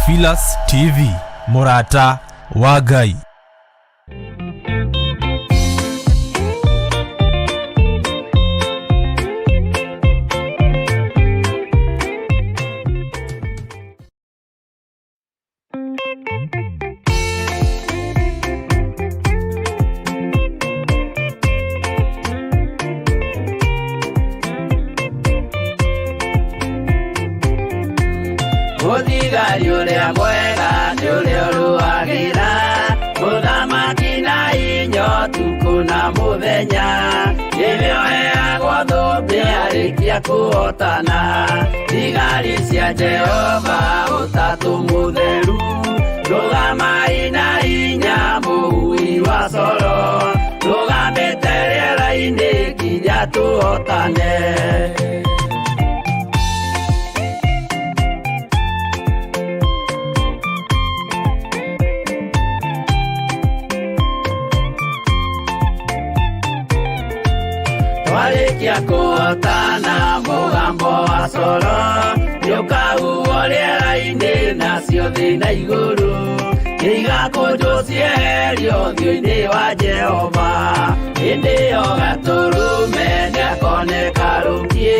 Theophilus TV, mũrata wa Ngai. Mũthigari ũrĩa mwega nĩ ũrĩa ũrũagĩra mũthamaki na inya ũtukũ na mũthenya, nĩwe ũheagwo thũmbĩ arĩkia kũhotana. Thigari cia Jehova ũtatũ mũtheru, rũgamai na hinya mũhui wa coro, rũgamĩte rĩera-inĩ nginya tũhotane. Twarĩkia kũhotana mũgambo wa coro nĩũkahuhwo rĩera-inĩ, nacio thĩ na igũrũ nĩigakũnjwo cieherio ũthiũ-inĩ wa Jehova. Hĩndĩ ĩyo Gatũrũme nĩakoneka rũkiĩ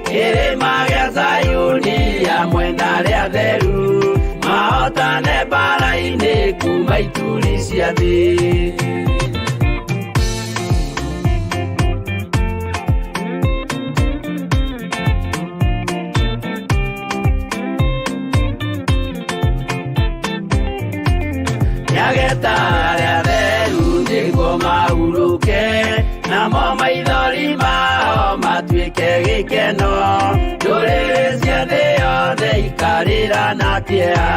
kĩrĩma gĩa Zayuni hamwe na arĩa atheru, mahotane mbara-inĩ kuma ituri cia thĩ. Nĩageta arĩa atheru nĩguo mahurũke, namo maithori mao matuĩke gĩkeno. Ndũrĩrĩ cia thĩ yothe ikarĩra na kĩeha,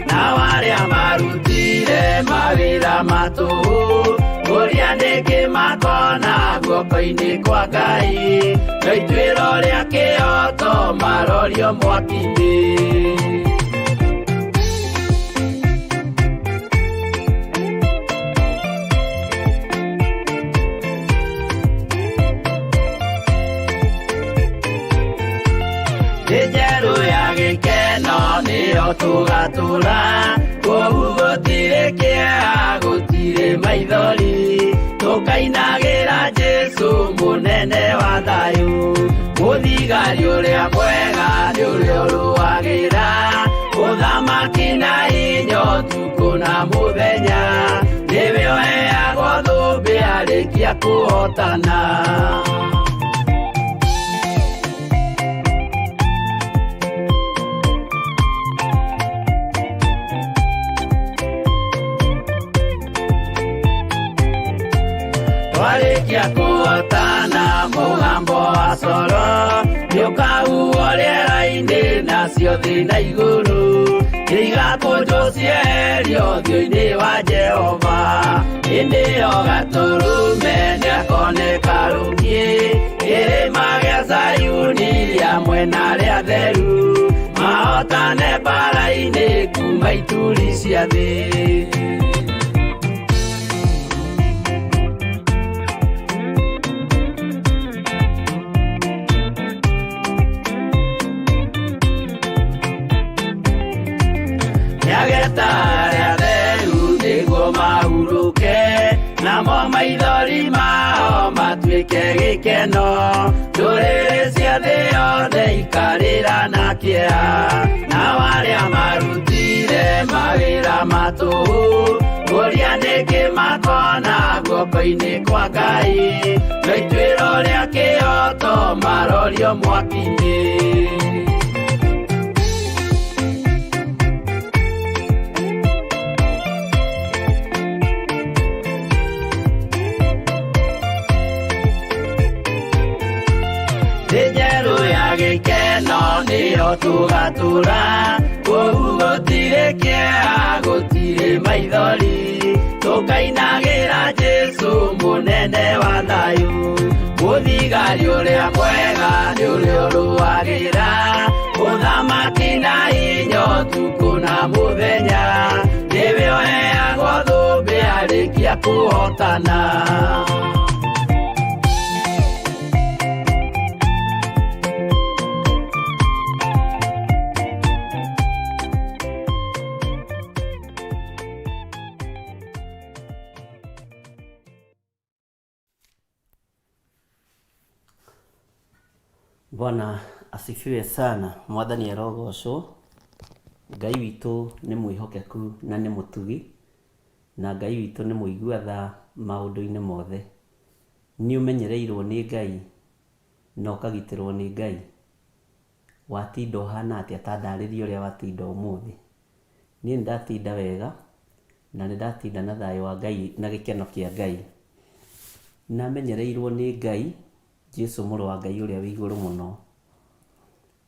nao arĩa marutire mawĩra ma tũhũ, kũrĩa nĩkĩ makona guoko-inĩ kwa Ngai, no ituĩro rĩa kĩhooto marorio mwaki-inĩ. Thĩ njerũ ya gĩkeno nĩyo tũgatũra, kũu gũtirĩ kĩeha, gũtirĩ maithori, tũkainagĩra Jesũ mũnene wa thayũ. Mũthigari ũrĩa mwega nĩ ũrĩa ũrũagĩra ũthamaki na hinya ũtukũ na mũthenya, nĩwe ũheagwo thũmbĩ arĩkia kũhotana. Twarĩkia kũhotana mũgambo wa coro nĩũkahuhwo rĩera-inĩ, nacio thĩ na igũrũ nĩigakũnjwo cieherio ũthiũ-inĩ wa Jehova. Hĩndĩ ĩyo Gatũrũme nĩakoneka rũkiĩ kĩrĩma gĩa Zayuni hamwe na arĩa atheru, mahotane mbara-inĩ kuma ituri cia thĩ. Nĩageta arĩa atheru nĩguo mahurũke, namo maithori mao matuĩke gĩkeno. Ndũrĩrĩ cia thĩ yothe ikarĩra na kĩeha, nao arĩa marutire mawĩra ma tũhũ, kũrĩa nĩkĩ makona guoko-inĩ kwa Ngai, no ituĩro rĩa kĩhooto marorio mwaki-inĩ. Thĩ njerũ ya gĩkeno nĩyo tũgatũra, kũu gũtirĩ kĩeha, gũtirĩ maithori, tũkainagĩra Jesũ mũnene wa thayũ. Mũthigari ũrĩa mwega nĩ ũrĩa ũrũagĩra ũthamaki na hinya ũtukũ na mũthenya, nĩwe ũheagwo thũmbĩ arĩkia kũhotana. Bwana asifiwe sana. Mwathani arogocwo. Ngai witũ nĩ mwĩhokeku na nĩ mũtugi, na Ngai witũ nĩ mũigua tha maũndũ-inĩ mothe. Nĩ ũmenyereirwo nĩ Ngai na ũkagitĩrwo nĩ Ngai. Watinda ũhana atĩa? Ta ndarĩria ũrĩa watinda ũmũthĩ. Niĩ nĩ ndatinda wega na nĩ ndatinda na thayũ wa Ngai na gĩkeno kĩa Ngai. Namenyereirwo nĩ Ngai, Jesu mũrũ wa Ngai ũrĩa wĩ igũrũ mũno.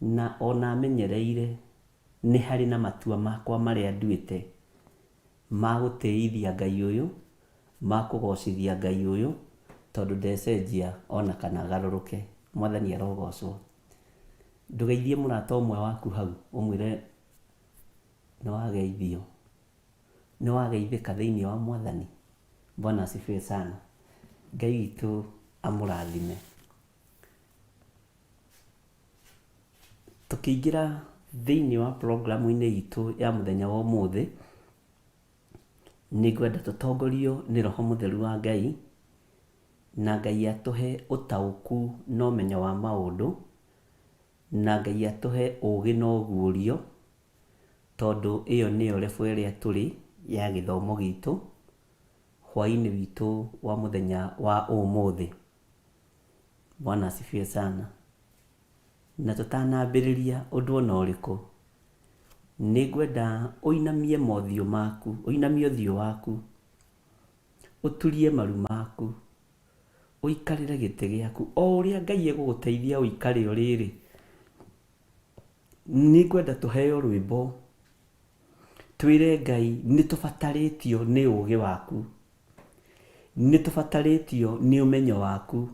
Na ona amenyereire nĩ harĩ na matua makwa marĩa nduĩte ma gũtĩithia Ngai ũyũ, ma kũgocithia Ngai ũyũ, tondũ ndecenjia ona kana agarũrũke. Mwathani arogocwo. Ndũgeithie mũrata ũmwe waku hau ũmwĩre nĩ wageithio, nĩ wageithĩka thĩinĩ wa Mwathani. Bwana asifiwe sana. Ngai witũ amũrathime. Tũkĩingĩra thĩinĩ wa program-inĩ itũ ya mũthenya wa ũmũthĩ, nĩngwenda tũtongorio nĩ Roho Mũtheru wa Ngai, na Ngai atũhe ũtaũku na ũmenyo wa maũndũ, na Ngai atũhe ũgĩ na ũguũrio, tondũ ĩyo nĩyo level ĩrĩa tũrĩ ya gĩthomo gitũ, hwaĩ-inĩ witũ wa mũthenya wa ũmũthĩ. Bwana asifiwe sana. Na tũtanambĩrĩria ũndũ ona ũrĩkũ, nĩngwenda ũinamie mothiũ maku, ũinamie ũthiũ waku, ũturie maru maku, ũikarĩre gĩtĩ gĩaku, o ũrĩa Ngai egũgũteithia ũikare ũrĩ-rĩ, nĩngwenda tũheo rwĩmbo, twĩre Ngai nĩtũbatarĩtio nĩ ũgĩ waku, nĩtũbatarĩtio nĩ ũmenyo waku,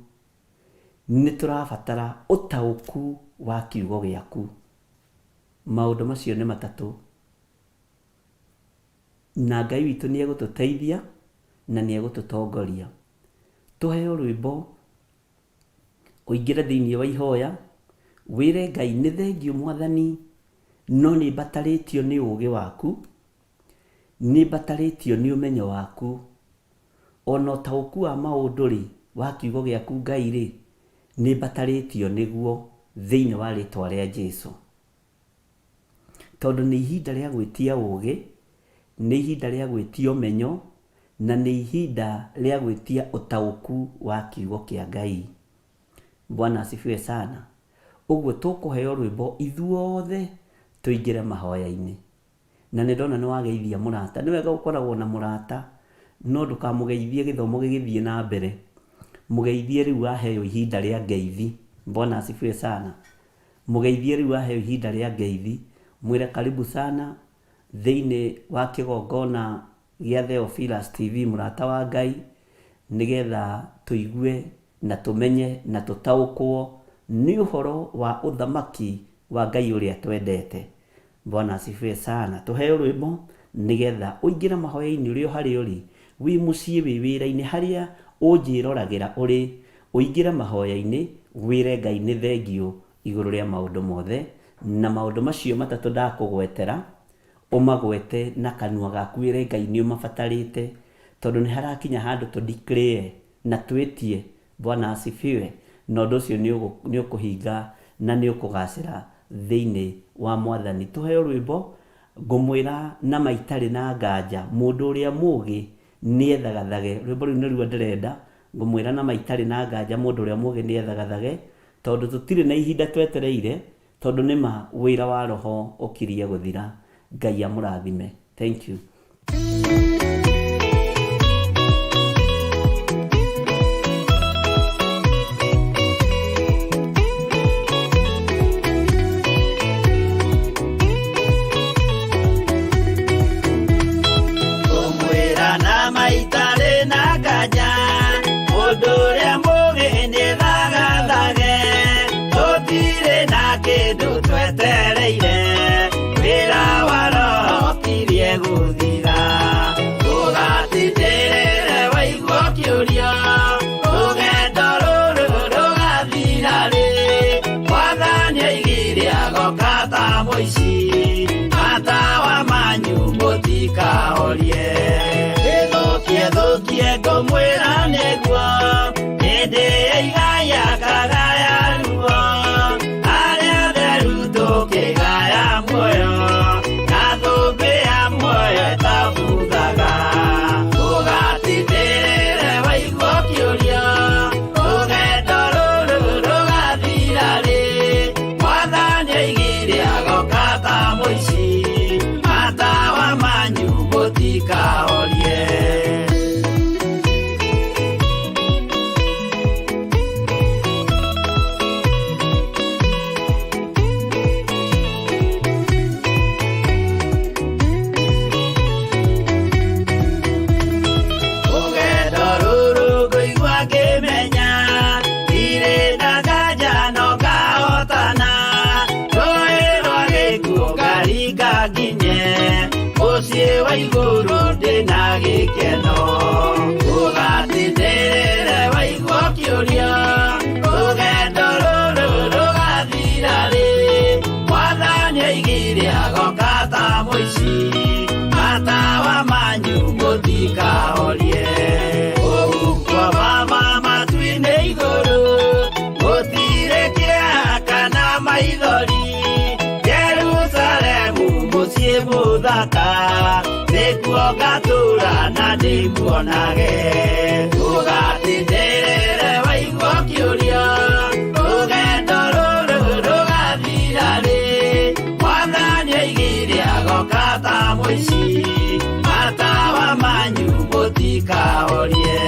nĩtũrabatara ũtaũku wa kiugo gĩaku. Maũndũ macio nĩ matatũ. Na Ngai witũ nĩ egũtũteithia na nĩ egũtũtongoria. Tũheo rwĩmbo, ũingĩre thĩinĩ wa ihoya, wĩre Ngai nĩ thengiũ Mwathani, no nĩ mbatarĩtio nĩ ũgĩ waku, nĩ mbatarĩtio nĩ ũmenyo waku, ona ũtaũku wa maũndũ-rĩ, wa kiugo gĩaku Ngai-rĩ, nĩ mbatarĩtio nĩguo thĩinĩ wa rĩtwa rĩa Jesu. Tondũ nĩ ihinda rĩa gwĩtia ũgĩ, nĩ ihinda rĩa gwĩtia ũmenyo, na nĩ ihinda rĩa gwĩtia ũtaũku wa kiugo kĩa Ngai. Bwana asifiwe sana. Ũguo tũkũheo rwĩmbo ithuothe tũingĩre mahoya-inĩ. Na nĩ ndona nĩ wageithia mũrata. Nĩ wega gũkoragwo na mũrata, no ndũkamũgeithie gĩthomo gĩgĩthiĩ na mbere. Mũgeithie rĩu waheo ihinda rĩa ngeithi. Bwana asifiwe sana. Mũgeithie rĩu waheo ihinda rĩa ngeithi. Mwĩre karibu sana thĩinĩ wa kĩgongona gĩa Theophilus TV mũrata wa Ngai, nĩgetha tũigue na tũmenye na tũtaũkwo nĩ ũhoro wa ũthamaki wa Ngai ũrĩa twendete. Bwana asifiwe sana. Tũheo rwĩmbo nĩgetha ũingĩre mahoya-inĩ ũrĩ o harĩa ũrĩ, wĩ mũciĩ, wĩ wĩra-inĩ, harĩa ũnjĩroragĩra ũrĩ, ũingĩre mahoya-inĩ wĩre Ngai nĩ thengiũ igũrũ rĩa maũndũ mothe, na maũndũ macio matatũ ndakũgwetera, ũmagwete na kanua gaku wĩre Ngai nĩ ũmabatarĩte, tondũ nĩ harakinya handũ tũ declare na twĩtie Bwana asifiwe, na ũndũ ũcio nĩ ũkũhinga na nĩ ũkũgacĩra thĩinĩ wa Mwathani. Tũheo rwĩmbo, ngũmwĩra na ma itarĩ na nganja, mũndũ ũrĩa mũũgĩ nĩethagathage. Rwĩmbo rũu nĩruo ndĩrenda, ngũmwĩra na ma itarĩ na nganja, mũndũ ũrĩa mũũgĩ nĩethagathage, tondũ tũtirĩ na ihinda twetereire, tondũ nĩ ma wĩra wa Roho ũkirie gũthira. Ngai amũrathime. Thank you. Ngũmwĩra na ma itarĩ na nganja, mũndũ ũrĩa mũũgĩ nĩethagathage, tũtirĩ na kĩndũ twetereire, wĩra wa Roho ũkirie gũthira. Ndũgatindĩrĩre waigua ũkĩũria, rũgendo rũrũ rũgathira rĩ? Mwathani oigire agoka ta mũici, matawa manyu mũtikahorie. Ĩthũkie thũkie ngũmwĩra nĩguo, hĩndĩ ya igaya kagaya ruo. mũtikahorie. Rũgendo rũrũ ngũigua ngĩmenya, ndirĩ na nganja no ngahotana. Rũĩ rwa gĩkuũ ngaringa nginye, mũciĩ wa igũrũ ndĩna gĩkeno. Ũgatindĩrĩre waigua ũkĩũria, rũgendo rũrũ rũgathira rĩ? Mwathani oigire agoka ta mũici, matawa manyu mũtikahorie. Kũu kwa mama matu-inĩ igũrũ, gũtirĩ kĩeha kana maithori. Jerusalemu mũciĩ mũthaka, nĩkuo ngatũũra na ndĩmuonage. Ũgatindĩrĩre waigua ũkĩũria, rũgendo rũrũ rũgathira rĩ? Mwathani oigire agoka ta mũici, matawa manyu mũtikahorie.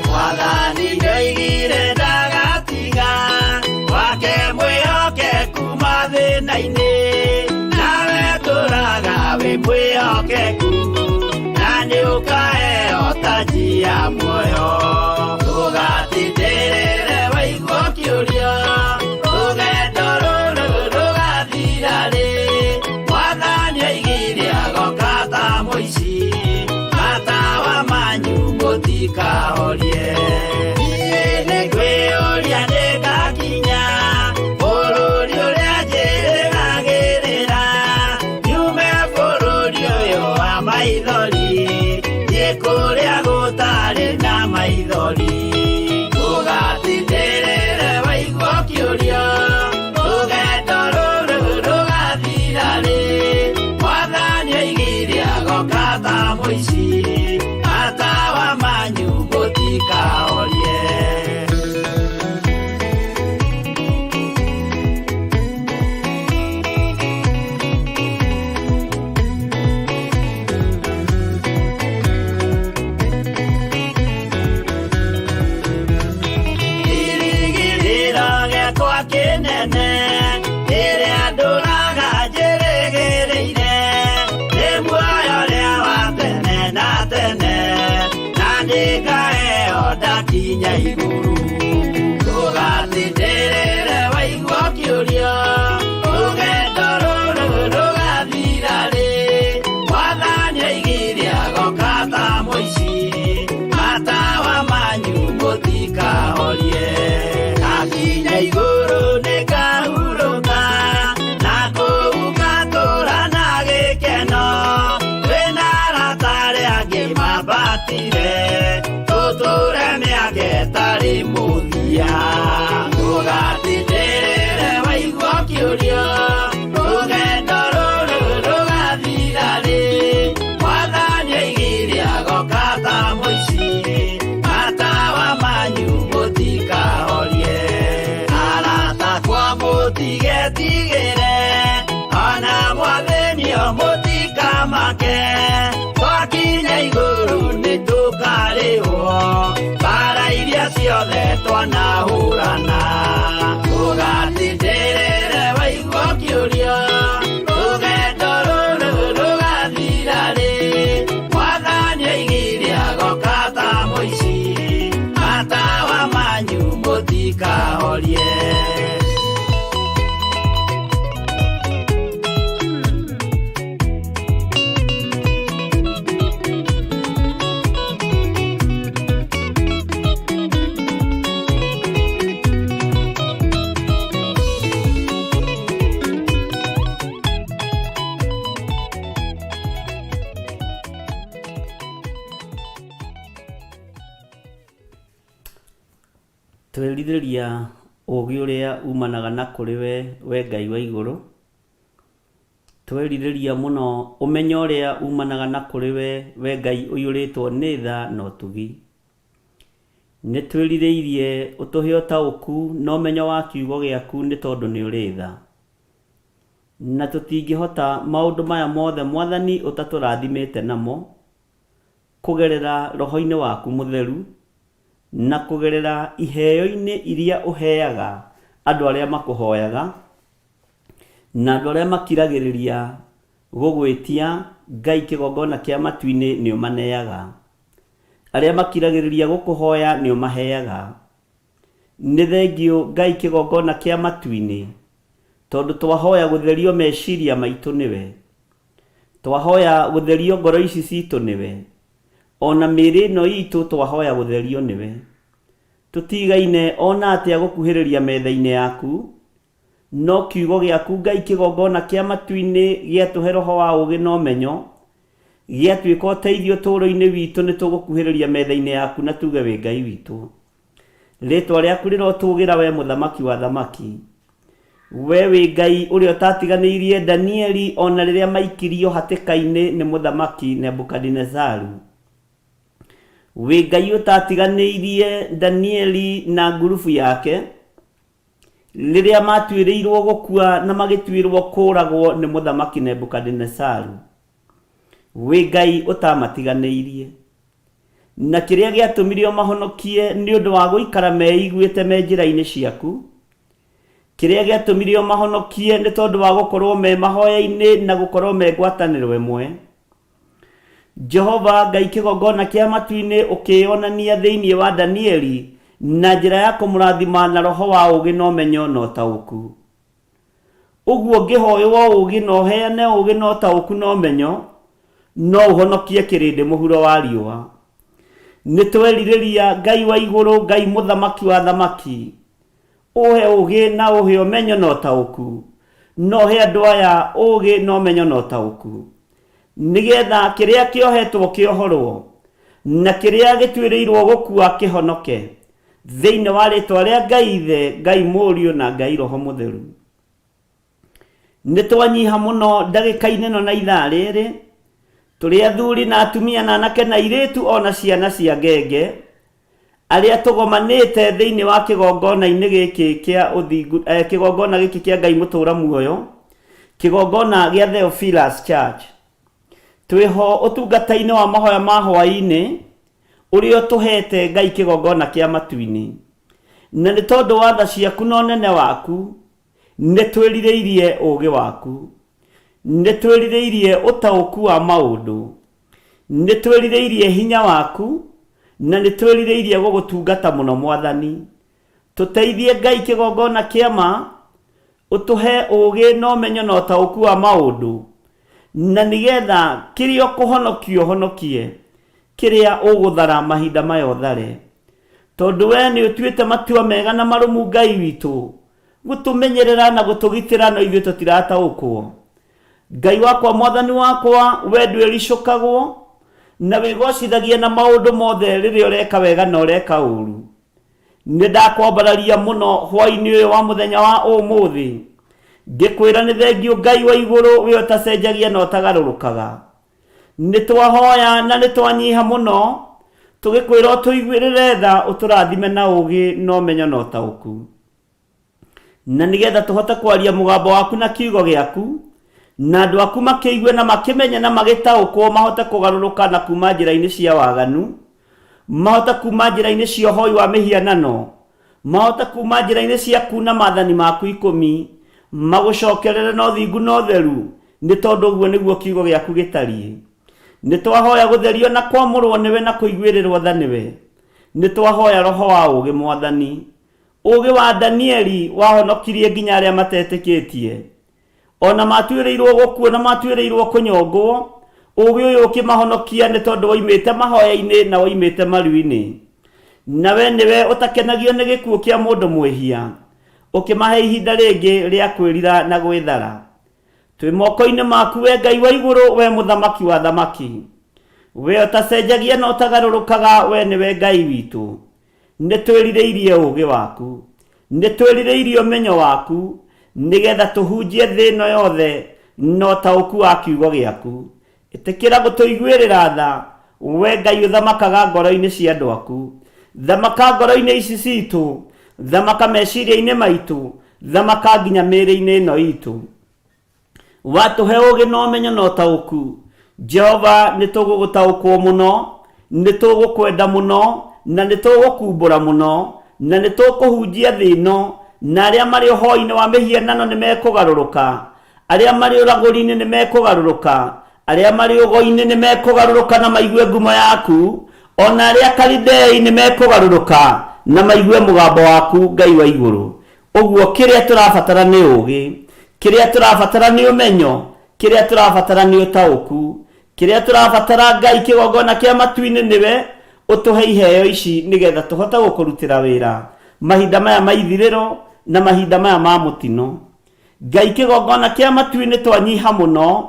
Mwathani nĩoigire ndagatiga, wake mwĩhokeku mathĩna-inĩ, nawe tũraga wĩ mwĩhokeku, na nĩũkaheo taji ya muoyo. Ndũgatindĩrĩre waigua ũkĩũria, rũgendo rũrũ rũgathira rĩ? Mwathani oigire agoka ta mũici, matawa manyu mũtikahorie. Niĩ nĩngwĩyũria nĩngakinya bũrũri ũrĩa njĩrĩgagĩrĩra, nyume bũrũri ũyũ wa maithori, thiĩ kũrĩa gũtarĩ na maithori. Ndũgatindĩrĩre waigua ũkĩũria, rũgendo rũrũ rũgathira rĩ? Mwathani oigire agoka ta mũici, matawa manyu mũtikahorie. Kĩrĩgĩrĩro gĩakwa kĩnene, kĩrĩa ndũraga njĩrĩgĩrĩire, nĩ muoyo ũrĩa wa tene na tene, na nĩngaheo ndakinya igũrũ. Ndũgatindĩrĩre waigua ũkĩũria, rũgendo rũrũ rũgathira rĩ? Mwathani oigire agoka ta mũici, matawa manyu mũtikahorie. Ndakinya igũrũ nĩngahurũka, na kũu ngatũũra na gĩkeno. Twĩna arata arĩa angĩ mambatire, tũtũũre mĩaka ĩtarĩ mũthia. Ndũgatindĩrĩre waigua ũkĩũria, rũgendo rũrũ rũgathira rĩ? Mwathani oigire agoka ta mũici, matawa manyu mũtikahorie. Arata akwa mũtigetigĩre, ona mwathĩnio mũtikamake, twakinya igũrũ nĩtũkarĩhwo mbara iria ciothe twanahũrana. Ndũgatindĩrĩre waigua ũkĩũria, rũgendo rũrũ rũgathira rĩ? Mwathani oigire agoka ta mũici, matawa manyu mũtikahorie. Twerirĩria ũũgĩ ũrĩa umanaga na kũrĩ we, we Ngai wa igũrũ. Twerirĩria mũno ũmenyo ũrĩa umanaga na kũrĩ we, we Ngai ũiyũrĩtwo nĩ tha na ũtugi. Nĩ twĩrirĩirie ũtũhe ũtaũku na ũmenyo wa kiugo gĩaku nĩ tondũ nĩ ũrĩ tha. Na tũtingĩhota maũndũ maya mothe Mwathani ũtatũrathimĩte namo, kũgerera roho-inĩ waku mũtheru, na kũgerera iheo-inĩ iria ũheaga andũ arĩa makũhoyaga, na andũ arĩa makiragĩrĩria gũgwĩtia Ngai kĩgongona kĩa matu-inĩ nĩ ũmaneaga. Arĩa makiragĩrĩria gũkũhoya nĩ ũmaheaga. Nĩ thengiũ Ngai kĩgongona kĩa matu-inĩ, tondũ twahoya gũtherio meciria maitũ nĩwe. Twahoya gũtherio ngoro ici citũ nĩwe. Ona mĩĩrĩ ĩno itũ twahoya gũtherio nĩwe. Tũtigaine ona atĩa gũkuhĩrĩria metha-inĩ yaku, no kiugo gĩaku Ngai kĩgongona kĩa matu-inĩ gĩatũhe roho wa ũũgĩ na ũmenyo, gĩatuĩka ũteithio ũtũũro-inĩ witũ nĩ tũgũkuhĩrĩria metha-inĩ yaku na tuge wĩ Ngai witũ. Rĩtwa rĩaku rĩrotũgĩra we mũthamaki wa thamaki. We wĩ Ngai ũrĩa ũtatiganĩirie Danieli ona rĩrĩa maikirio hatĩka-inĩ nĩ mũthamaki Nebukadinezaru. Wĩ Ngai ũtatiganĩirie Danieli na ngurubu yake rĩrĩa matuĩrĩirwo gũkua na magĩtuĩrwo kũũragwo nĩ mũthamaki Nebukadinezaru. Wĩ Ngai ũtamatiganĩirie. Na kĩrĩa gĩatũmire ũmahonokie nĩ ũndũ wa gũikara meiguĩte me njĩra-inĩ ciaku. Kĩrĩa gĩatũmire ũmahonokie nĩ tondũ wa gũkorwo me mahoya-inĩ na gũkorwo me ngwatanĩro ĩmwe. Jehova Ngai kĩgongona kĩa matu-inĩ ũkĩĩonania thĩinĩ wa Danieli na njĩra ya kũmũrathima na roho wa ũũgĩ na ũmenyo na ũtaũku. Ũguo ngĩhoywo ũũgĩ na ũheane ũũgĩ na ũtaũku na ũmenyo, no ũhonokie kĩrĩndĩ mũhuro wa riũa. Nĩ twerirĩria Ngai wa igũrũ, Ngai mũthamaki wa thamaki, ũhe ũũgĩ na ũhe ũmenyo na ũtaũku, na ũhe andũ aya ũũgĩ na ũmenyo na ũtaũku, nĩgetha kĩrĩa kĩohetwo kĩohorwo, na kĩrĩa gĩtuĩrĩirwo gũkua kĩhonoke, thĩinĩ wa rĩtwa rĩa Ngai Ithe, Ngai Mũriũ na Ngai Roho Mũtheru. Nĩ twanyiha mũno ndagĩka-inĩ ĩno na ithaa rĩrĩ, tũrĩ athuri na atumia na anake na airĩtu ona ciana cia ngenge, arĩa tũgomanĩte thĩinĩ wa kĩgongona-inĩ gĩkĩ kĩa ũthingu, kĩgongona gĩkĩ kĩa Ngai mũtũra muoyo, kĩgongona gĩa Theophilus Church. Twĩho ũtungata-inĩ wa mahoya ma hwaĩ-inĩ, ũrĩa ũtũhete Ngai kĩgongona kĩa matu-inĩ. Na nĩ tondũ wa tha ciaku na ũnene waku, nĩ twĩrirĩirie ũũgĩ waku. Nĩ twĩrirĩirie ũtaũku wa maũndũ. Nĩ twĩrirĩirie hinya waku, na nĩ twĩrirĩirie gũgũtungata mũno Mwathani. Tũteithie Ngai kĩgongona kĩa ma, ũtũhe ũũgĩ na ũmenyo na ũtaũku wa maũndũ, na nĩgetha kĩrĩa ũkũhonokia ũhonokie, kĩrĩa ũgũthara mahinda maya ũthare. Tondũ we nĩ ũtuĩte matua mega na marũmu Ngai witũ, gũtũmenyerera na gũtũgitĩra no ithuĩ tũtirataũkwo. Ngai wakwa Mwathani wakwa, we ndwĩricũkagwo, na wĩgocithagia na maũndũ mothe rĩrĩa ũreka wega na ũreka ũũru. Nĩ ndakwambararia mũno hwaĩ-inĩ ũyũ wa mũthenya wa ũmũthĩ, ngĩkwĩra nĩ thengiũ Ngai wa igũrũ we ũtacenjagia na ũtagarũrũkaga. Nĩ twahoya na nĩ twanyiha mũno, tũgĩkwĩra ũtũiguĩrĩre tha, ũtũrathime na ũũgĩ na ũmenyo na ũtaũku. Na nĩgetha tũhote kwaria mũgambo waku na kiugo gĩaku, na andũ aku makĩigue na makĩmenye na magĩtaũkwo mahote kũgarũrũka na kuma njĩra-inĩ cia waganu, mahote kuma njĩra-inĩ cia ũhoi wa mĩhianano, mahote kuma njĩra-inĩ cia kuna maathani maku ikũmi, magũcokerere na ũthingu na ũtheru, nĩ tondũ ũguo nĩguo kiugo gĩaku gĩtariĩ. Nĩ twahoya gũtherio na kwamũrwo nĩwe na kũiguĩrĩrwo tha nĩwe. Nĩ twahoya roho wa ũũgĩ Mwathani. Ũũgĩ wa Danieli wahonokirie nginya arĩa matetĩkĩtie. O na matuĩrĩirwo gũkua na matuĩrĩirwo kũnyongwo, ũũgĩ ũyũ ũkĩmahonokia nĩ tondũ woimĩte mahoya-inĩ na woimĩte maru-inĩ. Na we nĩwe ũtakenagio nĩ gĩkuũ kĩa mũndũ mwĩhia, ũkĩmahe ihinda rĩngĩ rĩa kwĩrira na gwĩthara. Twĩ moko-inĩ maku we Ngai wa igũrũ, we mũthamaki wa thamaki. We ũtacenjagia na ũtagarũrũkaga, we nĩwe Ngai witũ. Nĩ twĩrirĩirie ũũgĩ waku. Nĩ twĩrirĩirie ũmenyo waku, nĩgetha tũhunjie thĩ ĩno yothe Na ũtaũku wa kiugo gĩaku. Ĩtĩkĩra gũtũiguĩrĩra tha, we Ngai ũthamakaga ngoro-inĩ cia andũ aku. Thamaka ngoro-inĩ ici citũ, thamaka meciria-inĩ maitũ, thamaka nginya mĩĩrĩ-inĩ ĩno itũ. Watũhe ũũgĩ na ũmenyo na ũtaũku, Jehova nĩ tũgũgũtaũkwo mũno, nĩ tũgũkwenda mũno, na nĩ tũgũkumbũra mũno, na nĩ tũkũhunjia thĩ ĩno, na arĩa marĩ ũhoi-inĩ wa mĩhianano nĩ mekũgarũrũka, arĩa marĩ ũragũri-inĩ nĩ mekũgarũrũka, arĩa marĩ ũgo-inĩ nĩ mekũgarũrũka na maigue ngumo yaku, o na arĩa Kalidei nĩ mekũgarũrũka na maigue mũgambo waku, Ngai wa igũrũ. Ũguo kĩrĩa tũrabatara nĩ ũũgĩ, kĩrĩa tũrabatara nĩ ũmenyo, kĩrĩa tũrabatara nĩ ũtaũku, kĩrĩa tũrabatara Ngai kĩgongona kĩa matu-inĩ nĩwe ũtũhe iheo ici nĩgetha tũhote gũkũrutĩra wĩra mahinda maya ma ithirĩro na mahinda maya ma mũtino. Ngai kĩgongona kĩa matu-inĩ twanyiha mũno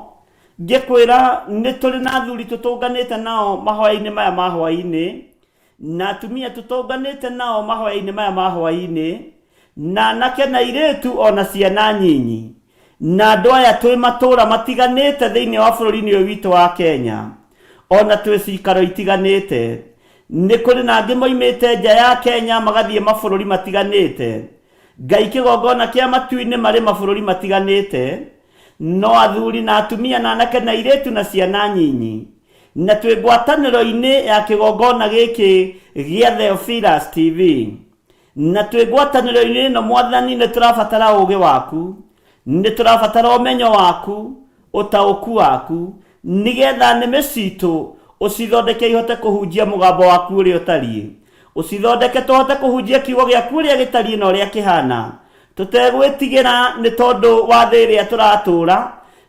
ngĩkwĩra nĩ tũrĩ na athuri tũtũnganĩte nao mahoya-inĩ maya ma hwaĩ-inĩ na atumia tũtũnganĩte nao mahoya-inĩ maya ma hwaĩ-inĩ, na anake na airĩtu o na ciana nyinyi, na andũ aya twĩ matũũra matiganĩte thĩinĩ wa bũrũri-inĩ ũyũ witũ wa Kenya, o na twĩ cikaro itiganĩte. Nĩ kũrĩ na angĩ moimĩte nja ya Kenya magathiĩ mabũrũri matiganĩte. Ngai kĩgongona kĩa matu-inĩ marĩ mabũrũri matiganĩte, no athuri na atumia na anake na airĩtu na ciana nyinyi. Na twĩ ngwatanĩro-inĩ ya kĩgongona gĩkĩ gĩa Theophilus TV. Na twĩ ngwatanĩro-inĩ ĩno Mwathani nĩ tũrabatara ũũgĩ waku, nĩ tũrabatara ũmenyo waku, ũtaũku waku, nĩgetha nĩmĩ citũ ũcithondeke ihote kũhunjia mũgambo waku ũrĩa ũtariĩ. Ũcithondeke tũhote kũhunjia kiugo gĩaku ũrĩa gĩtariĩ na ũrĩa kĩhana. Tũtegwĩtigĩra nĩ tondũ wa thĩ ĩrĩa tũratũũra,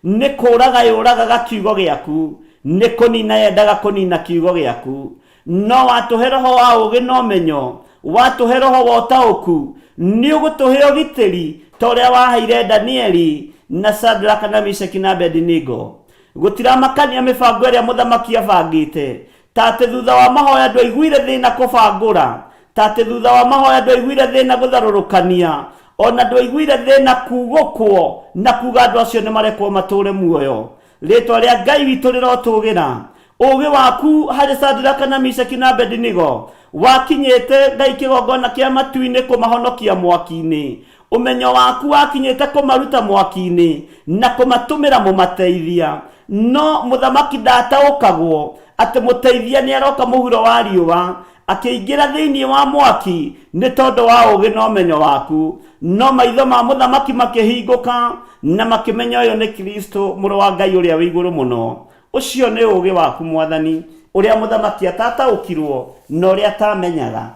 Nĩ kũũraga yũragaga kiugo gĩaku, nĩ kũnina yendaga kũnina kiugo gĩaku. No watũhe roho wa ũũgĩ na ũmenyo, watũhe roho wa ũtaũku, nĩ ũgũtũhe ũgitĩri ta ũrĩa waheire Danieli na Shadraka na Meshaki na Abednego. Gũtiramakania mĩbango ĩrĩa mũthamaki abangĩte, ta atĩ thutha wa mahoya ndwaiguire thĩna kũbangũra, ta atĩ thutha wa mahoya ndwaiguire thĩna gũtharũrũkania, o na ndwaiguire thĩna kugũkwo na kuga andũ acio nĩ marekwo matũũre muoyo. Rĩtwa rĩa Ngai witũ rĩrotũgĩra. Ũũgĩ waku harĩ Shadraka na Meshaki na Abednego wakinyĩte Ngai kĩgongona kĩa matu-inĩ kũmahonokia mwaki-inĩ. Ũmenyo waku wakinyĩte kũmaruta mwaki-inĩ na kũmatũmĩra mũmateithia. No mũthamaki ndataũkagwo atĩ mũteithia nĩ aroka mũhuro wa riũa akĩingĩra thĩinĩ wa mwaki nĩ tondũ wa ũũgĩ na ũmenyo waku. No maitho ma mũthamaki makĩhingũka na makĩmenya ũyũ nĩ Kristo mũrũ wa Ngai ũrĩa wĩ igũrũ mũno. Ũcio nĩ ũũgĩ waku Mwathani, ũrĩa mũthamaki atataũkirwo na ũrĩa atamenyaga.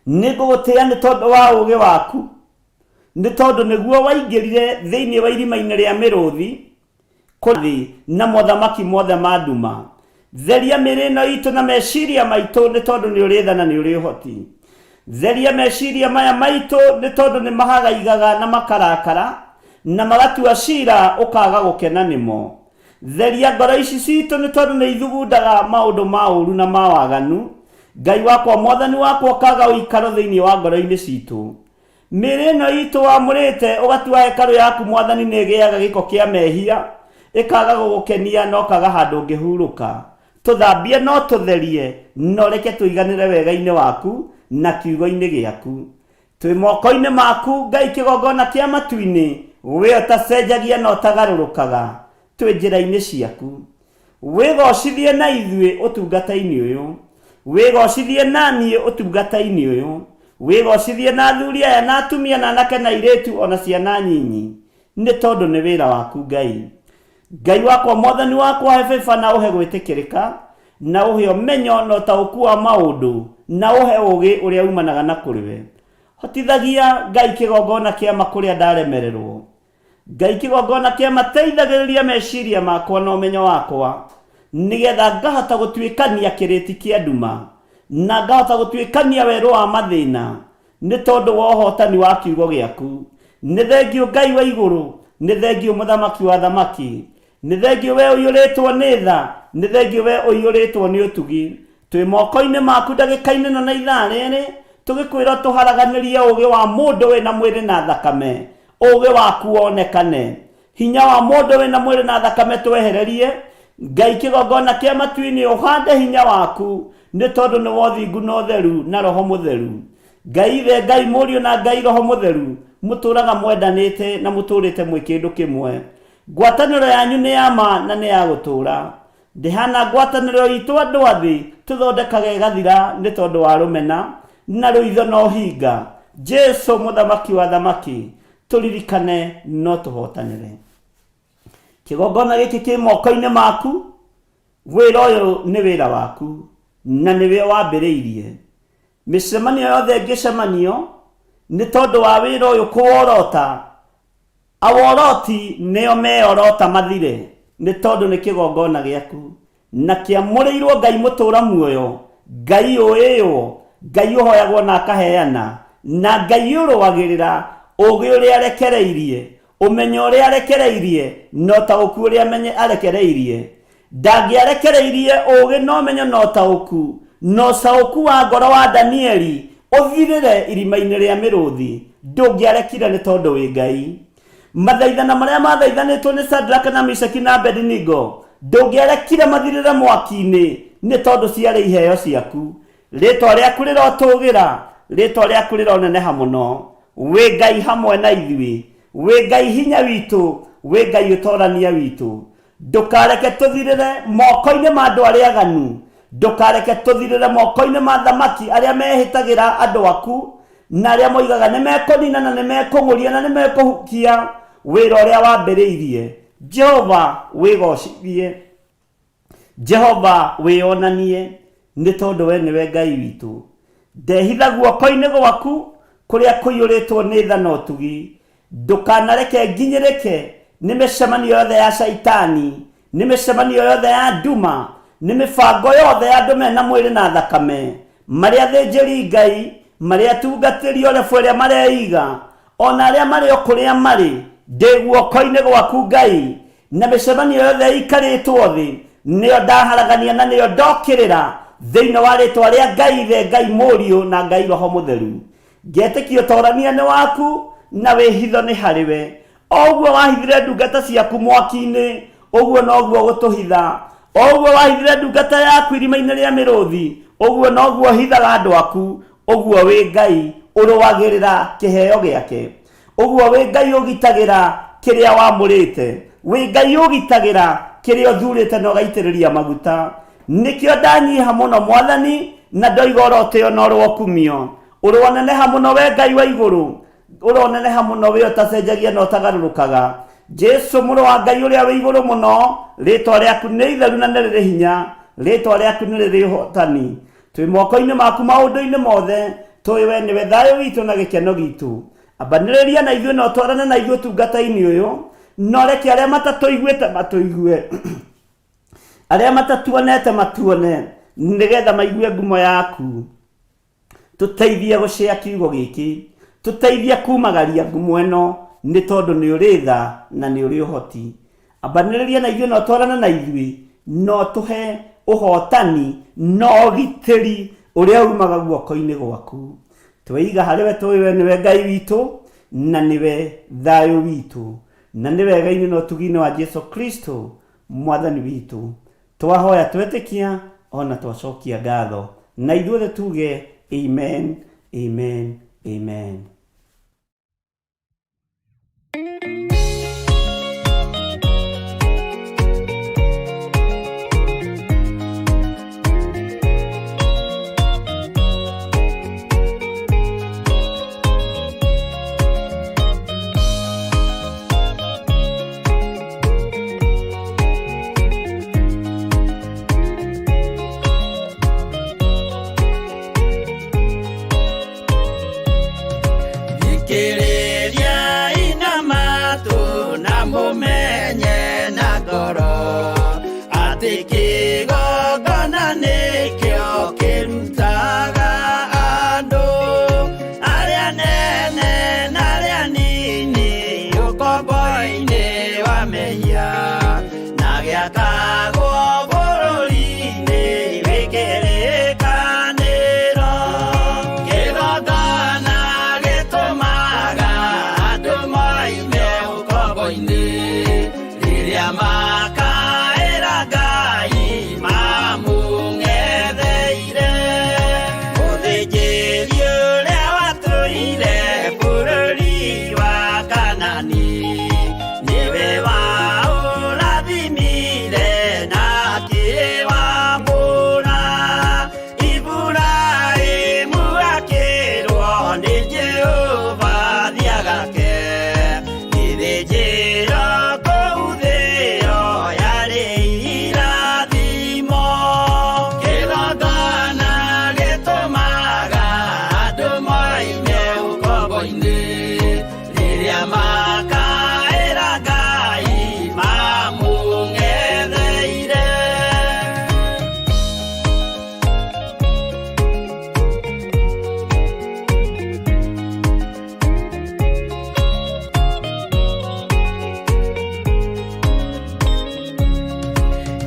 Nĩ ngũgũtĩĩa nĩ tondũ wa ũũgĩ waku, nĩ tondũ nĩguo waingĩrire thĩinĩ wa irima-inĩ rĩa mĩrũthi, kũrĩ thĩ na mothamaki mothe ma nduma. Theria mĩĩrĩ ĩno itũ na meciria maitũ nĩ tondũ nĩ ũrĩ tha na nĩ ũrĩ ũhoti. Theria meciria maya maitũ nĩ tondũ nĩ mahagaigaga na makarakara na magatua cira ũkaga gũkena nĩmo. Theria ngoro ici citũ nĩ tondũ nĩ ithugundaga maũndũ ma ũũru na ma waganu. Ngai wakwa Mwathani wakwa ũkaga ũikaro thĩinĩ wa ngoro-inĩ citũ. Mĩĩrĩ ĩno itũ wamũrĩte ũgatua hekarũ yaku Mwathani nĩ ĩgĩaga gĩko kĩa mehia, ĩkaga gũgũkenia na ũkaga handũ ũngĩhurũka. Tũthambie na ũtũtherie na ũreke tũiganĩre wega-inĩ waku na kiugo-inĩ gĩaku. Twĩ moko-inĩ maku Ngai kĩgongona kĩa matu-inĩ, we ũtacenjagia na ũtagarũrũkaga, twĩ njĩra-inĩ ciaku. Wĩgocithie na ithuĩ ũtungata-inĩ ũyũ. Wĩgocithie na niĩ ũtungata-inĩ ũyũ. Wĩgocithie na athuri aya na atumia na anake na airĩtu o na ciana nyinyi, nĩ tondũ nĩ wĩra waku Ngai. Ngai wakwa Mwathani wakwa he baba na ũhe gwĩtĩkĩrĩka, na ũhe ũmenyo na ũtaũku wa maũndũ, na ũhe ũũgĩ ũrĩa umanaga na kũrĩ we. Hotithagia Ngai kĩgongona kĩa ma kũrĩa ndaremererwo. Ngai kĩgongona kĩa mateithagĩrĩria meciria makwa na ũmenyo wakwa nĩgetha ngahota gũtuĩkania kĩrĩti kĩa nduma na ngahota gũtuĩkania werũ wa mathĩna nĩ tondũ wa ũhotani wa kiugo gĩaku. Nĩ thengiũ Ngai wa igũrũ, nĩ thengiũ mũthamaki wa athamaki, nĩ thengiũ we ũiyũrĩtwo nĩ tha, nĩ thengiũ we ũiyũrĩtwo nĩ ũtugi. Twĩ moko-inĩ maku ndagĩka-inĩ ĩno na ithaa rĩrĩ, tũgĩkwĩra ũtũharaganĩrie ũũgĩ wa mũndũ wĩna mwĩrĩ na thakame, ũũgĩ waku wonekane. Hinya wa mũndũ wĩna mwĩrĩ na thakame twehererie. Ngai kĩgongona kĩa matu-inĩ ũhande hinya waku, nĩ tondũ nĩ wothingu na ũtheru na roho mũtheru. Ngai Ithe, Ngai Mũriũ na Ngai Roho Mũtheru, mũtũraga mwendanĩte na mũtũrĩte mwĩ kĩndũ kĩmwe. Ngwatanĩro yanyu nĩ ya ma na nĩ ya gũtũra. Ndĩhana ngwatanĩro itũ andũ a thĩ tũthondekaga ĩgathira nĩ tondũ wa rũmena na rũitho na ũhinga. Jesu mũthamaki wa thamaki, tũririkane no tũhotanĩre. Kĩgongona gĩkĩ kĩ moko-inĩ maku, wĩra ũyũ nĩ wĩra waku na nĩwe wambĩrĩirie. Mĩcemanio yothe ĩngĩcemanio nĩ tondũ wa wĩra ũyũ kũworota, aworoti nĩo meorota mathire nĩ tondũ nĩ kĩgongona gĩaku na kĩamũrĩirwo Ngai mũtũra muoyo, Ngai ũĩywo, Ngai ũhoyagwo na akaheana, na Ngai ũrũagĩrĩra ũũgĩ ũrĩa arekereirie, ũmenyo ũrĩa arekereirie, na ũtaũku ũrĩa arekereirie. Ndangĩarekereirie ũũgĩ na ũmenyo na ũtaũku, na ũcaũku wa ngoro wa Danieli ũthirĩre irima-inĩ rĩa mĩrũthi. Ndũngĩarekire nĩ tondũ wĩ Ngai. Mathaithana marĩa mathaithanĩtwo nĩ Shadraka na Meshaki na Abednego, ndũngĩarekire mathirĩre mwaki-inĩ nĩ tondũ ciarĩ iheo ciaku. Rĩtwa rĩaku rĩrotũgĩra, rĩtwa rĩaku rĩroneneha mũno. Wĩ Ngai hamwe na ithuĩ, wĩ Ngai hinya witũ, wĩ Ngai ũtorania witũ. Ndũkareke tũthirĩre moko-inĩ ma andũ arĩa aganu, ndũkareke tũthirĩre moko-inĩ ma thamaki arĩa mehĩtagĩra andũ aku, na arĩa moigaga nĩ mekũnina na nĩ mekũng'ũria na nĩ mekũhukia wĩra ũrĩa wambĩrĩirie. Jehova wĩgocithie, Jehova wĩonanie, nĩ tondũ we nĩwe Ngai witũ. Ndehitha guoko-inĩ gwaku kũrĩa kũiyũrĩtwo nĩ tha na ũtugi. Ndũkanareke nginyĩrĩke nĩ mĩcemanio yothe ya Shaitani, nĩ mĩcemanio yothe ya nduma, nĩ mĩbango yothe ya andũ mena mwĩrĩ na thakame, marĩ athĩnjĩri Ngai, marĩ atungatĩri orebu arĩa mareiga, ona arĩa marĩ o kũrĩa marĩ. Ndĩ guoko-inĩ gwaku Ngai, na mĩcemanio yothe ĩikarĩtwo thĩ nĩyo ndaharagania na nĩyo ndokĩrĩra thĩinĩ wa rĩtwa rĩa Ngai Ithe, Ngai Mũriũ na Ngai Roho Mũtheru. Ngetĩkia ũtorania nĩ waku na wĩhitho nĩ harĩwe. O ũguo wahithire ndungata ciaku mwaki-inĩ, ũguo noguo ũgũtũhitha. O ũguo wahithire ndungata yaku irima-inĩ rĩa mĩrũthi, ũguo noguo ũhithaga andũ aku. Ũguo wĩ Ngai ũrũagĩrĩra kĩheo gĩake. Ũguo wĩ Ngai ũgitagĩra kĩrĩa wamũrĩte. Wĩ Ngai ũgitagĩra kĩrĩa ũthurĩte na ũgaitĩrĩria maguta. Nĩkĩo ndanyiha mũno Mwathani, na ndoiga ũrotĩo na ũrokumio. Ũroneneha mũno we Ngai wa igũrũ, ũroneneha mũno we ũtacenjagia na ũtagarũrũkaga. Jesu mũrũ wa Ngai ũrĩa wĩ igũrũ mũno, rĩtwa rĩaku nĩ itheru na nĩ rĩrĩ hinya, rĩtwa rĩaku nĩ rĩrĩ ũhotani. Twĩ moko-inĩ maku maũndũ-inĩ mothe, tũĩ we nĩwe thayũ witũ na gĩkeno gitũ. Ambanĩrĩria na ithuĩ na ũtwarane na ithuĩ ũtungata-inĩ ũyũ, na ũreke arĩa matatũiguĩte matũigue, arĩa matatuonete matuone, nĩgetha maigue ngumo yaku. Tũteithie gũcĩa kiugo gĩkĩ, tũteithie kumagaria ngumo ĩno, nĩ tondũ nĩ ũrĩ tha na nĩ ũrĩ ũhoti. Ambanĩrĩria na ithuĩ na ũtwarane na ithuĩ, na ũtũhe ũhotani na ũgitĩri ũrĩa umaga guoko-inĩ gwaku. Tweiga harĩ we, tũĩ we nĩwe Ngai witũ na nĩwe thayũ witũ, na nĩ wega-inĩ na ũtugi-inĩ wa Jesu Kristo Mwathani witũ. Twahoya twetĩkia ona twacokia ngatho, na ithuothe tuge amen, amen, amen. Thikĩrĩriai na matũ na mũmenye na ngoro atĩ kĩgongona nĩkĩo kĩrutaga andũ arĩa nene na arĩa nini ũkombo-inĩ wa mehia na gĩakagwo bũrũri-inĩ wĩ kĩrĩkanĩro. Kĩgongona gĩtũmaga andũ moime ũkombo-inĩ. Rĩrĩa makaĩra Ngai mamũng'etheire. Mũthĩnjĩri ũrĩa watũire bũrũri wa Kanani, nĩwe waũrathimire na akĩwamũra. Iburahĩmu akĩrwo nĩ Jehova thiagake gĩthĩnjĩro kũu thĩo yarĩ irathimo. Kĩgongona gĩtũmaga andũ moime ũkombo-inĩ, rĩrĩa makaĩra Ngai mamũng'etheire.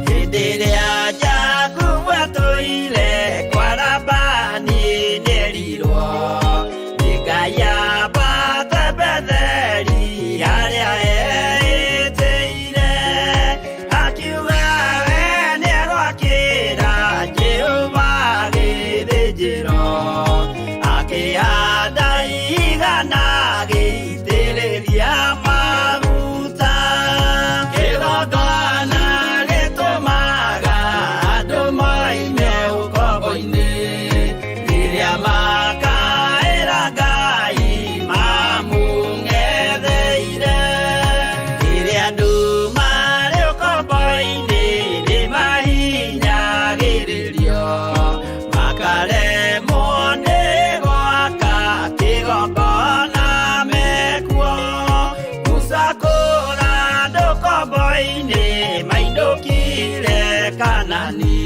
Hĩndĩ ĩrĩa Jakubu atũire kwa Labani nĩerirwo nĩ Ngai ambate Betheli harĩa eĩtĩire. Akiuga we nĩegwakĩra Jehova gĩthĩnjĩro, akĩhanda igana agĩitĩrĩria maguta. Kĩgongona gĩtũmaga andũ moime ũkombo-inĩ, rĩrĩa makaĩra Ngai mamũng'etheire. Rĩrĩa andũ marĩ ũkombo-inĩ nĩmahinyagĩrĩrio, makaremwo nĩ gwaka kĩgongona mekuo. Musa kũra andũ ũkombo-inĩ mainũkire Kanani,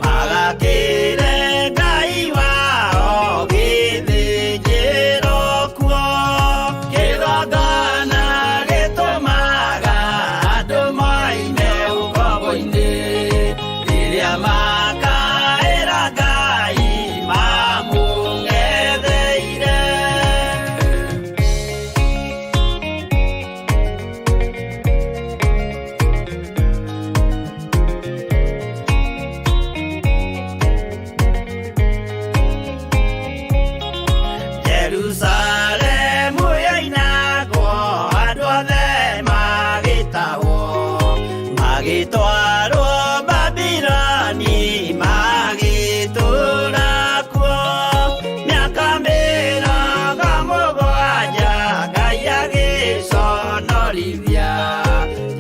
magakĩre Ngai wao gĩthĩnjĩro kuo. Kĩgongona gĩtũmaga andũ moime ũkombo-inĩ, rĩrĩa makaĩra Ngai mamũng'etheire. Jerusalemu yoinagwo andũ othe magĩtahwo, magĩtwarwo Babiloni magĩtũũra kuo. Mĩaka 70 Ngai agĩconorithia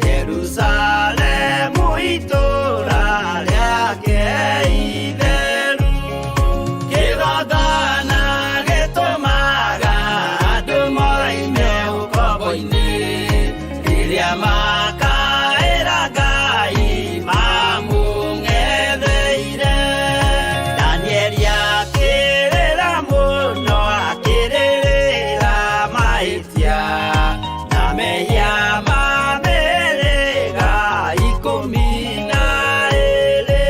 Jerusalemu itũũra rĩake itheru. Kĩgongona gĩtũmaga andũ moime ũkombo-inĩ, rĩrĩa makaĩra Ngai mamũng'etheire. Danieli akĩrĩra mũno akĩrĩrĩra mahĩtia na mehia ma mĩhĩrĩga 12.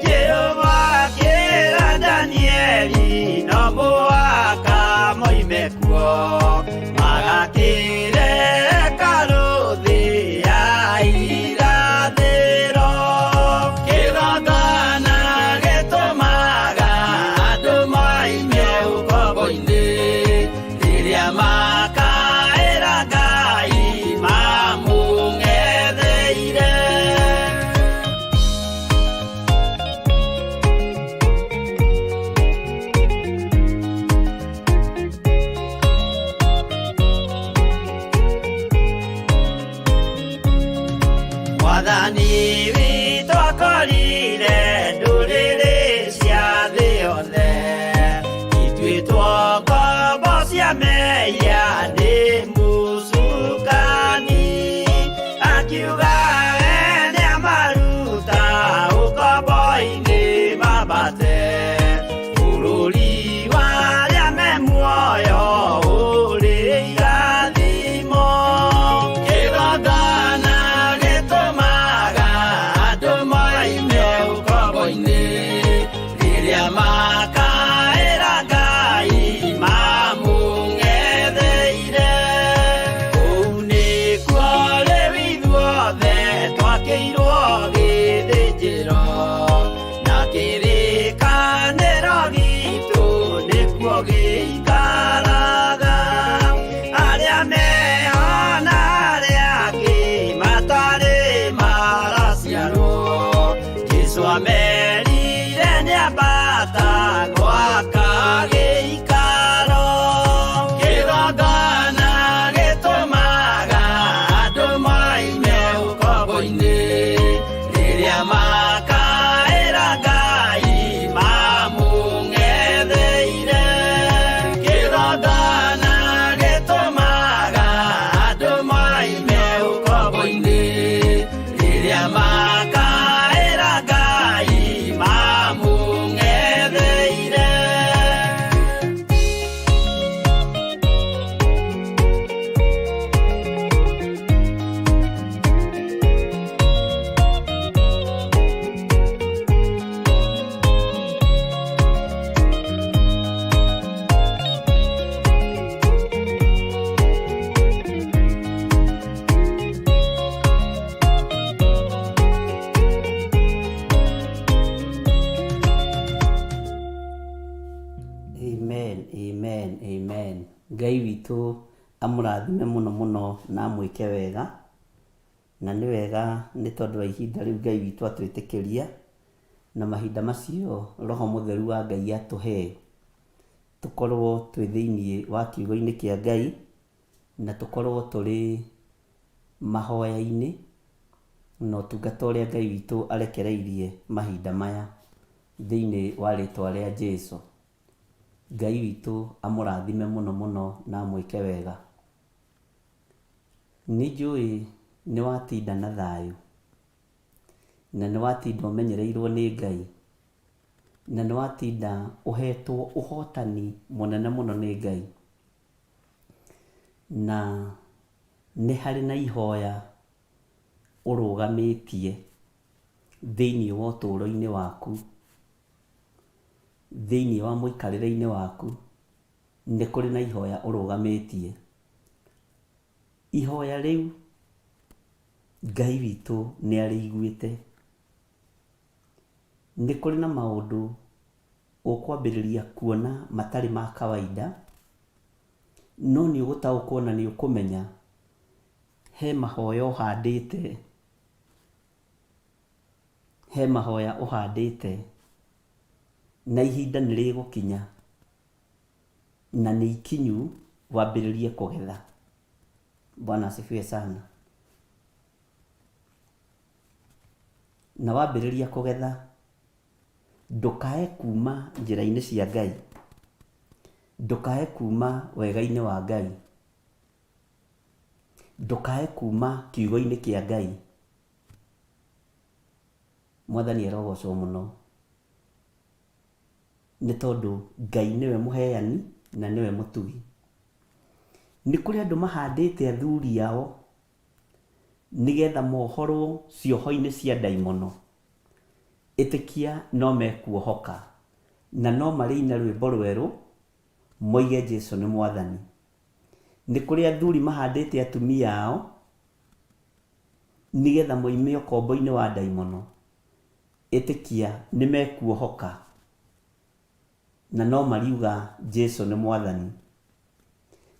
Jehova akĩra Danieli no mũhaka moime kuo, magakĩre hekarũ thĩ ya irathĩro. Kĩgongona gĩtũmaga andũ moime ũkombo-inĩ, rĩrĩa makaĩra Ngai mamũng'etheire. Mwathani witũ akorire ndũrĩrĩ cia thĩ yothe ituĩtwo ngombo cia mehia nĩ mũcukani, akiuga we nĩamaruta ũkombo-inĩ mambate bũrũri wa arĩa me muoyo ũrĩ irathimo. Kĩgongona gĩtũmaga witũ amũrathime mũno mũno na amwĩke wega. Na nĩ wega nĩ tondũ wa ihinda rĩu Ngai witũ atwĩtĩkĩria, na mahinda macio Roho Mũtheru wa Ngai atũhe, tũkorwo twĩ thĩiniĩ wa kiugo-inĩ kĩa Ngai, na tũkorwo tũrĩ mahoya-inĩ, na ũtungata ũrĩa Ngai witũ arekereirie mahinda maya thĩiniĩ wa rĩtwa rĩa Jesu. Ngai witũ amũrathime mũno mũno na amwĩke wega. Nĩ njũĩ nĩ watinda na thayũ, na nĩ watinda ũmenyereirwo nĩ Ngai, na nĩ watinda ũhetwo ũhotani mũnene mũno nĩ Ngai. Na nĩ harĩ na ihoya ũrũgamĩtie thĩiniĩ wa ũtũũro-inĩ waku, thĩiniĩ wa mũikarĩre-inĩ waku, nĩ kũrĩ na ihoya ũrũgamĩtie. Ihoya rĩu Ngai witũ nĩ arĩiguĩte. Nĩ kũrĩ na maũndũ ũkwambĩrĩria kuona matarĩ ma kawaida, no nĩ ũgũtaũkwo na nĩ ũkũmenya he mahoya ũhandĩte, he mahoya ũhandĩte na ihinda nĩ rĩgũkinya na nĩ ikinyu wambĩrĩrie kũgetha. Bwana asifiwe sana. Na wambĩrĩria kũgetha, ndũkae kuma njĩra-inĩ cia Ngai, ndũkae kuma wega-inĩ wa Ngai, ndũkae kuma kiugo-inĩ kĩa Ngai. Mwathani arogocwo mũno, nĩ tondũ Ngai nĩwe mũheani na nĩwe mũtugi. Nĩ kũrĩ andũ mahandĩte athuri ao nĩgetha mohorwo cioho-inĩ cia ndaimono. Ĩtĩkia no mekuohoka na no marĩina rwĩmbo rwerũ moige Jesu nĩ Mwathani. Nĩ kũrĩ athuri mahandĩte atumia ao nĩgetha moime ũkombo-inĩ wa ndaimono. Ĩtĩkia nĩ mekuohoka na no mariuga Jesu nĩ Mwathani.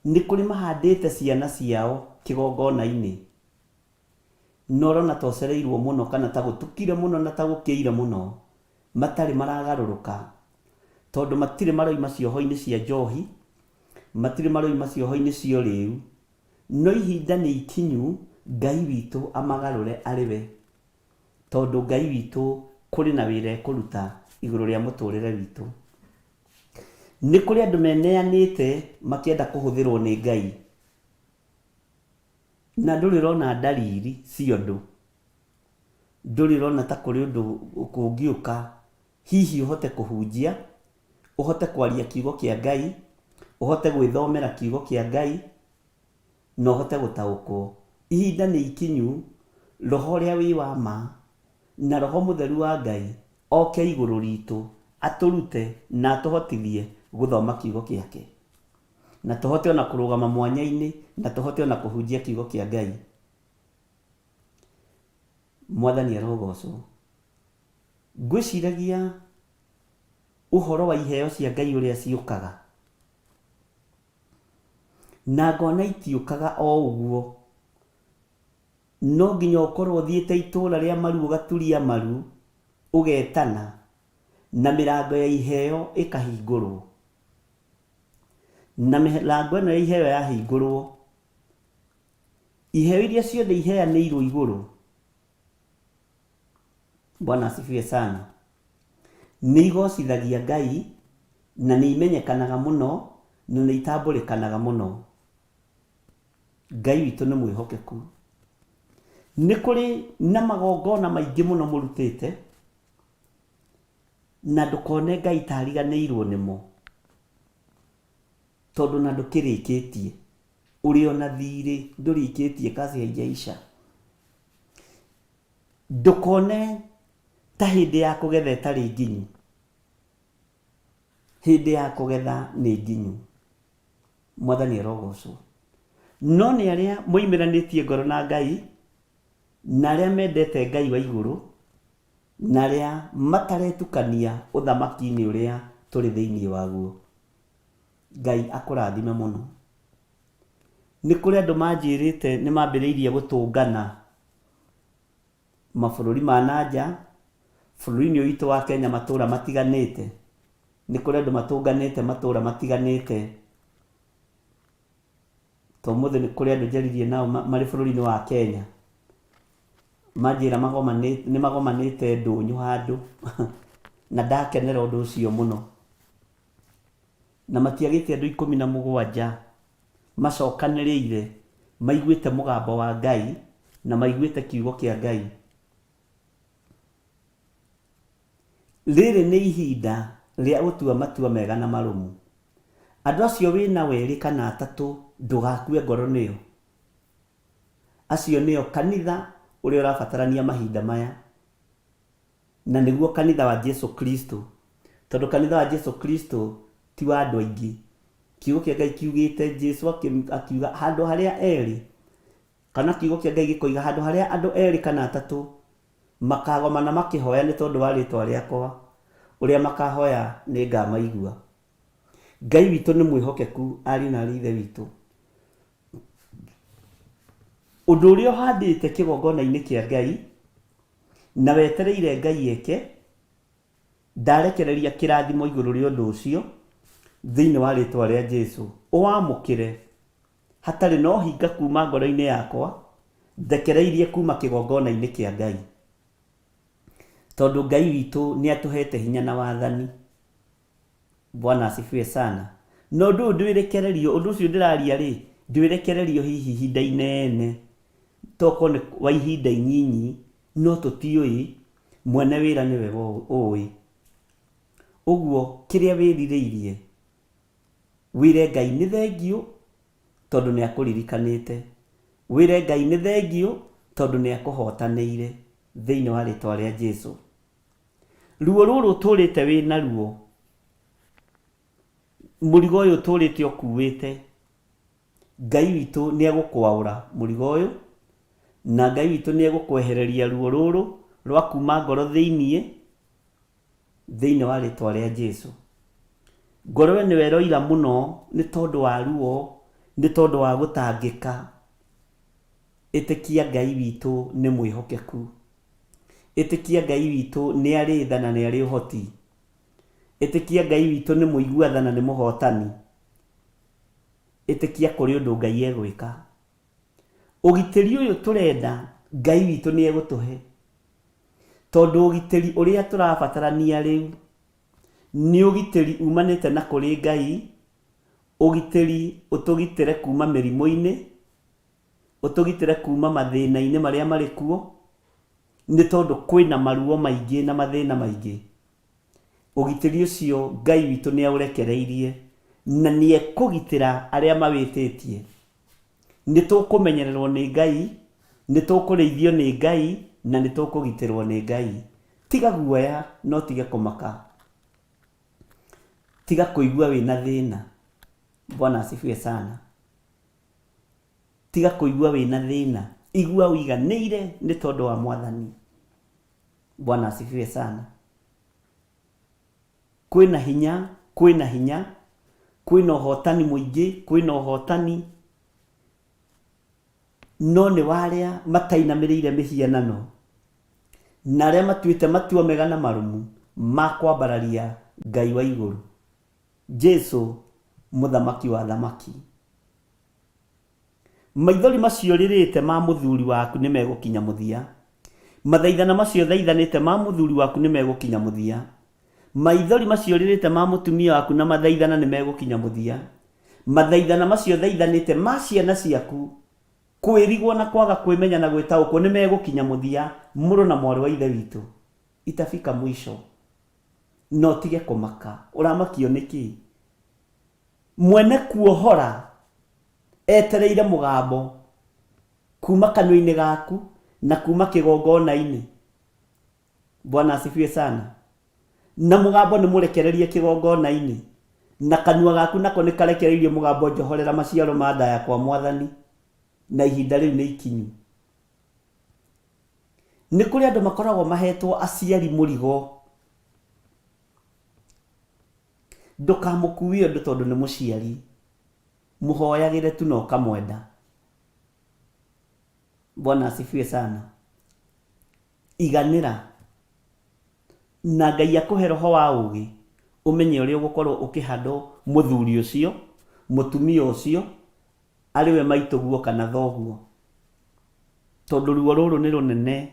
Nĩ kũrĩ mahandĩte ciana ciao kĩgongona-inĩ, na ũrona ta ũcereirwo mũno kana ta gũtukire mũno na ta gũkĩire mũno, matarĩ maragarũrũka, tondũ matirĩ maroima cioho-inĩ cia njohi, matirĩ maroima cioho-inĩ cia ũrĩu, no ihinda nĩ ikinyu Ngai witũ amagarũre arĩ we, tondũ Ngai witũ kũrĩ na wĩra ekũruta igũrũ rĩa mũtũrĩre witũ. Nĩ kũrĩ andũ meneanĩte makĩenda kũhũthĩrwo nĩ Ngai, na ndũrĩ ũrona ndariri cia ũndũ, ndũrĩ ũrona ta kũrĩ ũndũ kũngĩũka hihi ũhote kũhunjia, ũhote kwaria kiugo kĩa Ngai, ũhote gwĩthomera kiugo kĩa Ngai, na ũhote gũtaũkwo. Ihinda nĩ ikinyu Roho ũrĩa wĩ wa ma na Roho Mũtheru wa Ngai oke igũrũ ritũ, atũrute na atũhotithie gũthoma kiugo kĩake. Na tũhote ona kũrũgama mwanya-inĩ na tũhote ona kũhunjia kiugo kĩa Ngai. Mwathani arogocwo. Ngwĩciragia ũhoro wa iheo cia Ngai ũrĩa ciũkaga. Na ngona itiũkaga o ũguo. No nginya ũkorwo ũthiĩte itũũra rĩa maru ũgaturia maru, ũgetana, na mĩrango ya iheo ĩkahingũrwo. Na mĩrango ĩno ya iheo yahingũrwo, iheo iria ciothe iheanĩirwo igũrũ, Bwana asifiwe sana, nĩ igocithagia Ngai na nĩ imenyekanaga mũno na nĩ itambũrĩkanaga mũno. Ngai witũ nĩ mwĩhokeku. Nĩ kũrĩ na magongona maingĩ mũno mũrutĩte, na ndũkone Ngai ta ariganĩirwo nĩmo, tondũ na ndũkĩrĩkĩtie. Ũrĩ o na thirĩ, ndũrĩkĩtie kazi haijaisha. Ndũkone ta hĩndĩ ya kũgetha ĩtarĩ nginyu. Hĩndĩ ya kũgetha nĩ nginyu. Mwathani arogocwo. No nĩ arĩa moimĩranĩtie ngoro na Ngai, na arĩa mendete Ngai wa igũrũ, na arĩa mataretukania ũthamaki-inĩ ũrĩa tũrĩ thĩinĩ waguo. Ngai akũrathime mũno. Nĩ kũrĩ andũ manjĩrĩte nĩ mambĩrĩirie gũtũngana mabũrũri ma na nja, bũrũri-inĩ ũyũ witũ wa Kenya matũra matiganĩte. Nĩ kũrĩ andũ matũnganĩte matũra matiganĩte. Ta ũmũthĩ nĩ kũrĩ andũ njaririe nao marĩ bũrũri-inĩ wa Kenya. Manjĩra nĩ magomanĩte ndũnyũ handũ na ndakenera ũndũ ũcio mũno. Na matiagĩte andũ 17 macokanĩrĩire maiguĩte mũgambo wa Ngai na maiguĩte kiugo kĩa Ngai. Rĩrĩ nĩ ihinda rĩa gũtua matua mega na marũmu. Andũ acio wĩ nao erĩ kana atatũ ndũgakue ngoro nĩo. Acio nĩo kanitha ũrĩa ũrabatarania mahinda maya. Na nĩguo kanitha wa Jesu Kristo. Tondũ kanitha wa Jesu Kristo ti wa andũ aingĩ. Kiugo kĩa Ngai kiugĩte, Jesu akiuga handũ harĩa erĩ, kana kiugo kĩa Ngai gĩkoiga handũ harĩa andũ erĩ kana atatũ makagomana makĩhoya nĩ tondũ wa rĩtwa rĩakwa, ũrĩa makahoya nĩ ngamaigua. Ngai witũ nĩ mwĩhokeku, ariũ na aarĩ a Ithe witũ. Ũndũ ũrĩa ũhandĩte kĩgongona-inĩ kĩa Ngai, na wetereire Ngai eke, ndarekereria kĩrathimo igũrũ rĩa ũndũ ũcio, thĩinĩ wa rĩtwa rĩa Jesu. Ũwamũkĩre hatarĩ na ũhinga kuma ngoro-inĩ yakwa, ndekereirie kuma kĩgongona-inĩ kĩa Ngai. Tondũ Ngai witũ nĩ atũhete hinya na wathani. Bwana asifiwe sana. Na ũndũ ũyũ ndwĩrekererio, ũndũ ũcio ndĩraria rĩ, ndwĩrekererio hihi ihinda inene, tokorwo nĩ wa ihinda inyinyi, no tũtiũĩ, mwene wĩra nĩwe ũĩ. Ũguo kĩrĩa wĩrirĩirie, wĩre Ngai nĩ thengiũ tondũ nĩ akũririkanĩte. Wĩre Ngai nĩ thengiũ tondũ nĩ akũhotanĩire thĩinĩ wa rĩtwa rĩa Jesu. Ruo rũrũ ũtũrĩte wĩ naruo, mũrigo ũyũ ũtũrĩte ũkuĩte, Ngai witũ nĩ egũkwaũra mũrigo ũyũ, na Ngai witũ nĩ egũkwehereria ruo rũrũ rwa kuma ngoro thĩiniĩ, thĩinĩ wa rĩtwa rĩa Jesu. Ngoro ĩno ĩroira mũno nĩ tondũ wa ruo, nĩ tondũ wa gũtangĩka. Ĩtĩkia Ngai witũ nĩ mwĩhokeku. Ĩtĩkia Ngai witũ nĩ arĩ tha na nĩ arĩ ũhoti. Ĩtĩkia Ngai witũ nĩ mũigua tha na nĩ mũhotani. Ĩtĩkia kũrĩ ũndũ Ngai egwĩka. Ũgitĩri ũyũ tũrenda Ngai witũ nĩ egũtũhe. Tondũ ũgitĩri ũrĩa tũrabatarania rĩu nĩ ũgitĩri umanĩte na kũrĩ Ngai, ũgitĩri ũtũgitĩre kuma mĩrimũ-inĩ, ũtũgitĩre kuma mathĩna-inĩ marĩa marĩ kuo, nĩ tondũ kwĩna maruo maingĩ na mathĩna maingĩ. Ũgitĩri ũcio Ngai witũ nĩ aũrekereirie na nĩ ekũgitĩra arĩa mawĩtĩtie. Nĩ tũkũmenyererwo nĩ Ngai, nĩ tũkũrĩithio nĩ Ngai na nĩ tũkũgitĩrwo nĩ Ngai. Tiga guoya na ũtige kũmaka. Tiga kũigua wĩna thĩna. Bwana asifiwe sana. Tiga kũigua wĩna thĩna. Igua ũiganĩire nĩ tondũ wa Mwathani. Bwana asifiwe sana. Kwĩna hinya, kwĩna hinya, kwĩna ũhotani mũingĩ, kwĩna ũhotani, no nĩ wa arĩa matainamĩrĩire mĩhianano na arĩa matuĩte matua mega na marũmu ma kwambararia Ngai wa igũrũ, Jesu mũthamaki wa athamaki. Maithori macio ũrĩrĩte ma mũthuri waku nĩ megũkinya mũthia. Mathaithana macio ũthaithanĩte ma mũthuri waku nĩ megũkinya mũthia. Maithori macio ũrĩrĩte ma mũtumia waku na mathaithana nĩ megũkinya mũthia. Mathaithana macio ũthaithanĩte ma ciana ciaku, kwĩrigwo na kwaga kwĩmenya na gwĩtaũkwo nĩ megũkinya mũthia, mũrũ na mwarĩ wa Ithe witũ. Itafika mwisho. Na ũtige kũmaka. Ũramakio nĩkĩ? Mwene kuohora etereire mũgambo kuma kanua-inĩ gaku na kuma kĩgongona-inĩ. Bwana asifiwe sana. Na mũgambo nĩ mũrekererie kĩgongona-inĩ, na kanua gaku nako nĩ karekereirie mũgambo njohorera maciaro ma nda yakwa Mwathani, na ihinda rĩu nĩ ikinyu. Nĩ kũrĩ andũ makoragwo mahetwo aciari mũrigo. Ndũkamũkuie ũndũ tondũ nĩ mũciari. Mũhoyagĩre tu na ũkamwenda. Bwana asifiwe sana. Iganĩra na Ngai akũhe roho wa ũgĩ, ũmenye ũrĩa ũgũkorwo ũkĩhandwo mũthuri ũcio, mũtumia ũcio, arĩ we maitũguo kana thoguo. Tondũ ruo rũrũ nĩ rũnene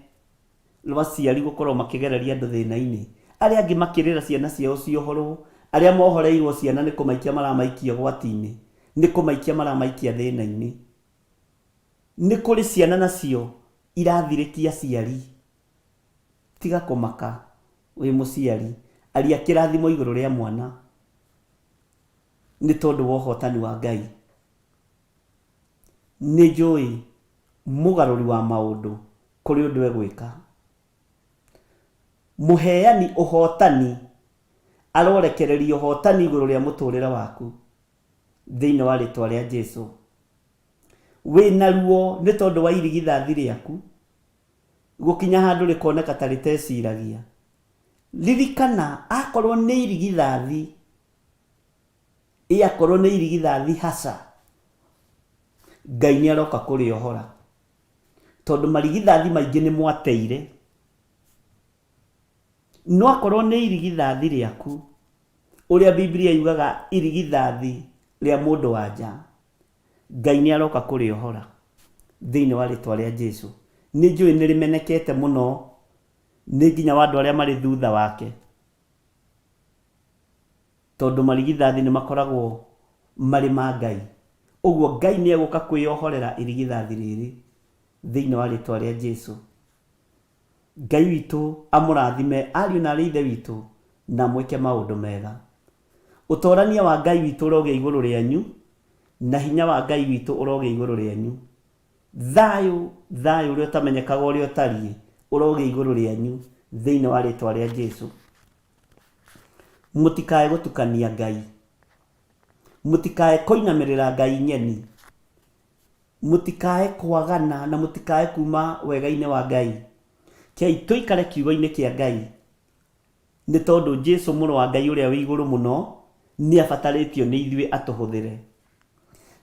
rwa aciari gũkorwo makĩgereria andũ thĩna-inĩ. Arĩa angĩ makĩrĩra ciana ciao ciohorwo, arĩa mohoreirwo ciana nĩ kũmaikia maramaikia ũgwati-inĩ, nĩ kũmaikia maramaikia thĩna-inĩ. Nĩ kũrĩ ciana nacio irathirĩkia aciari. Tiga kũmaka wĩ mũciari, aria kĩrathimo igũrũ rĩa mwana nĩ tondũ wa ũhotani wa Ngai. Nĩ njũĩ mũgarũri wa maũndũ kũrĩ ũndũ egwĩka. Mũheani ũhotani arorekereria ũhotani igũrũ rĩa mũtũrĩre waku thĩinĩ wa rĩtwa rĩa Jesu. Wĩna ruo nĩ tondũ wa irigithathi rĩaku gũkinya handũ rĩkoneka ta rĩteciragia. Ririkana akorwo nĩ irigithathi, ĩ akorwo nĩ irigithathi haca, Ngai nĩ aroka kũrĩohora. Tondũ marigithathi maingĩ nĩ mwateire. No akorwo nĩ irigithathi rĩaku, ũrĩa Biblia yugaga irigithathi rĩa mũndũ wa nja, Ngai nĩ aroka kũrĩohora thĩinĩ wa rĩtwa rĩa Jesu. Nĩ njũĩ nĩ rĩmenekete mũno nĩ nginya wa andũ arĩa marĩ thutha wake, tondũ marigithathi nĩ makoragwo marĩ ma Ngai. Ũguo Ngai nĩ egũka kwĩyohorera irigithathi rĩrĩ thĩinĩ wa rĩtwa rĩa Jesu. Ngai witũ amũrathime ariũ na arĩ ithe witũ na mwĩke maũndũ mega. Ũtorania wa Ngai witũ ũrogĩa igũrũ rĩanyu na hinya wa Ngai witũ ũrogĩa igũrũ rĩanyu. Thayũ, thayũ ũrĩa ũtamenyekaga ũrĩa ũtariĩ ũrogĩa igũrũ rĩanyu thĩinĩ wa rĩtwa rĩa Jesu. Mũtikae gũtukania Ngai, mũtikae kũinamĩrĩra Ngai ng'eni, mũtikae kwagana na mũtikae kuma wega-inĩ wa Ngai. Kei tũikare kiugo-inĩ kĩa Ngai, nĩ tondũ Jesu mũrũ wa Ngai ũrĩa wĩ igũrũ mũno nĩ abatarĩtio nĩ ithuĩ atũhũthĩre.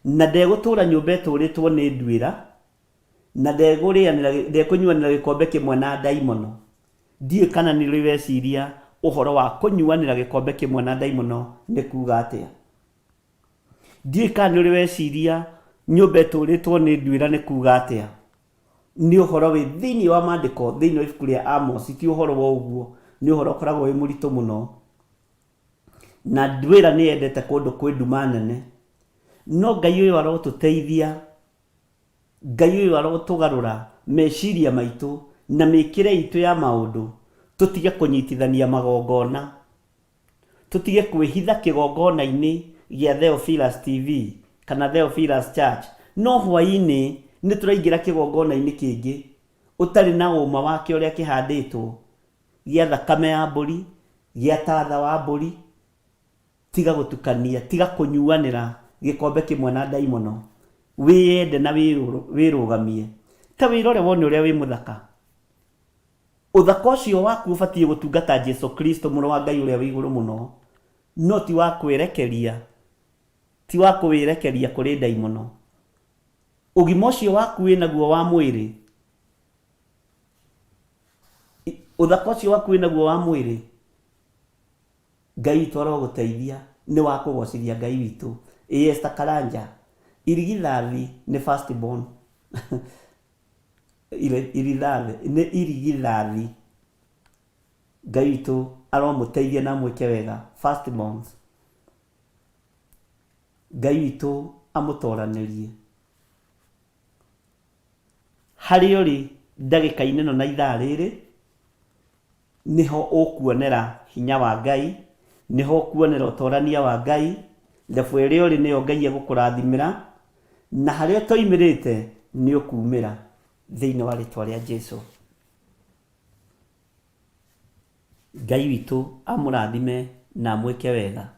Na ndegũtũra nyũmba ĩtũrĩtwo nĩ nduĩra, na ndekũnyuanĩra gĩkombe kĩmwe na ndaimono. Ndiũĩ kana nĩ ũrĩ weciria ũhoro wa kũnyuanĩra gĩkombe kĩmwe na ndaimono nĩ kuga atĩa. Ndiũĩ kana nĩ ũrĩ weciria nyũmba ĩtũrĩtwo nĩ nduĩra nĩ kuga atĩa. Nĩ ũhoro wĩ thĩinĩ wa maandĩko, thĩinĩ wa ibuku rĩa Amos, ti ũhoro wa ũguo, nĩ ũhoro ũkoragwo wĩ mũritũ mũno. Na nduĩra nĩ yendete kũndũ kwĩ nduma nene. No Ngai ũyũ arotũteithia, Ngai ũyũ arotũgarũra meciria maitũ na mĩkĩre itũ ya maũndũ, tũtige kũnyitithania magongona, tũtige kwĩhitha kĩgongona-inĩ gĩa Theophilus TV kana Theophilus Church, no hwaĩ-inĩ nĩ tũraingĩra kĩgongona-inĩ kĩngĩ ũtarĩ na ũma wake ũrĩa kĩhandĩtwo, gĩa thakame ya mbũri, gĩa tatha wa mbũri. Tiga gũtukania, tiga kũnyuanĩra gĩkombe kĩmwe na ndaimono. Wĩyende na wĩrũgamie. Ta wĩrore wone ũrĩa wĩ mũthaka. Ũthaka ũcio waku ũbatiĩ gũtungata Jesu Kristo mũrũ wa Ngai ũrĩa wĩ igũrũ mũno, no ti wa kwĩrekeria, ti wa kũwĩrekeria kũrĩ ndaimono. Ũgima ũcio waku wĩnaguo wa mwĩrĩ, ũthaka ũcio waku wĩnaguo wa mwĩrĩ, Ngai witũ arogũteithia, nĩ wa kũgocithia Ngai witũ. Ĩ Esther Karanja, irigithathi nĩ first born. Irigithathi nĩ irigithathi. Ngai witũ aromũteithia na amwĩke wega, first borns. Ngai witũ amũtoranĩrie. Harĩa ũrĩ ndagĩka-inĩ ĩno na ithaa rĩrĩ, nĩho ũkuonera hinya wa Ngai, nĩho ũkuonera ũtorania wa Ngai, level ĩrĩa ũrĩ nĩyo Ngai egũkũrathimĩra, na harĩa ũtoimĩrĩte nĩ ũkumĩra thĩinĩ wa rĩtwa rĩa Jesu. Ngai witũ amũrathime na amwĩke wega.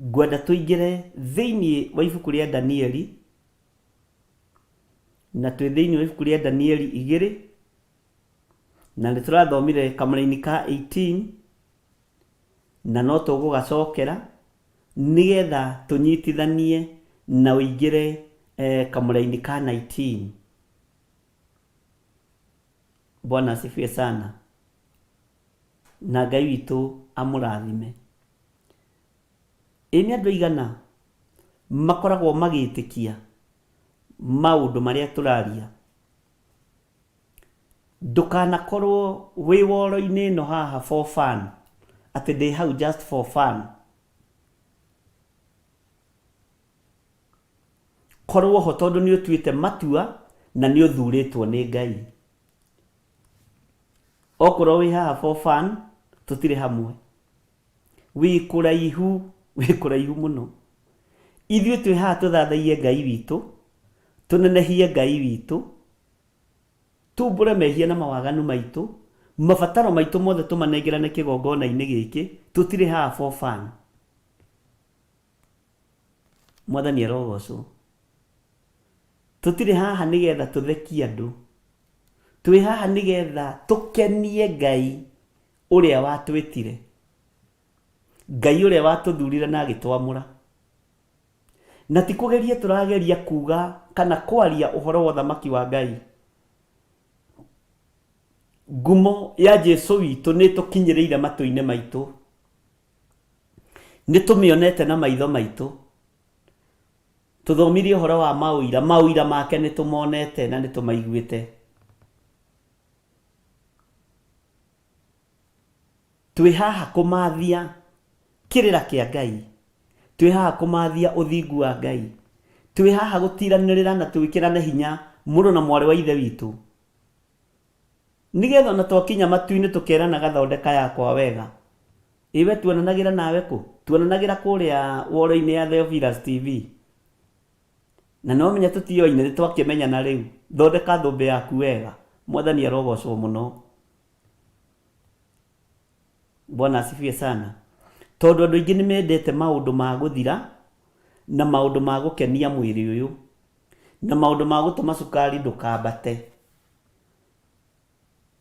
Ngwenda tũingĩre thĩinĩ wa ibuku rĩa Danieli, na twĩ thĩinĩ wa ibuku rĩa Danieli 2, na nĩ tũrathomire kamũraini ka 18, na no tũgũgacokera nĩgetha tũnyitithanie na ũingĩre kamũraini ka 19. Bwana asifiwe sana. Na Ngai witũ amũrathime. Ĩ nĩ andũ aigana makoragwo magĩtĩkia maũndũ marĩa tũraria? Ndũkanakorwo wĩ woro-inĩ ĩno haha for fun, atĩ ndĩ hau just for fun. Korwo ho tondũ nĩ ũtuĩte matua na nĩ ũthurĩtwo nĩ Ngai. Okorwo wĩ haha for fun, tũtirĩ hamwe. Wĩ kũraihu, wĩ kũraihu mũno. Ithuĩ twĩ haha tũthathaiye Ngai witũ, tũnenehie Ngai witũ, tumbũre mehia na mawaganu maitũ, mabataro maitũ mothe tũmanengerane kĩgongona-inĩ gĩkĩ, tũtirĩ haha for fun. Mwathani arogocwo. Tũtirĩ haha nĩgetha tũthekie andũ. Twĩ haha nĩgetha tũkenie Ngai ũrĩa watwĩtire. Ngai ũrĩa watũthurire na agĩtwamũra. Na ti kũgeria tũrageria kuga kana kwaria ũhoro wa ũthamaki wa Ngai. Ngumo ya Jesu witũ nĩ ĩtũkinyĩrĩire matũ-inĩ maitũ. Nĩ tũmĩonete na maitho maitũ. Tũthomire ũhoro wa maũira, maũira make nĩ tũmonete na nĩ tũmaiguĩte. Twĩ haha kũmathia kĩrĩra kĩa Ngai. Twĩ haha kũmathia ũthingu wa Ngai. Twĩ haha gũtiranĩrĩra na twĩkĩrane hinya mũrũ na mwarĩ wa Ithe witũ. Nĩgetha ona twakinya matu-inĩ tũkeranaga thondeka yakwa wega. Ĩ we tuonanagĩra nawe kũ? Tuonanagĩra kũrĩa woro-inĩ ya Theophilus TV. Na nĩwamenya tũtioaine nĩtwakĩmenyana rĩu. Thondeka thũmbĩ yaku wega. Mwathani arogocwo mũno. Bwana asifiwe sana. Tondũ andũ aingĩ nĩmendete maũndũ ma gũthira na maũndũ ma gũkenia mwĩrĩ ũyũ na maũndũ ma gũtũma cukari ndũkambate.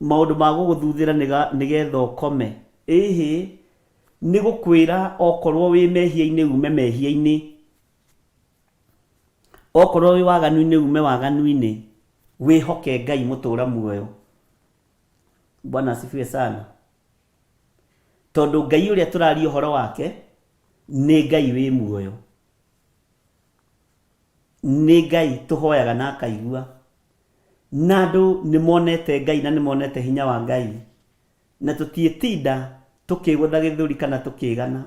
Maũndũ ma gũgũthuthĩra nĩgetha ũkome. Ĩhĩ, nĩ gũkwĩra okorwo wĩ mehia-inĩ ume mehia-inĩ. Okorwo wĩ waganu-inĩ ume waganu-inĩ. Wĩhoke Ngai mũtũra muoyo. Bwana asifiwe sana. Tondũ Ngai ũrĩa tũraria ũhoro wake nĩ Ngai wĩ muoyo. Nĩ Ngai tũhoyaga na akaigua. Na andũ nĩ monete Ngai na nĩ monete hinya wa Ngai. Na tũtiĩtinda tũkĩgũtha gĩthũri kana tũkĩgana.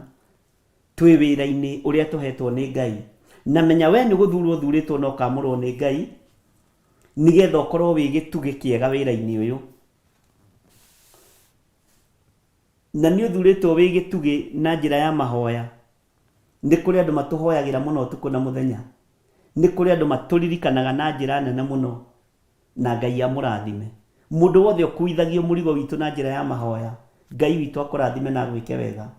Twĩ wĩra-inĩ ũrĩa tũhetwo nĩ Ngai. Na menya we nĩ gũthurwo ũthurĩtwo na ũkamũrwo nĩ Ngai nĩgetha ũkorwo wĩ gĩtugĩ kĩega wĩra-inĩ ũyũ. Na nĩ ũthurĩtwo wĩ gĩtugĩ na njĩra ya mahoya. Nĩ kũrĩ andũ matũhoyagĩra mũno ũtukũ na mũthenya. Nĩ kũrĩ andũ matũririkanaga na njĩra nene mũno. Na Ngai amũrathime. Mũndũ wothe ũkuithagio mũrigo witũ na njĩra ya mahoya, Ngai witũ akũrathime na agwĩke wega.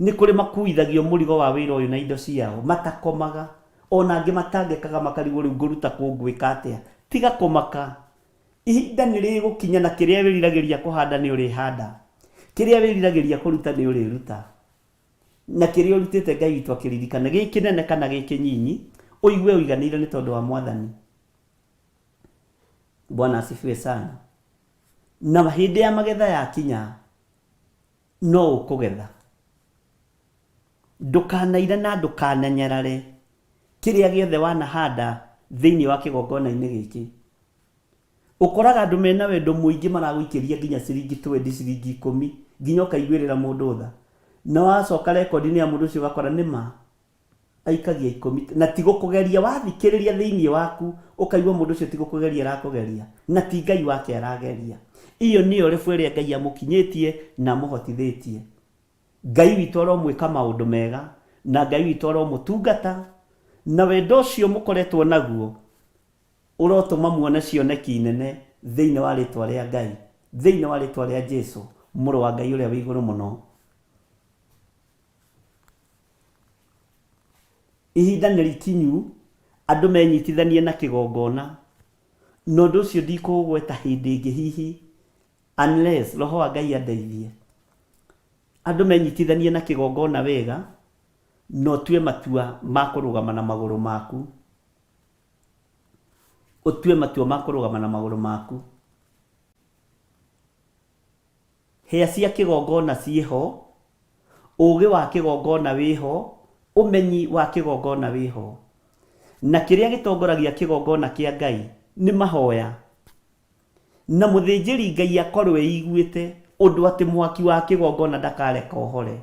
Nĩ kũrĩ makuithagio mũrigo wa wĩra ũyũ na indo ciao, matakomaga, o na angĩ matangĩkaga makarigwo rĩu ngũruta kũ ngwĩka atĩa. Tiga kũmaka. Ihinda nĩ rĩgũkinya na kĩrĩa wĩriragĩria kũhanda nĩ ũrĩhanda. Kĩrĩa wĩriragĩria kũruta nĩ ũrĩruta. Na kĩrĩa ũrutĩte Ngai witũ akĩririkane, gĩ kĩnene kana gĩ kĩnyinyi, ũigue ũiganĩire nĩ tondũ wa Mwathani. Bwana asifiwe sana. Na hĩndĩ ya magetha yakinya, no ũkũgetha. Ndũkanaire na ndũkananyarare kĩrĩa gĩothe wanahanda thĩinĩ wa kĩgongona-inĩ gĩkĩ. Ũkoraga andũ mena wendo mũingĩ maragũikĩria nginya ciringi twendi, ciringi ikũmi, nginya ũkaiguĩrĩra mũndũ tha. Na wacoka rekondi-inĩ ya mũndũ ũcio ũgakora nĩ ma aikagia ikũmi na ti gũkũgeria, wathikĩrĩria thĩinĩ waku ũkaigua mũndũ ũcio ti gũkũgeria arakũgeria na ti Ngai wake arageria. Iyo nĩyo rebu ĩrĩa Ngai amũkinyĩtie na amũhotithĩtie. Ngai witũ aromwĩka maũndũ mega na Ngai witũ aromũtungata na wendo ũcio mũkoretwo naguo Ũrotũma muone cioneki nene thĩinĩ wa rĩĩtwa rĩa Ngai, thĩinĩ wa rĩĩtwa rĩa Jesu, Mũrũ wa Ngai ũrĩa wĩ igũrũ mũno. Ihinda nĩ rikinyu andũ menyitithanie na kĩgongona, na ũndũ ũcio ndikũũgweta hĩndĩ ĩngĩ hihi, unless Roho wa Ngai andeithie. Andũ menyitithanie na kĩgongona wega, na ũtue matua ma kũrũgama na magũrũ maku. Ũtue matua ma kũrũgama na magũrũ maku. Hĩa cia kĩgongona ciĩho, ũũgĩ wa kĩgongona wĩho, ũmenyi wa kĩgongona wĩho. Na kĩrĩa gĩtongoragia kĩgongona kĩa Ngai nĩ mahoya. Na mũthĩnjĩri Ngai akorwo eiguĩte ũndũ atĩ mwaki wa kĩgongona ndakareka ũhore.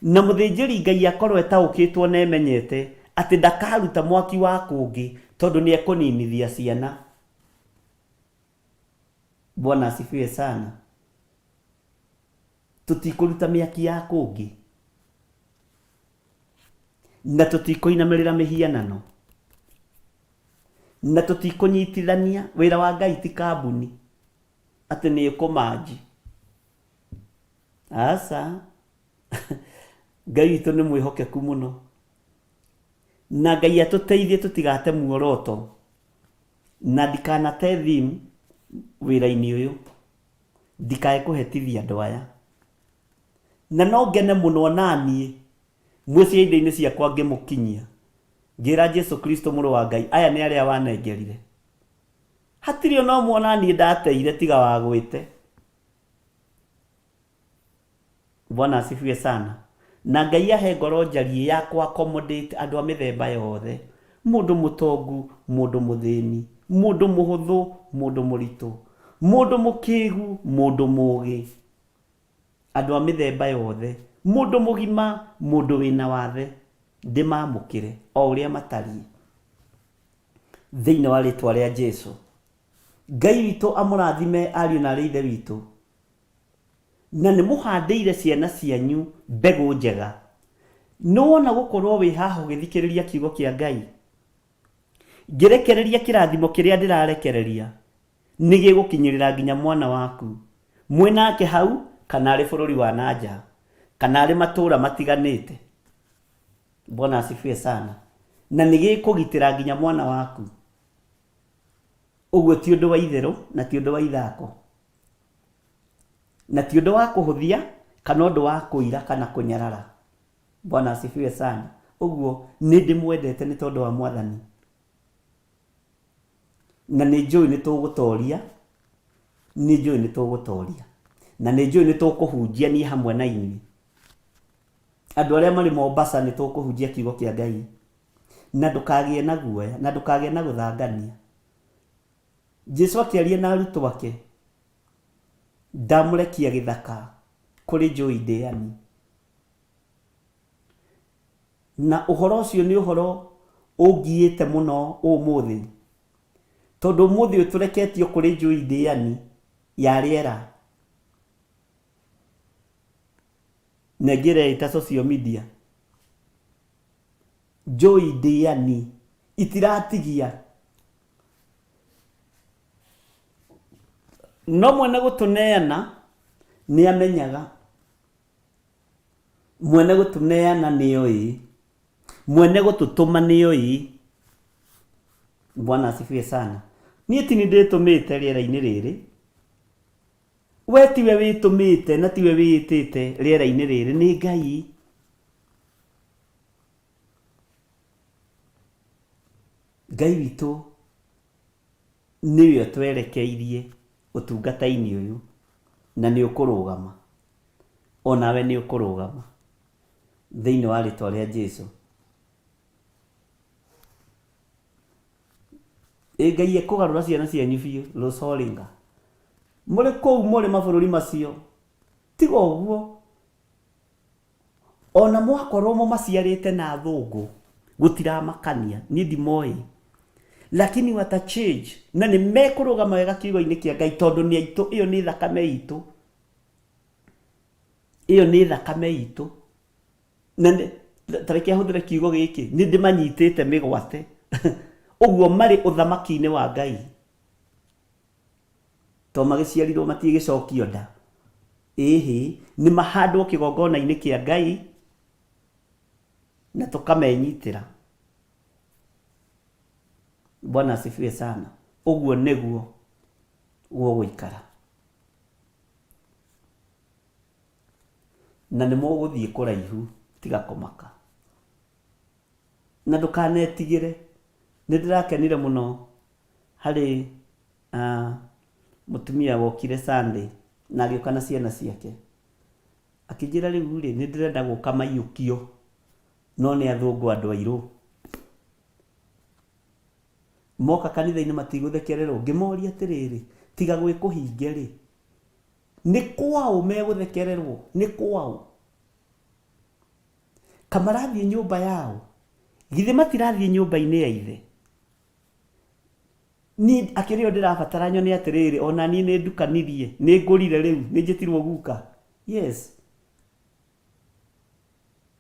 Na mũthĩnjĩri Ngai akorwo etaũkĩtwo na emenyete atĩ ndakaruta mwaki wa kũngĩ tondũ nĩekũninithia ciana. Bwana asifiwe sana. Tũtikũruta mĩaki ya kũngĩ na tũtikũinamĩrĩra mĩhianano na tũtikũnyitithania wĩra wa Ngai ti kambuni atĩ nĩ ĩkũmanji. Aca, Ngai witũ nĩ mwĩhokeku mũno na Ngai atũteithie tũtigate muoroto na ndikanate theme wĩra-inĩ ũyũ, ndikae kũhetithia andũ aya. Na no ngene mũno naniĩ mwĩ ciaithe-inĩ ciakwa ngĩmũkinyia, ngĩra Jesu Kristo mũrũ wa Ngai, aya nĩ arĩa wanengerire. Hatirĩ ona ũmwe onaniĩ ndateire tiga wagwĩte. Bwana asifiwe sana. Na Ngai ahe ngoro njariĩ ya kũ accommodate andũ a mĩthemba yothe, mũndũ mũtongu, mũndũ mũthĩni, mũndũ mũhũthũ, mũndũ mũritũ, mũndũ mũkĩgu, mũndũ mũgĩ, andũ a mĩthemba yothe, mũndũ mũgima, mũndũ wĩna wathe, ndĩmamũkĩre o ũrĩa matariĩ thĩinĩ wa rĩtwa rĩa Jesu. Ngai witũ amũrathime ariũ na arĩ ithe witũ. Na nĩ mũhandĩire ciana cianyu mbegũ njega. Nĩ wona gũkorwo wĩ haha ũgĩthikĩrĩria kiugo kĩa Ngai? Ngĩrekereria kĩrathimo kĩrĩa ndĩrarekereria, nĩ gĩgũkinyĩrĩra nginya mwana waku, mwĩ nake hau kana arĩ bũrũri wa na nja, kana arĩ matũũra matiganĩte. Bwana asifiwe sana. Na nĩ gĩkũgitĩra nginya mwana waku. Ũguo ti ũndũ wa itherũ na ti ũndũ wa ithako. Na ti ũndũ wa kũhũthia kana ũndũ wa kũira kana kũnyarara. Bwana asifiwe sana. Ũguo nĩ ndĩmwendete nĩ tondũ wa Mwathani. Na nĩ njũĩ nĩ tũgũtoria, nĩ njũĩ nĩ tũgũtoria. Na nĩ njũĩ nĩ tũkũhunjia niĩ hamwe na inyuĩ. Andũ arĩa marĩ Mombasa nĩ tũkũhunjia kiugo kĩa Ngai. Na ndũkagĩe na guoya, na ndũkagĩe na gũthangania. Jesu akĩaria na arutwo ake, ndamũrekia gĩthaka kũrĩ njũi ndĩani. Na ũhoro ũcio nĩ ũhoro ũngiĩte mũno ũmũthĩ, tondũ ũmũthĩ ũyũ tũreketio kũrĩ njũi ndĩani ya rĩera, na ĩngĩ ĩreĩta social media. Njũi ndĩani itiratigia. No mwene gũtũneana nĩ amenyaga. Mwene gũtũneana nĩ oĩ. Mwene gũtũtũma nĩ oĩ. Bwana asifiwe sana. Niĩ ti niĩ ndĩtũmĩte rĩera-inĩ rĩrĩ. We tiwe wĩtũmĩte na tiwe wĩĩtĩte rĩera-inĩ rĩrĩ, nĩ Ngai. Ngai witũ nĩwe ũtwerekeirie ũtungata-inĩ ũyũ, na nĩ ũkũrũgama. O nawe nĩ ũkũrũgama thĩinĩ wa rĩtwa rĩa Jesu. Ĩ Ngai ekũgarũra ciana cianyu biũ, Lusolinga. Mũrĩ kũu mũrĩ mabũrũri macio, tiga ũguo. Ona mwakorwo mũmaciarĩte na athũngũ, gũtiramakania, niĩ ndimoĩ. Lakini wata change, na nĩ mekũrũgama wega kiugo-inĩ kĩa Ngai tondũ nĩ aitũ, ĩyo nĩ thakame itũ. Ĩyo nĩ thakame itũ. Na nĩ, ta reke hũthĩre kiugo gĩkĩ, nĩ ndĩmanyitĩte mĩgwate. Ũguo marĩ ũthamaki-inĩ wa Ngai. To magĩciarirwo matiĩgĩcokio nda. Ĩhĩ, nĩ mahandwo kĩgongona-inĩ kĩa Ngai na tũkamenyitĩra. Bwana asifiwe sana. Ũguo nĩguo gũgũikara. Na nĩ mũgũthiĩ kũraihu, tiga kũmaka. Na ndũkanetigĩre. Nĩ ndĩrakenire mũno harĩ mũtumia wokire Sunday. Na agĩũka na ciana ciake. Akĩnjĩra rĩu rĩ, nĩ ndĩrenda gũka maiyũkio, no nĩ athũngũ andũ airũ. Moka kanitha-inĩ matigũthekererwo. Ngĩmoria atĩrĩrĩ, tiga gwĩ kũhinge rĩ, nĩ kwaũ megũthekererwo? Nĩ kwaũ? Kamarathiĩ nyũmba yao? Githĩ matirathiĩ nyũmba-inĩ ya ithe? Niĩ akĩrĩ o ndĩrabatara nyone atĩrĩrĩ, ona niĩ nĩ ndukanirie, nĩ ngũrire rĩu, nĩ njĩtirwo guka. Yes.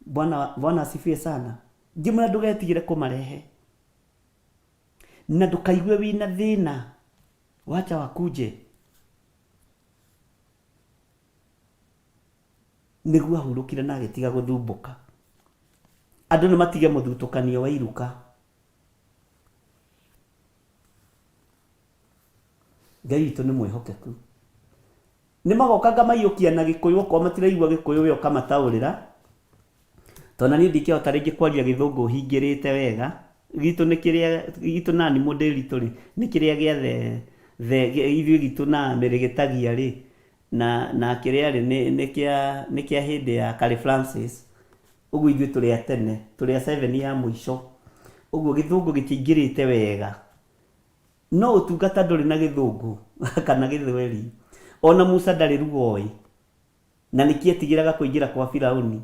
Bwana, Bwana asifiwe sana. Ngĩmwĩra ndũgetigĩre kũmarehe. Na ndũkaigue wĩna thĩna. Wacha wakuje. Nĩguo ahurũkire na agĩtiga gũthumbũka. Andũ nĩ matige mũthutũkanio wa iruka. Ngai witũ nĩ mwĩhokeku. Nĩ magoka ngamaiyũkia na Gĩkũyũ okorwo matiraigua Gĩkũyũ we ũkamataũrĩra. Tondũ na niĩ ndingĩhota rĩngĩ kwaria Gĩthũngũ hingĩrĩte wega. Gitũ nĩ kĩrĩa, gitũ na niĩ mũndĩritũ rĩ, nĩ kĩrĩa gĩa the, the, ithuĩ gitũ na mĩrĩgĩtagia rĩ, na, na kĩrĩa rĩ, nĩ, nĩ kĩa, nĩ kĩa hĩndĩ ya Curly Francis. Ũguo ithuĩ tũrĩ a tene, tũrĩ a seven ya mũico. Ũguo Gĩthũngũ gĩtiaingĩrĩte wega. No ũtungata ndũrĩ na Gĩthũngũ kana Gĩthweri. Ona Musa ndarĩ lugha oĩ. Na nĩkĩo etigĩraga kũingĩra kwa Firauni.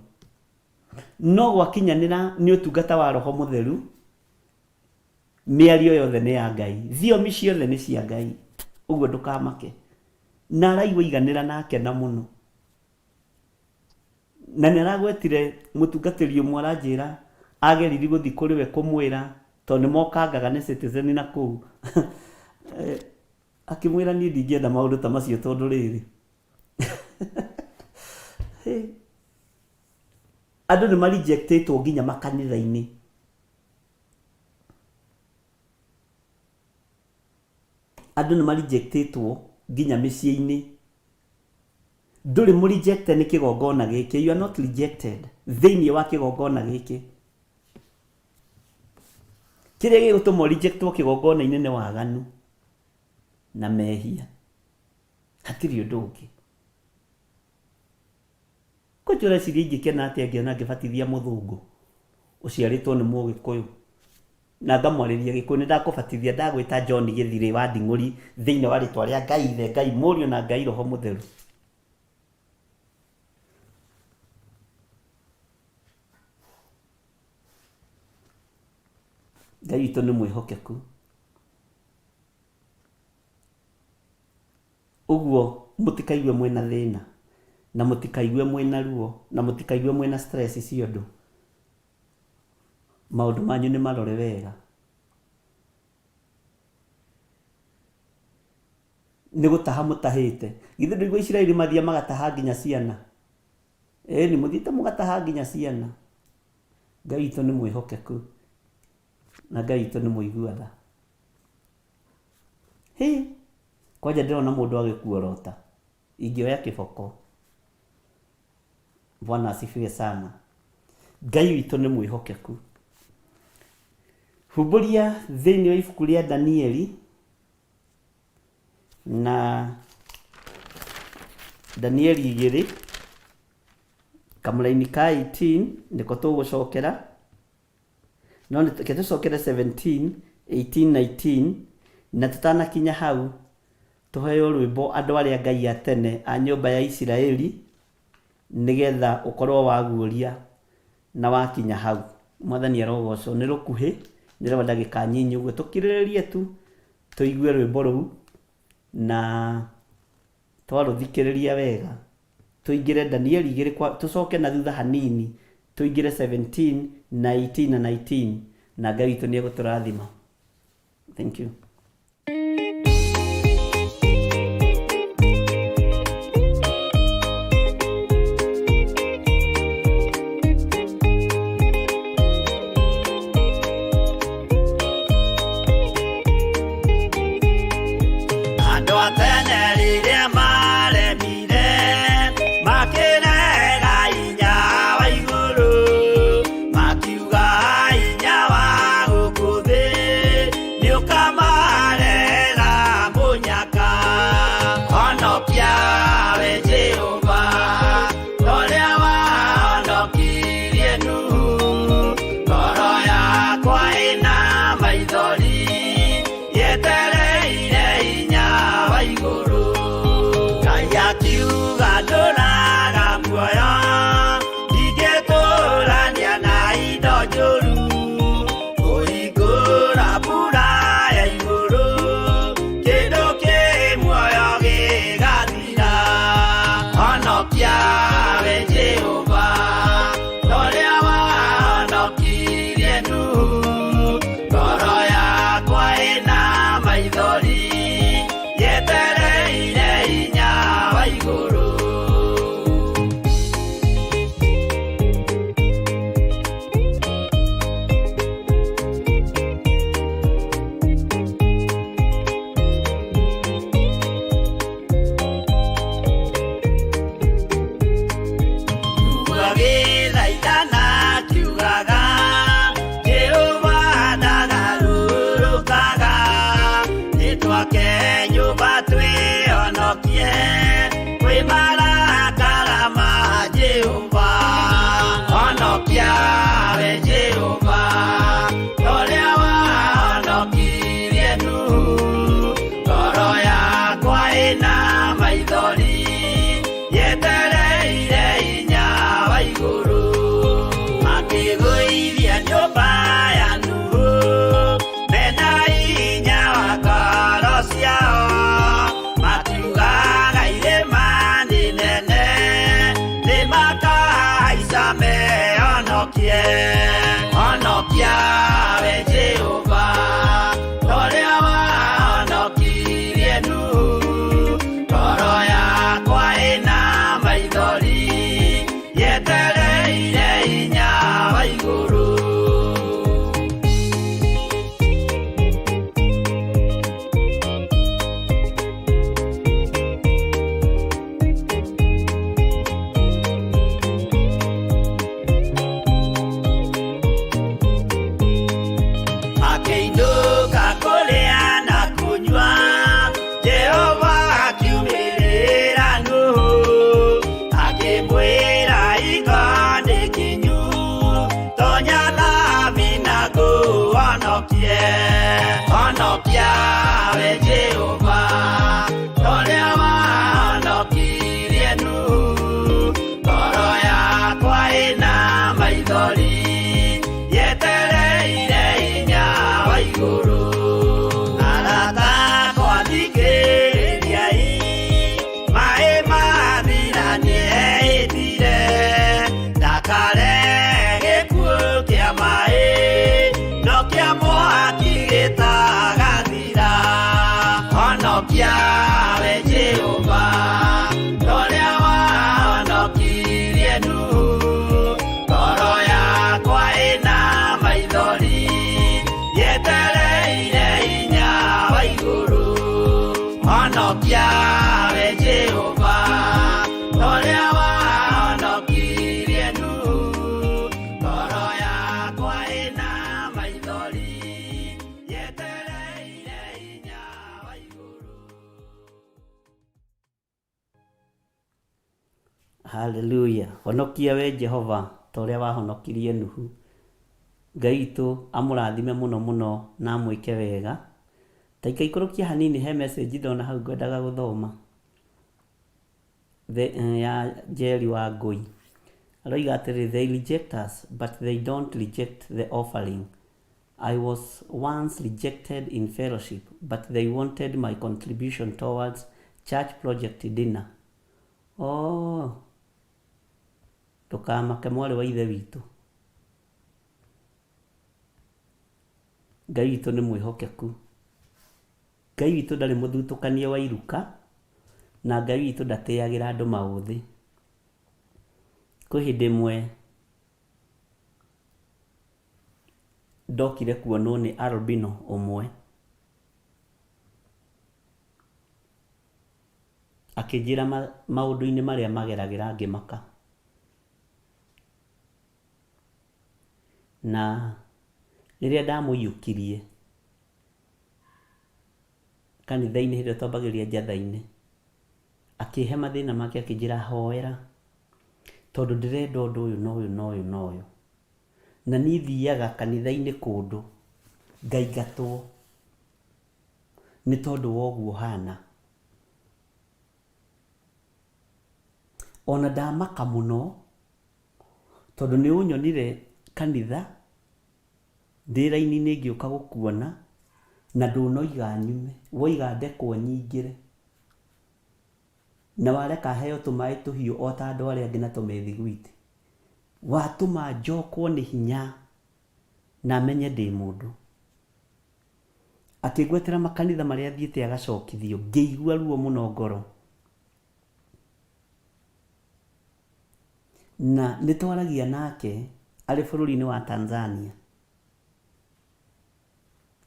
No gwakinyanĩra nĩ ũtungata wa Roho Mũtheru, mĩario yothe nĩ ya Ngai. Thiomi ciothe nĩ cia Ngai. Ũguo ndũkamake. Na araigua aiganĩra na akena mũno. Na nĩ aragwetire mũtungatĩri ũmwe aranjĩra ageriri gũthiĩ kũrĩ we kũmwĩra tondũ nĩ mokangaga nĩ Citizen na kũu. Akĩmwĩra niĩ ndingĩenda maũndũ ta macio tondũ rĩrĩ. Andũ nĩ ma-reject-ĩtwo nginya makanitha-inĩ. Andũ nĩ ma-reject-ĩtwo nginya mĩciĩ-inĩ. Ndũrĩ mũ rejected nĩ kĩgongona gĩkĩ, you are not rejected thĩinĩ wa kĩgongona gĩkĩ. Kĩrĩa gĩgũtũma rejectwo kĩgongona-inĩ nĩ waganu na mehia, hatirĩ ũndũ ũngĩ. Kwanja ũreciria ingĩkena atĩa ngĩona ngĩbatithia mũthũngũ ũciarĩtwo nĩ mũgĩkũyũ na ngamwarĩria gĩkũyũ, nĩ ndakũbatithia ndagwĩta John Gĩthirĩ wa Nding'ũri thĩinĩ wa rĩtwa rĩa Ngai Ithe, Ngai Mũriũ na Ngai Roho Mũtheru. Ngai witũ nĩ mwĩhokeku. Ũguo mũtikaigue mwĩna thĩna, na mũtikaigue mwĩna ruo, na mũtikaigue mwĩna stress cia ũndũ. Maũndũ manyu nĩ marore wega. Nĩ gũtaha mũtahĩte. Githĩ ndũigua Isiraeli mathiĩ magataha nginya ciana? Ĩni, mũthiĩte mũgataha nginya ciana. Ngai witũ nĩ mwĩhokeku, na Ngai witũ nĩ mũigua tha. Hĩ! Kwanja ndĩrona mũndũ agĩkuorota. Ingĩoya kĩboko. Bwana asifiwe sana. Ngai witũ nĩ mwĩhokeku. Humbũria thĩinĩ wa ibuku rĩa Danieli na Danieli igĩrĩ kamũraini ka 18 nĩko tũgũcokera no reke tũcokere 17 18 19 na tũtanakinya hau tũheo rwĩmbo andũ arĩa Ngai a tene a nyũmba ya Isiraeli nĩgetha ũkorwo waguũria na wakinya hau. Mwathani arogocwo. Nĩ rũkuhĩ, nĩ rwa ndagĩka nyinyi ũguo. Tũkirĩrĩrie tu tũigue rwĩmbo rũu na twarũthikĩrĩria wega tũingĩre Danieli igĩrĩ kwa, tũcoke na thutha hanini tũingĩre 17 na 18 na 19 na Ngai witũ nĩ egũtũrathima. Thank you. Andũ a tene rĩrĩa maremire makĩrega hinya wa igũrũ makiuga hinya wa gũkũ thĩ nĩũkama. Twake nyũmba twĩhonokie kwĩ marakara ma Jehova. Honokia we Jehova, ũrĩa wahonokirie Nuhu. Ngoro yakwa ĩna maithori yetereire hinya wa igũrũ. Makĩgũithia nyũmba ya Nuhu mena hinya wa ngoro ciao, makiugaga irĩma nĩ nene nĩmakahaica mehonokie. Honokia we Jehova, ũrĩa wahonokirie Nuhu. Ngoro yakwa ĩna maithori yetereire hinya wa igũrũ. Akĩinũka kũrĩa na kũnyua, Jehova akiumĩrĩra Nuhu, akĩmwĩra iko nĩ kinyu, tonya thabina ngũhonokie. Honokia we Jehova, ũrĩa wahonokirie Nuhu. Ngoro yakwa ĩna maithori yetereire hinya wa igũrũ. Arata akwa thikĩrĩriai, maĩ mathira nĩehĩtire, ndakare gĩkuũ kĩa maĩ, no kĩa mwaki gĩtagathira. Honokia we Jehova, ũrĩa wahonokirie Nuhu. Ngoro yakwa ĩna maithori yetereire hinya wa igũrũ. Honokia we Jehova, ũrĩa wahonokirie Nuhu. Ngoro yakwa ĩna maithori yetereire hinya wa igũrũ. Haleluya. Honokia we Jehova ta ũrĩa wahonokirie Nuhu. Ngai witũ amũrathime mũno mũno na amwĩke wega. Ta ikaikũrũkia hanini he message ndona hau ngwendaga gũthoma. Ya Jerry wa Ngũi. Aroiga atĩrĩrĩ, they reject us but they don't reject the offering. I was once rejected in fellowship but they wanted my contribution towards church project dinner. Oh, ndũkamake mwarĩ wa ithe witũ. Ngai witũ nĩ mwĩhokeku. Ngai witũ ndarĩ mũthutũkania wa iruka, na Ngai witũ ndatĩagĩra andũ maũthĩ. Kwĩ hĩndĩ ĩmwe ndokire kuonwo nĩ albino ũmwe, akĩnjĩra maũndũ-inĩ marĩa mageragĩra ngĩmaka. Na rĩrĩa ndamũiyũkirie kanitha-inĩ hĩndĩ ĩrĩa twambagĩrĩria njatha-inĩ, akĩhe mathĩna make akĩnjĩra hoera, tondũ ndĩrenda ũndũ ũyũ na ũyũ na ũyũ na ũyũ. Na niĩ thiaga kanitha-inĩ kũndũ ngaingatwo nĩ tondũ wa ũguo hana. Ona ndamaka mũno tondũ nĩ ũnyonire kanitha ndĩ raini-inĩ ngĩũka gũkuona na ndũnoiga nyume, woiga ndekwo nyingĩre. Na wareka heo tũmaĩ tũhiũ o ta andũ arĩa angĩ na tũmĩthiguiti. Watũma njokwo nĩ hinya na menye ndĩ mũndũ. Akĩngwetera makanitha marĩa athiĩte agacokithio, ngĩigua ruo mũno ngoro. Na nĩ twaragia nake arĩ bũrũri-inĩ wa Tanzania.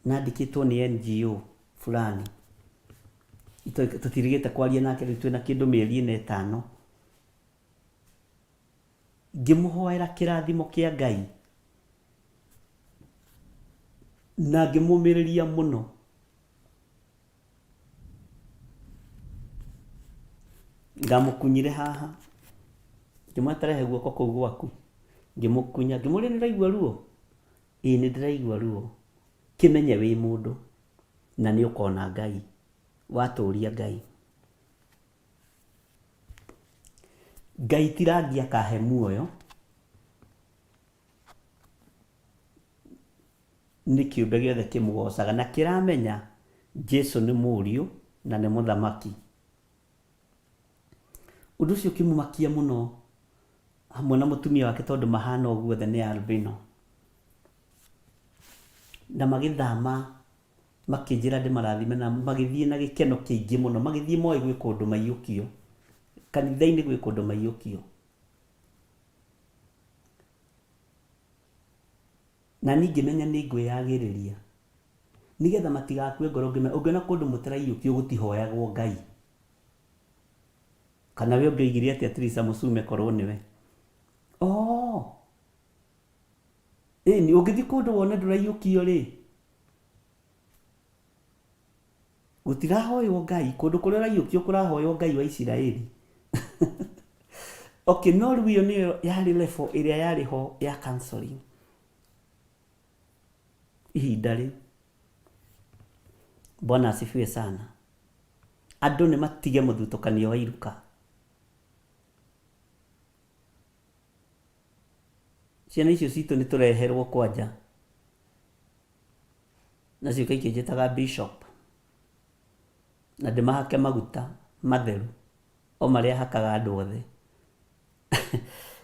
Na andĩkĩtwo nĩ NGO fulani. Tũtirigĩte kwaria nake rĩu twĩna kĩndũ mĩeri ĩna ĩtano. Ngĩmũhoera kĩrathimo kĩa Ngai. Na ngĩmũmĩrĩria mũno. Ndamũkunyire haha, ngĩmwĩra ta rehe guoko kũu gwaku, ngĩmũkunya, ngĩmũria nĩ ũraigua ruo? Ĩĩ nĩ ndĩraigua ruo. Kĩmenye wĩ mũndũ na nĩ ũkona Ngai watũria Ngai. Ngai ti rangi akahe muoyo, nĩ kĩũmbe gĩothe kĩmũgocaga na kĩramenya Jesu nĩ mũriũ na nĩ mũthamaki. Ũndũ ũcio ũkĩmũmakia mũno hamwe na mũtumia wake tondũ mahana ũguo othe nĩ albino. Na magĩthama makĩnjĩra ndĩmarathime na magĩthiĩ na gĩkeno kĩingĩ mũno, magĩthiĩ moĩ gwĩ kũndũ maiyũkio, kanitha-inĩ gwĩ kũndũ maiyũkio. Na niĩ ngĩmenya nĩ ngwĩyagĩrĩria nĩgetha matigakue ngoro ngĩmera ũngĩona kũndũ mũtaraiyũkio gũtihoyagwo Ngai. Kana we ũngĩoigire atĩa Teresa Mũsume korwo nĩwe? Oh! Ĩni, ũngĩthiĩ kũndũ wone ndũraiyũkio rĩ, gũtirahoywo Ngai. Kũndũ kũrĩa ũraiyũkio kũrahoywo Ngai wa Isiraeli. Okay, no rĩu ĩyo nĩyo yarĩ level ĩrĩa yarĩ ho ya counseling ihinda rĩu. Bwana asifiwe sana. Andũ nĩ matige mũthutũkanio wa iruka. Ciana icio citũ nĩ tũreherwo kwanja na ciũke ikĩnjĩtaga bishop na ndĩmahake maguta matheru o marĩa hakaga andũ othe.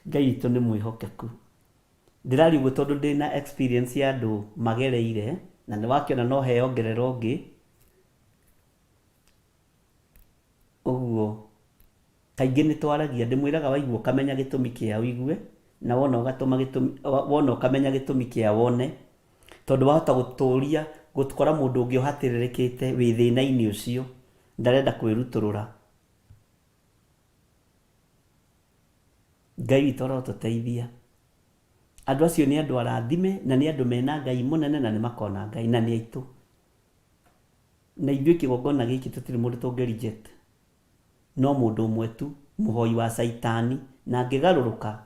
Ngai witũ nĩ mwĩhokeku. Ndĩraria ũguo tondũ ndĩna experience ya andũ magereire na nĩ wakĩona no heo ngerera ũngĩ. Ũguo kaingĩ nĩ twaragia, ndĩmwĩraga waigua ũkamenya gĩtũmi kĩa ũigue, na wona ũgatũma gĩtũmi, wona ũkamenya gĩtũmi kĩa wone, tondũ wahota gũtũria, gũkora mũndũ ũngĩ ũhatĩrĩrĩkĩte wĩ thĩna-inĩ ũcio, ndarenda kwĩrutũrũra. Ngai witũ arotũteithia. Andũ acio nĩ andũ arathime na nĩ andũ mena Ngai mũnene na nĩ makona Ngai na nĩ aitũ. Na ithuĩ kĩgongona gĩkĩ tũtirĩ mũndũ tũngĩ reject. No mũndũ ũmwe tu, mũhoi wa caitani, na angĩgarũrũka,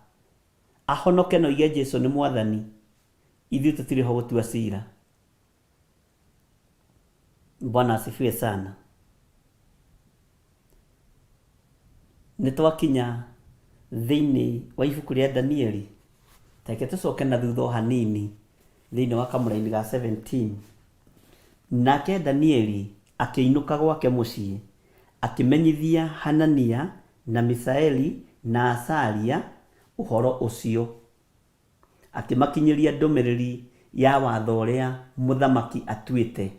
ahonoke na oige Jesu nĩ Mwathani, ithuĩ tũtirĩ ho gũtua cira. Bwana asifiwe sana. Nĩ twakinya thĩinĩ wa ibuku rĩa Danieli. Reke tũcoke na thutha o hanini thĩinĩ wa kamũraini ga 17. Nake Danieli akĩinũka gwake mũciĩ, akĩmenyithia Hanania na Mishaeli na Azaria ũhoro ũcio, akĩmakinyĩria ndũmĩrĩri ya watho ũrĩa mũthamaki atuĩte.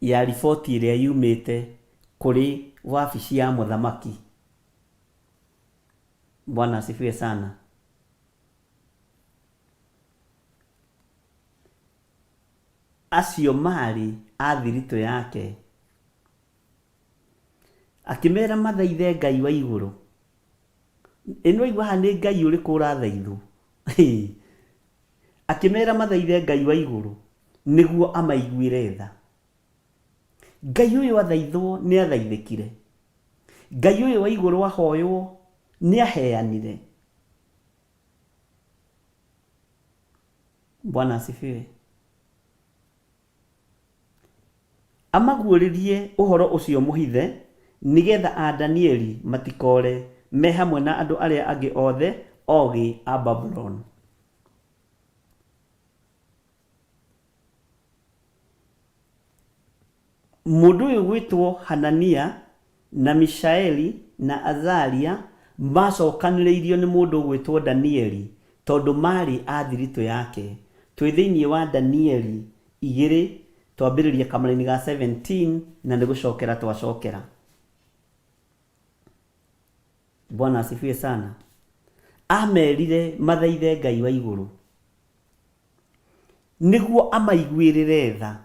ya riboti ĩrĩa yumĩte kũrĩ wabici ya mũthamaki. Bwana asifiwe sana. Acio maarĩ a thiritũ yake. Akĩmeera mathaithe Ngai wa igũrũ. Ĩ nĩwaigua haha nĩ Ngai ũrĩkũ ũrathaithwo? Akĩmeera mathaithe Ngai wa igũrũ nĩguo amaiguĩre tha. Ngai ũyũ athaithwo nĩ athaithĩkire. Ngai ũyũ wa igũrũ ahoywo nĩ aheanire. Bwana asifiwe. Amaguũrĩrie ũhoro ũcio mũhithe, nĩ getha aa Danieli matikoore me hamwe na andũ arĩa angĩ othe ogĩ a Babuloni. Mũndũ ũyũ ũgwĩtwo Hanania na Mishaeli na Azaria maacokanĩrĩirio nĩ mũndũ ũgwĩtwo Danieli tondũ maarĩ a thiritũ yake. Twĩ thĩinĩ wa Danieli igĩrĩ, twambĩrĩria kamũraini ga 17 na nĩ gũcokera twacokera. Bwana asifiwe sana. Aamerire mathaithe Ngai wa igũrũ nĩguo amaiguĩrĩre tha.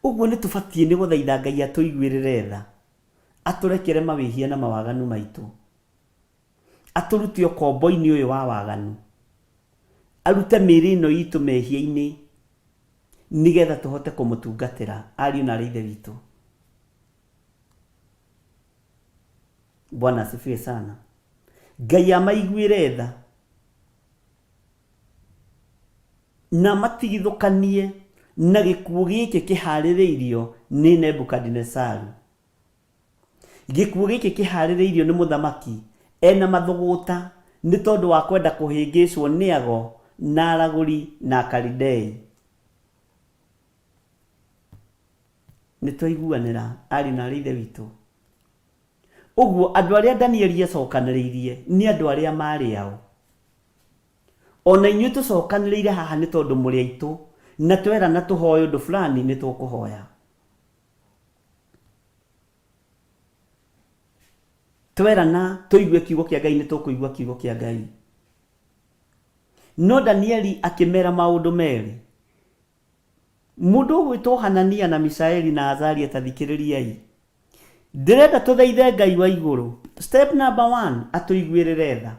Ũguo nĩ tũbatiĩ nĩ gũthaitha Ngai atũiguĩrĩre tha, atũrekere mawĩhia na mawaganu maitũ, atũrute ũkombo-inĩ ũyũ wa waganu, arute mĩĩrĩ ĩno itũ mehia-inĩ, nĩgetha tũhote kũmũtungatĩra ariũ na aarĩ a Ithe witũ. Bwana asifiwe sana. Ngai amaiguĩre tha na matigithũkanie na gĩkuũ gĩkĩ kĩharĩrĩirio nĩ Nebukadinesaru. Gĩkuũ gĩkĩ kĩharĩrĩirio nĩ mũthamaki ena mathũgũta nĩ tondũ wa kwenda kũhĩngĩcwo nĩ ago na aragũri na Akalidei. Nĩ twaiguanĩra ariũ na aarĩ a Ithe witũ? Ũguo andũ arĩa Danieli ecokanĩrĩirie nĩ andũ arĩa maarĩ ao. O na inyuĩ tũcokanĩrĩire haha nĩ tondũ mũrĩ aitũ, na twerana tũhoe ũndũ fulani nĩ tũkũhoya. Twerana tũigue kiugo kĩa Ngai nĩ tũkũigua kiugo kĩa Ngai. No Danieli akĩmera maũndũ merĩ. Mũndũ ũgwĩtwo Hanania na Mishaeli na Azaria ta thikĩrĩriai. Ndĩrenda tũthaithe Ngai wa igũrũ. Step number one, atũiguĩrĩre tha.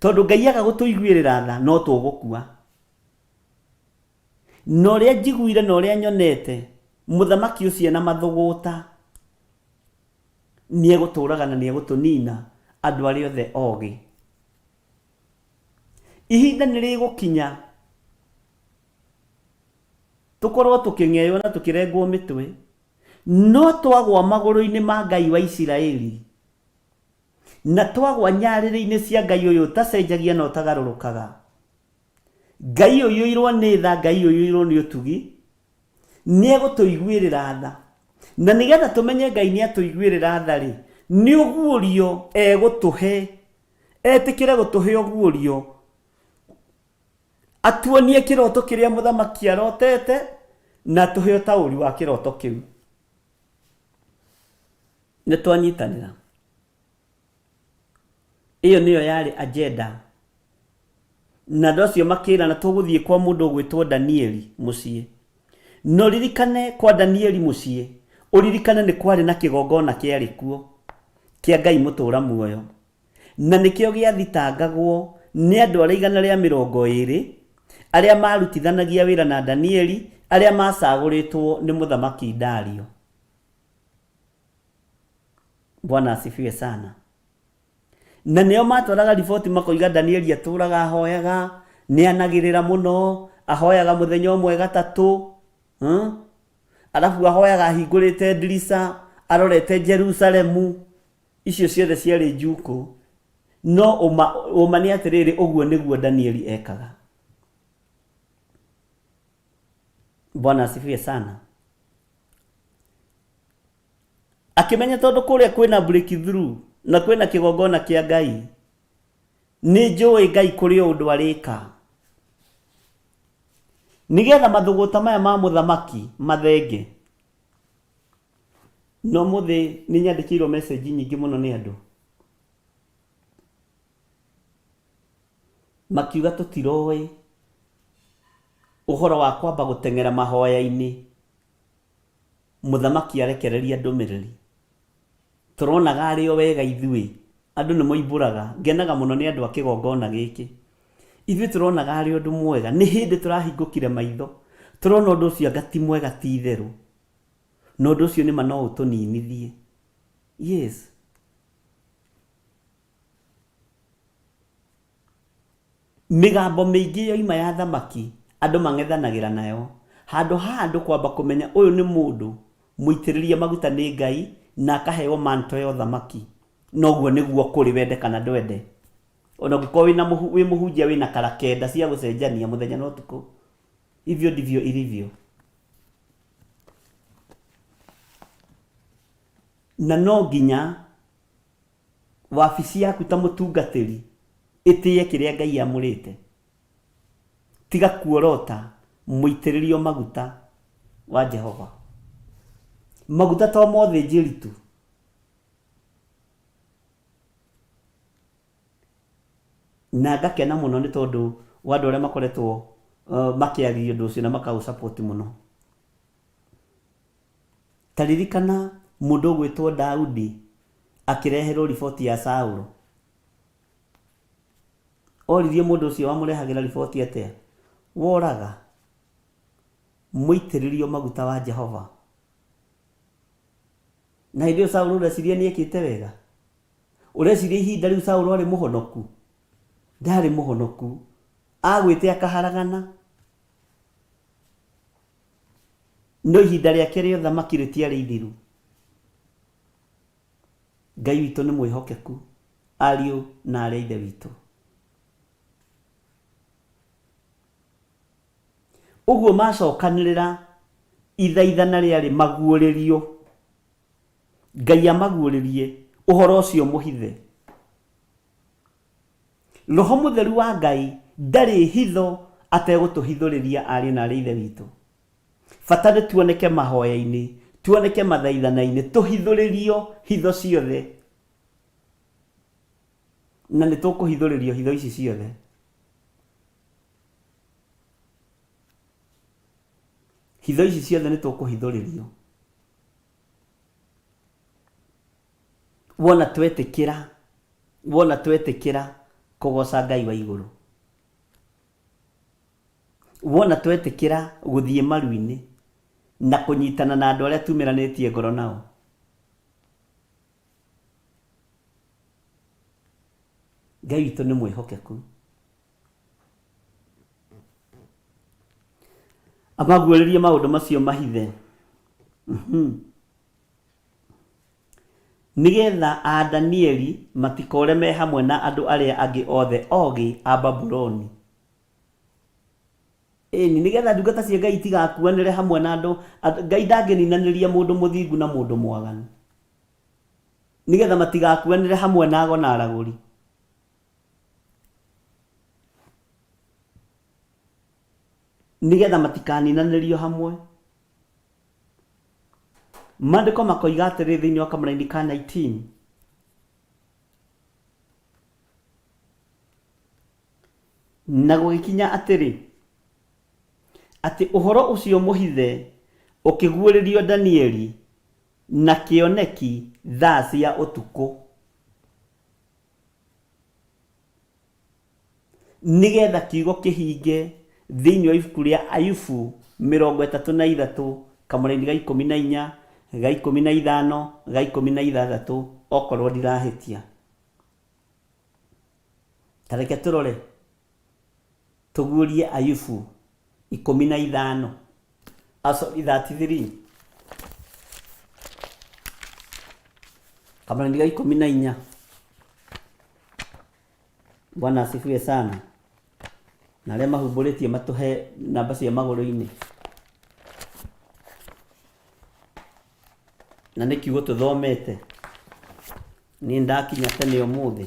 Tondũ Ngai aga gũtũiguĩrĩra tha no tũgũkua. Na ũrĩa njiguire na ũrĩa nyonete, mũthamaki ũcio ena mathũgũta nĩ egũtũraga na nĩ egũtũnina andũ arĩa othe ogĩ. Ihinda nĩ rĩgũkinya tũkorwo tũkĩng'eywo na tũkĩrengwo mĩtwe, no twagwa magũrũ-inĩ ma Ngai wa Isiraeli na twagwa nyarĩrĩ-inĩ cia Ngai ũyũ ũtacenjagia na ũtagarũrũkaga, Ngai ũiyũirwo nĩ tha, Ngai ũiyũirwo nĩ ũtugi, nĩ egũtũiguĩrĩra tha. Na nĩgetha tũmenye Ngai nĩ atũiguĩrĩra tha-rĩ, nĩ ũguũrio egũtũhe, etĩkĩre gũtũhe ũguũrio, atuonie kĩroto kĩrĩa mũthamaki arotete, na atũhe ũtaũri wa kĩroto kĩu. Nĩ twanyitanĩra? Ĩyo nĩyo yarĩ agenda. Na andũ acio makĩrana tũgũthiĩ kwa mũndũ ũgwĩtwo Danieli mũciĩ. Na ũririkane kwa Danieli mũciĩ, ũririkane nĩ kwarĩ na kĩgongona kĩarĩ kuo kĩa Ngai mũtũra muoyo. Na nĩkĩo gĩathitangagwo nĩ andũ arĩa 120 arĩa marutithanagia wĩra na Danieli, arĩa macagũrĩtwo nĩ mũthamaki Dario. Bwana asifiwe sana. Na nĩo matwaraga riboti makoiga Danieli atũraga ahoyaga, nĩ anagĩrĩra mũno, ahoyaga mũthenya ũmwe gatatũ, hmm? Arabu ahoyaga ahingũrĩte ndirica, arorete Jerusalemu. Icio ciothe ciarĩ njukũ. No ũma, ũma nĩ atĩrĩrĩ, ũguo nĩguo Danieli ekaga. Bwana asifiwe sana. Akĩmenya tondũ kũrĩa kwĩna breakthrough na kwĩna kĩgongona kĩa Ngai, nĩ njũĩ Ngai kũrĩ o ũndũ arĩka. Nĩgetha mathũgũta maya ma mũthamaki mathenge. Na ũmũthĩ nĩ nyandĩkĩirwo message nyingĩ mũno nĩ andũ. Makiuga tũtiroĩ ũhoro wa kwamba gũteng'era mahoya-inĩ Mũthamaki arekereria ndũmĩrĩri. Tũronaga arĩ o wega ithuĩ. Andũ nĩ moimbũraga. Ngenaga mũno nĩ andũ a kĩgongona gĩkĩ. Ithuĩ tũronaga arĩ ũndũ mwega. Nĩ hĩndĩ tũrahingũkire maitho. Tũrona ũndũ ũcio anga ti mwega ti itherũ. Na ũndũ ũcio nĩma no ũtũninithie. Yes. Mĩgambo mĩingĩ yoima ya thamaki andũ mang'ethanagĩra nayo, handũ ha andũ kwamba kũmenya ũyũ nĩ mũndũ mũitĩrĩrie maguta nĩ Ngai na akaheo mantle ya ũthamaki. Na ũguo nĩguo kũrĩ wende kana ndwende. Ona ũngĩkorwo wĩna wĩ mũhunjia wĩna kara kenda cia gũcenjania mũthenya na ũtukũ. Hivyo ndivyo ilivyo. Na no nginya Wabici yaku ta mũtungatĩri ĩtĩye kĩrĩa Ngai amũrĩte. Tiga kuorota mũitĩrĩrio maguta wa Jehova. Maguta to ma ũthĩnjĩri tu. Na ngakena mũno nĩ tondũ wa andũ arĩa makoretwo makĩaria ũndũ ũcio na makaũ support mũno. Ta ririkana mũndũ ũgwĩtwo Daudi akĩreherwo riboti ya Saũlũ. Oririe mũndũ ũcio wamũrehagĩra riboti atĩa? Woraga mũitĩrĩrio maguta wa Jehova. Na hĩndĩ ĩyo Saũlũ ũreciria nĩ ekĩte wega? Ũreciria ihinda rĩu Saũlũ arĩ mũhonoku? Ndarĩ mũhonoku. Agwĩte akaharagana. No ihinda rĩake rĩa ũthamaki rĩtiarĩ ithiru. Ngai witũ nĩ mwĩhokeku, ariũ na aarĩ a Ithe witũ. Ũguo macokanĩrĩra ithaithana rĩarĩ maguũrĩrio, Ngai amaguũrĩrie ũhoro ũcio mũhithe. Roho Mũtheru wa Ngai ndarĩ hitho ategũtũhithũrĩria ariũ na aarĩ a Ithe witũ. Bata nĩ tuoneke mahoya-inĩ, tuoneke mathaithana-inĩ, tũhithũrĩrio hitho ciothe. Na nĩ tũkũhithũrĩrio hitho ici ciothe. Hitho ici ciothe nĩ tũkũhithũrĩrio. Wona twetĩkĩra, wona twetĩkĩra kũgoca Ngai wa igũrũ. Wona twetĩkĩra gũthiĩ maru-inĩ na kũnyitana na andũ arĩa tumĩranĩtie ngoro nao. Ngai witũ nĩ mwĩhokeku. Amaguũrĩrie maũndũ macio mahithe. Nĩgetha a Danieli matikoore me hamwe na andũ arĩa angĩ othe ogĩ a Babuloni. Ĩni, nĩgetha ndungata cia Ngai itigakuanĩre hamwe na andũ, Ngai ndangĩninanĩria mũndũ mũthingu na mũndũ mwaganu. Nĩgetha matigakuanĩre hamwe na ago na aragũri. Nĩgetha matikaninanĩrio hamwe. Maandĩko makoiga atĩrĩ thĩinĩ wa kamũraini ka 19. Na gũgĩkinya atĩrĩ, atĩ ũhoro ũcio mũhithe ũkĩguũrĩrio Danieli na kĩoneki thaa cia ũtukũ. Nĩgetha kiugo kĩhinge thĩinĩ wa ibuku rĩa Ayubu 33 kamũraini ga 14, ga 15, ga 16, okorwo ndirahĩtia. Ta reke tũrore tũguũrie Ayubu 15, ah, sorry, 33 kamũraini ga 14. Bwana asifiwe sana. Na arĩa mahumbũrĩtie matũhe namba cia magũrũ-inĩ. Na nĩ kiugo tũthomete. Niĩ ndakinya tene ũmũthĩ.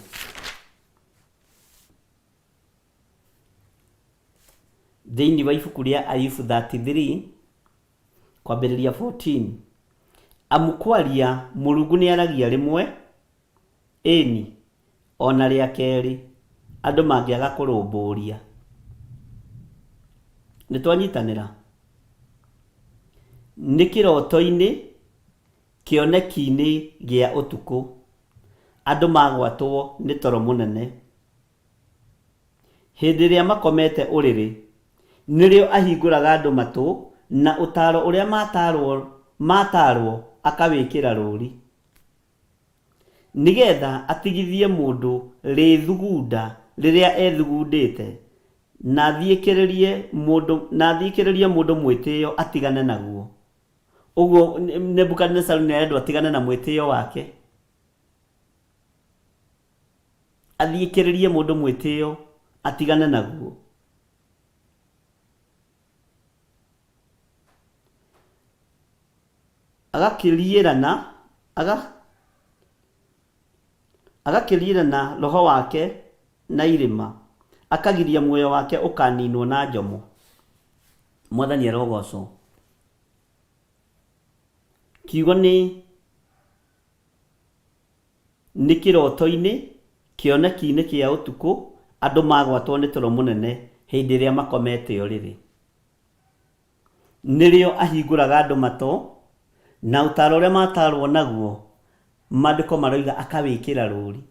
Thĩinĩ wa ibuku rĩa Ayubu 33 kwambĩrĩria 14. Amu kwaria Mũrungu nĩaragia rĩmwe, ĩni, o na rĩa kerĩ, andũ mangĩaga kũrũmbũria. Nĩ twanyitanĩra? Nĩ kĩroto-inĩ, kĩoneki-inĩ gĩa ũtukũ, andũ magwatwo nĩ toro mũnene. Hĩndĩ ĩrĩa makomete ũrĩrĩ, nĩrĩo ahingũraga andũ matũ, na ũtaaro ũrĩa mataarwo, mataarwo akawĩkĩra rũũri. Nĩgeetha atigithie mũndũ rĩĩthugunda rĩrĩa ethugundĩte, na athiĩkĩrĩrie mũndũ, na athiĩkĩrĩrie mũndũ mwĩtĩĩo atigane naguo. Ũguo Nebukadinezaru nĩarendwo atigane na mwĩtĩĩo wake, athiĩkĩrĩrie mũndũ mwĩtĩĩo atigane naguo. Agakĩriĩrana, aga, agakĩriĩrana roho wake na irĩma, akagiria muoyo wake ũkaninwo na njomo. Mwathani arogocwo. Kiugo nĩ nĩ kĩroto-inĩ, kĩoneki-inĩ kĩa ũtukũ, andũ magwatwo nĩ toro mũnene hĩndĩ ĩrĩa makomete ũrĩrĩ. Nĩrĩo ahingũraga andũ matũ, na ũtaaro ũrĩa mataarwo naguo, Maandĩko maroiga akawĩkĩra rũũri.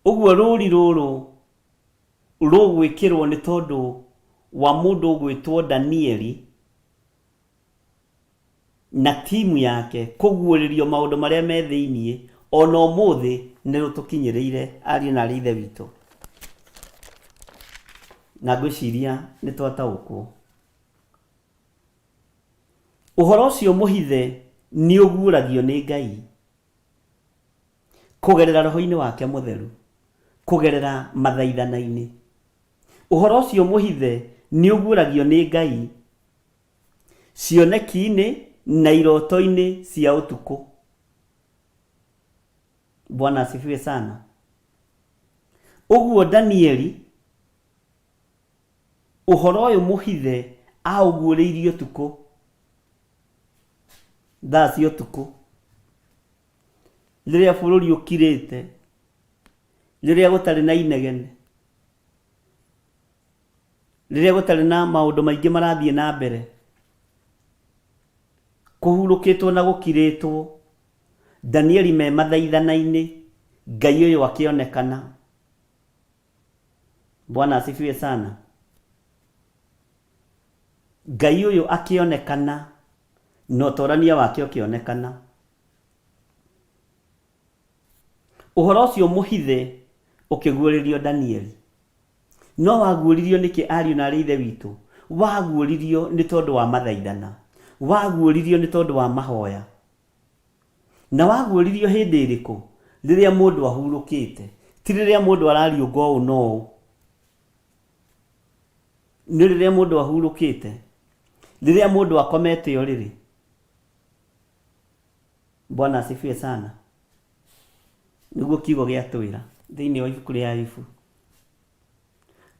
Ũguo rũũri rũrũ rũgwĩkĩrwo nĩ tondũ wa mũndũ ũgwĩtwo Danieli na timu yake kũguũrĩrio maũndũ marĩa me thĩiniĩ Ona ũmũthĩ nĩ rũtũkinyĩrĩire ariũ na aarĩ a Ithe witũ. Na ngwĩciria nĩ twataũkwo. Ũhoro ũcio mũhithe nĩ ũguũragio nĩ Ngai kũgerera roho-inĩ wake mũtheru, kũgerera mathaithana-inĩ. Ũhoro ũcio mũhithe nĩ ũguũragio nĩ Ngai cioneki-inĩ na iroto-inĩ cia ũtukũ. Bwana asifiwe sana. Ũguo Danieli ũhoro ũyũ mũhithe aũguũrĩirio ũtukũ, thaa cia ũtukũ, rĩrĩa bũrũri ũkirĩte, rĩrĩa gũtarĩ na inegene, rĩrĩa gũtarĩ na maũndũ maingĩ marathiĩ na mbere, kũhurũkĩtwo na gũkirĩtwo, Danieli me mathaithana-inĩ, Ngai ũyũ akĩonekana. Bwana asifiwe sana. Ngai ũyũ akĩonekana na ũtorania wake ũkĩonekana. Ũhoro ũcio mũhithe ũkĩguũrĩrio Danieli. No waguũririo nĩkĩ ariũ na aarĩ a Ithe witũ? Waguũririo nĩ tondũ wa mathaithana. Waguũririo nĩ tondũ wa mahoya. Na waguũririo hĩndĩ ĩrĩkũ? Rĩrĩa mũndũ ahurũkĩte. Ti rĩrĩa mũndũ arariũnga ũũ na ũũ. Nĩ rĩrĩa mũndũ ahurũkĩte. Rĩrĩa mũndũ akomete ũrĩrĩ. Bwana asifiwe sana. Nĩguo kiugo gĩatwĩra thĩinĩ wa ibuku rĩa Ayubu.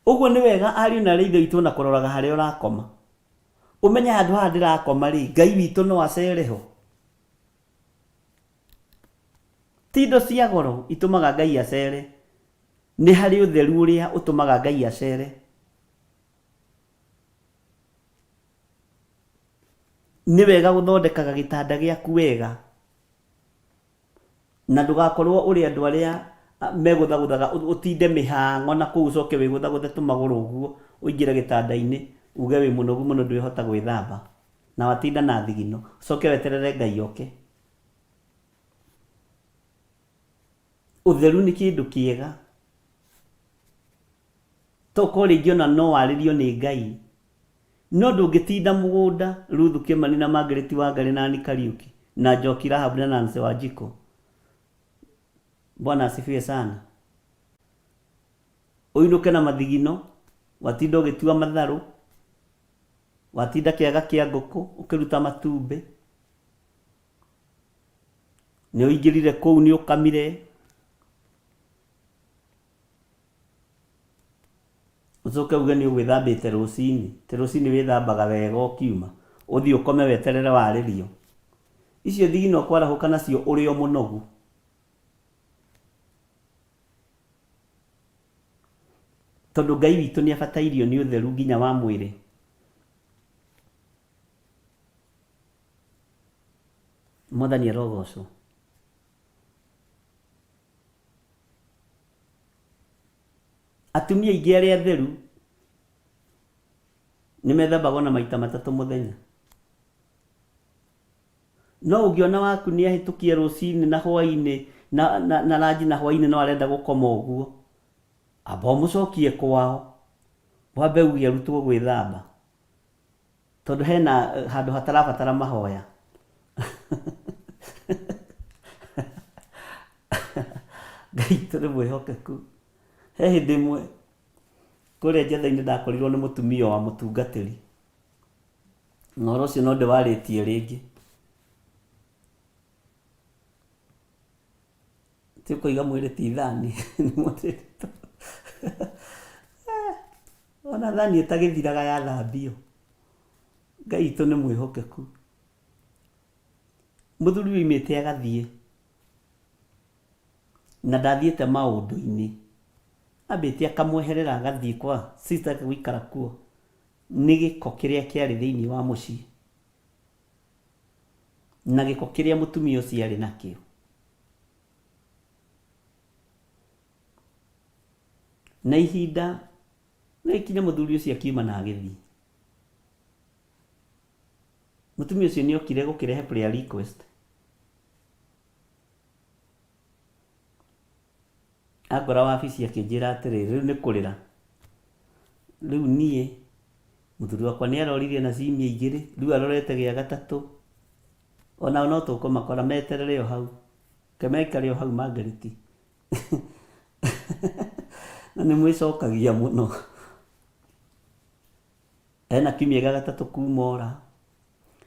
Ũguo nĩ wega ariũ na aarĩ a Ithe witũ ona kũroraga harĩa ũrakoma. Ũmenye handũ haha ndĩrakoma rĩ, Ngai witũ no acere ho. Ti indo cia goro itũmaga Ngai acere, nĩ harĩ ũtheru ũrĩa ũtũmaga Ngai acere. Nĩ wega gũthondekaga gĩtanda gĩaku wega. Na ndũgakorwo ũrĩ andũ arĩa megũthagũthaga ũtinde mĩhang'o na kũu ũcoke wĩgũthagũthe tũmagũrũ ũguo ũingĩre gĩtanda-inĩ uge wĩ mũnogu mũno ndwĩhota gwĩthamba na watinda na thigino ũcoke weterere Ngai oke. Ũtheru nĩ kĩndũ kĩega. Tokorwo rĩngĩ ona no warĩrio nĩ Ngai no ndũngĩtinda mũgũnda Ruthu Kĩmani na Margaret Wangarĩ na Ann Kariũki na Njoki Rahab na Nancy Wanjikũ. Bwana asifiwe sana. Ũinũke na mathigino, watinda ũgĩtua matharũ, watinda kĩaga kĩa ngũkũ ũkĩruta matumbĩ, nĩ ũingĩrire kũu nĩ ũkamire, Ũcoke uge nĩ ũgwĩthambĩte rũcinĩ, atĩ rũcinĩ wĩthambaga wega ũkiuma, ũthiĩ ũkome weterere warĩrio. Icio thigino ũkwarahũka nacio ũrĩ o mũnogu. Tondũ Ngai witũ nĩ abatairio nĩ ũtheru nginya wa mwĩrĩ. Mwathani arogocwo. Atumia aingĩ arĩa atheru nĩ methambaga ona maita matatũ mũthenya. No ũngĩona waku nĩ ahĩtũkia rũcinĩ na hwainĩ na, na, na ranji na hwainĩ no arenda gũkoma ũguo, amba ũmũcokie kwao, wambe uge arutwo gwĩthamba. Tondũ hena handũ hatarabatara mahoya. Ngai witũ nĩ mwĩhokeku. He hĩndĩ ĩmwe kũrĩa njetha-inĩ ndakorirwo nĩ mũtumia wa mũtungatĩri. Na ũhoro ũcio no ndĩwarĩtie rĩngĩ. Ti ũkoiga mwĩrĩ ti thani. Ona thani ĩtagĩthiraga yathambio. Ngai witũ nĩ mwĩhokeku. Mũthuri oimĩte agathiĩ na ndathiĩte maũndũ-inĩ. Ambĩte akamweherera agathiĩ kwa sister yake gũikara kuo nĩ gĩko kĩrĩa kĩarĩ thĩinĩ wa mũciĩ na gĩko kĩrĩa mũtumia ũcio arĩ nakĩo. Na ihinda rĩgĩkinya mũthuri ũcio akiuma na agĩthiĩ. Mũtumia ũcio nĩ okire gũkĩrehe prayer request. Angora wabici akĩnjĩra atĩrĩrĩ, rĩu nĩ kũrĩra. Rĩu niĩ mũthuri wakwa nĩ aroririe na ciumia igĩrĩ, rĩu arorete gĩa gatatũ. Onao no tũkũmakora meterere o hau. Reke maikare o hau Margaret. Na nĩ mwĩcokagia mũno. Ena kiumia gĩa gatatũ kuma ora,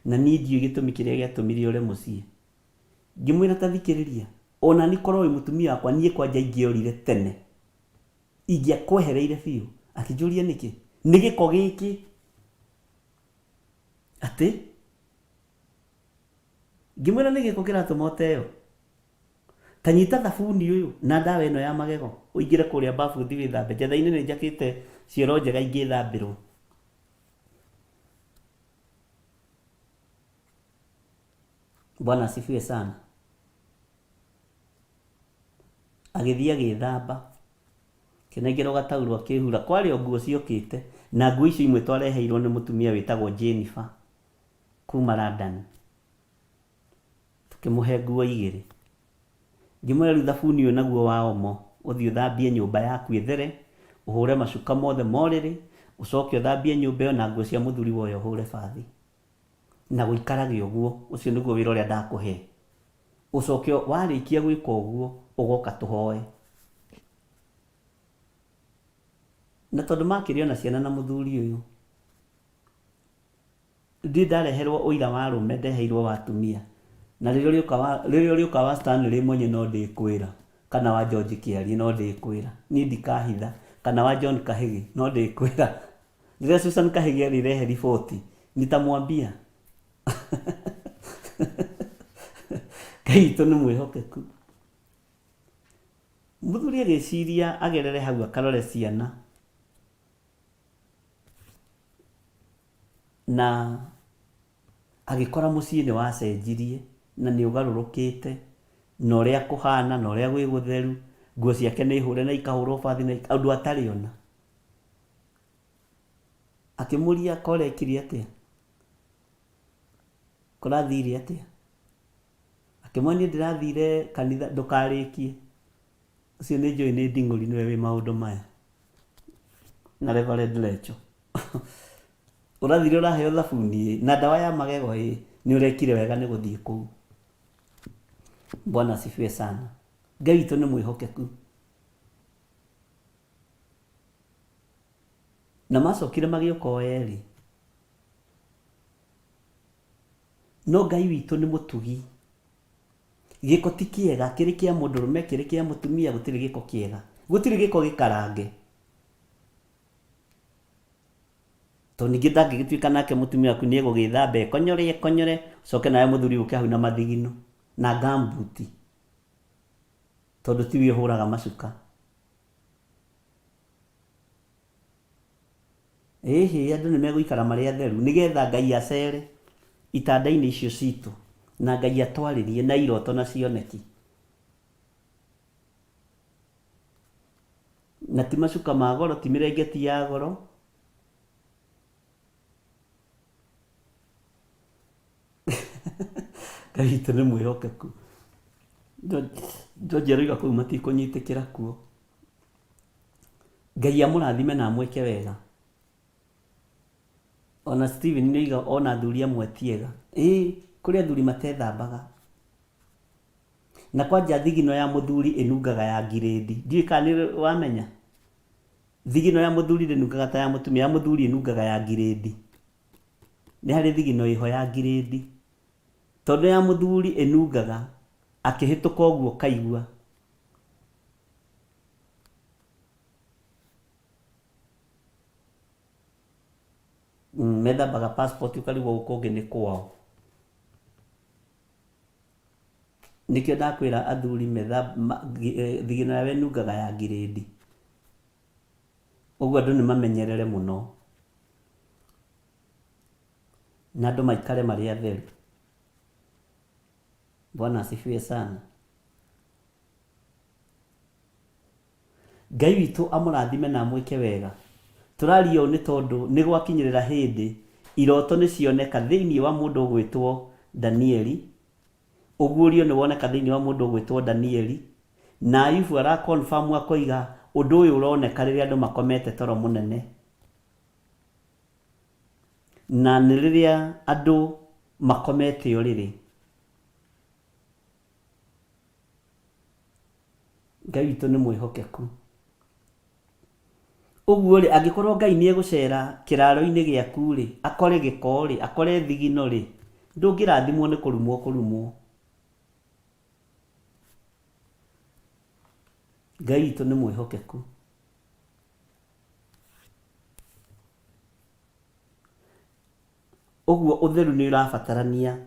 na niĩ ndiũĩ gĩtũmi kĩrĩa gĩatũmire ore mũciĩ. Ngĩmwĩra ta thikĩrĩria, ona niĩ korwo wĩ mũtumia wakwa niĩ kwanja ingĩorire tene, ingĩakwehereire biũ. Akĩnjũria nĩkĩ? Nĩ gĩko gĩkĩ. Atĩ? Ngĩmwĩra nĩ gĩko kĩratũma ũteo. Ta nyita thabuni ũyũ na ndawa ĩno ya magego ũingĩre kũrĩa bafu ũthiĩ wĩthambe. Njetha-inĩ nĩ njakĩte cioro njega ingĩthambĩrwo. Bwana asifiwe sana. Agĩthiĩ agĩthamba, akĩnengerwo gataurũ akĩhura. Kwarĩ o nguo ciokĩte, na nguo icio imwe twareheirwo nĩ mũtumia wĩtagwo Jennifer kuma London. Tũkĩmũhe nguo igĩrĩ. Ngĩmwĩra rĩu thabuni ũyũ naguo wa Omo, ũthiĩ ũthambie nyũmba yaku ĩthere, ũhũre macuka mothe ma ũrĩrĩ, ũcoke ũthambie nyũmba ĩyo na nguo cia mũthuri woya ũhũre bathi. Na gũikarage ũguo, ũcio nĩguo wĩra ũrĩa ndakũhe. Ũcoke warĩkia gwĩka ũguo, ũgoka tũhoe. Na tondũ makĩrĩ o na ciana na mũthuri ũyũ, Ndirĩ ndareherwo ũira wa arũme ndeheirwo wa atumia. Na rĩrĩa ũrĩũka wa rĩrĩa ũrĩũka wa Stanley Monye no ndĩkwĩra, kana wa George Kĩarie no ndĩkwĩra. Niĩ ndikahitha. Kana wa John Kahĩgĩ no ndĩkwĩra. Rĩrĩa Susan Kahĩgĩ arĩrehe riboti, nitamwambia. Ngai witũ nĩ mwĩhokeku. Mũthuri agĩciria agerere hau akarore ciana. Na agĩkora mũciĩ nĩ wacenjirie na nĩ ũgarũrũkĩte na ũrĩa kũhana na ũrĩa gwĩ gũtheru, nguo ciake nĩ hũre na ikahũrwo bathi na ũndũ atarĩ ona. Akĩmũria korekire atĩa? Kũrathire atĩa? Akĩmwĩra niĩ ndĩrathire kanitha, ndũkarĩkie. Ũcio nĩ njũĩ nĩ nding'ũri nĩwe wĩ maũndũ maya. Na Reverend Lecho. Ũrathire ũraheo thabuni ĩ, na ndawa ya magego ĩ, nĩ ũrekire wega nĩ gũthiĩ kũu. Bwana asifiwe sana. Ngai witũ nĩ mwĩhokeku. Na macokire magĩũka o erĩ. No Ngai witũ nĩ mũtugi. Gĩko ti kĩega, kĩrĩ kĩa mũndũrũme, kĩrĩ kĩa mũtumia, gũtirĩ gĩko kĩega. Gũtirĩ gĩko gĩkarange. Tondũ ningĩ ndangĩgĩtuĩka nake mũtumia waku nĩ egũgĩthamba ekonyore ekonyore, ũcoke nawe mũthuri ũke hau na mathigino na ngambuti. Tondũ tiwe ũhũraga macuka. Ĩhĩ, andũ nĩ megũikara marĩ atheru nĩgetha Ngai acere itanda-inĩ icio citũ na Ngai atwarĩrie na iroto na cioneki. Na ti macuka ma goro, ti mĩrengeti ya goro. Ngai witũ nĩ mwĩhokeku. George aroiga kũu matikũnyitĩkĩra kuo. Ngai amũrathime na amwĩke wega. Ona Steven nĩ oiga ona athuri amwe ti ega. Ĩĩ kũrĩ athuri matethambaga. Na kwanja thigino ya mũthuri ĩnungaga ya ngirĩndi. Ndiũĩ kana nĩ wamenya. Thigino ya mũthuri ndĩnungaga ta ya mũtumia, ya mũthuri ĩnungaga ya ngirĩndi. Nĩ harĩ thigino ĩho ya ngirĩndi. Tondũ ya mũthuri ĩnungaga akĩhĩtũka ũguo ũkaigua. Methambaga passport ũkarigwo gũkũ ũngĩ nĩ kwao. Nĩkĩo ndakwĩra athuri thigino yao ĩnungaga ya ngirĩndi. Ũguo andũ nĩ mamenyerere mũno. Na andũ maikare marĩ atheru. Bwana asifiwe sana. Ngai witũ amũrathime na amwĩke wega. Tũraria ũũ nĩ tondũ nĩ gwakinyĩrĩra hĩndĩ iroto nĩ cioneka thĩinĩ wa mũndũ ũgwĩtwo Danieli, ũguũrio nĩ woneka thĩinĩ wa mũndũ ũgwĩtwo Danieli, Na Ayubu ara confirm akoiga ũndũ ũyũ ũroneka rĩrĩa andũ makomete toro mũnene. Na nĩ rĩrĩa andũ makomete ũrĩrĩ. Ngai witũ nĩ mwĩhokeku. Ũguo rĩ, angĩkorwo Ngai nĩ egũcera kĩraro-inĩ gĩaku rĩ, akore gĩko rĩ, akore thigino rĩ, ndũngĩrathimwo nĩ kũrumwo kũrumwo. Ngai witũ nĩ mwĩhokeku. Ũguo ũtheru nĩ ũrabatarania.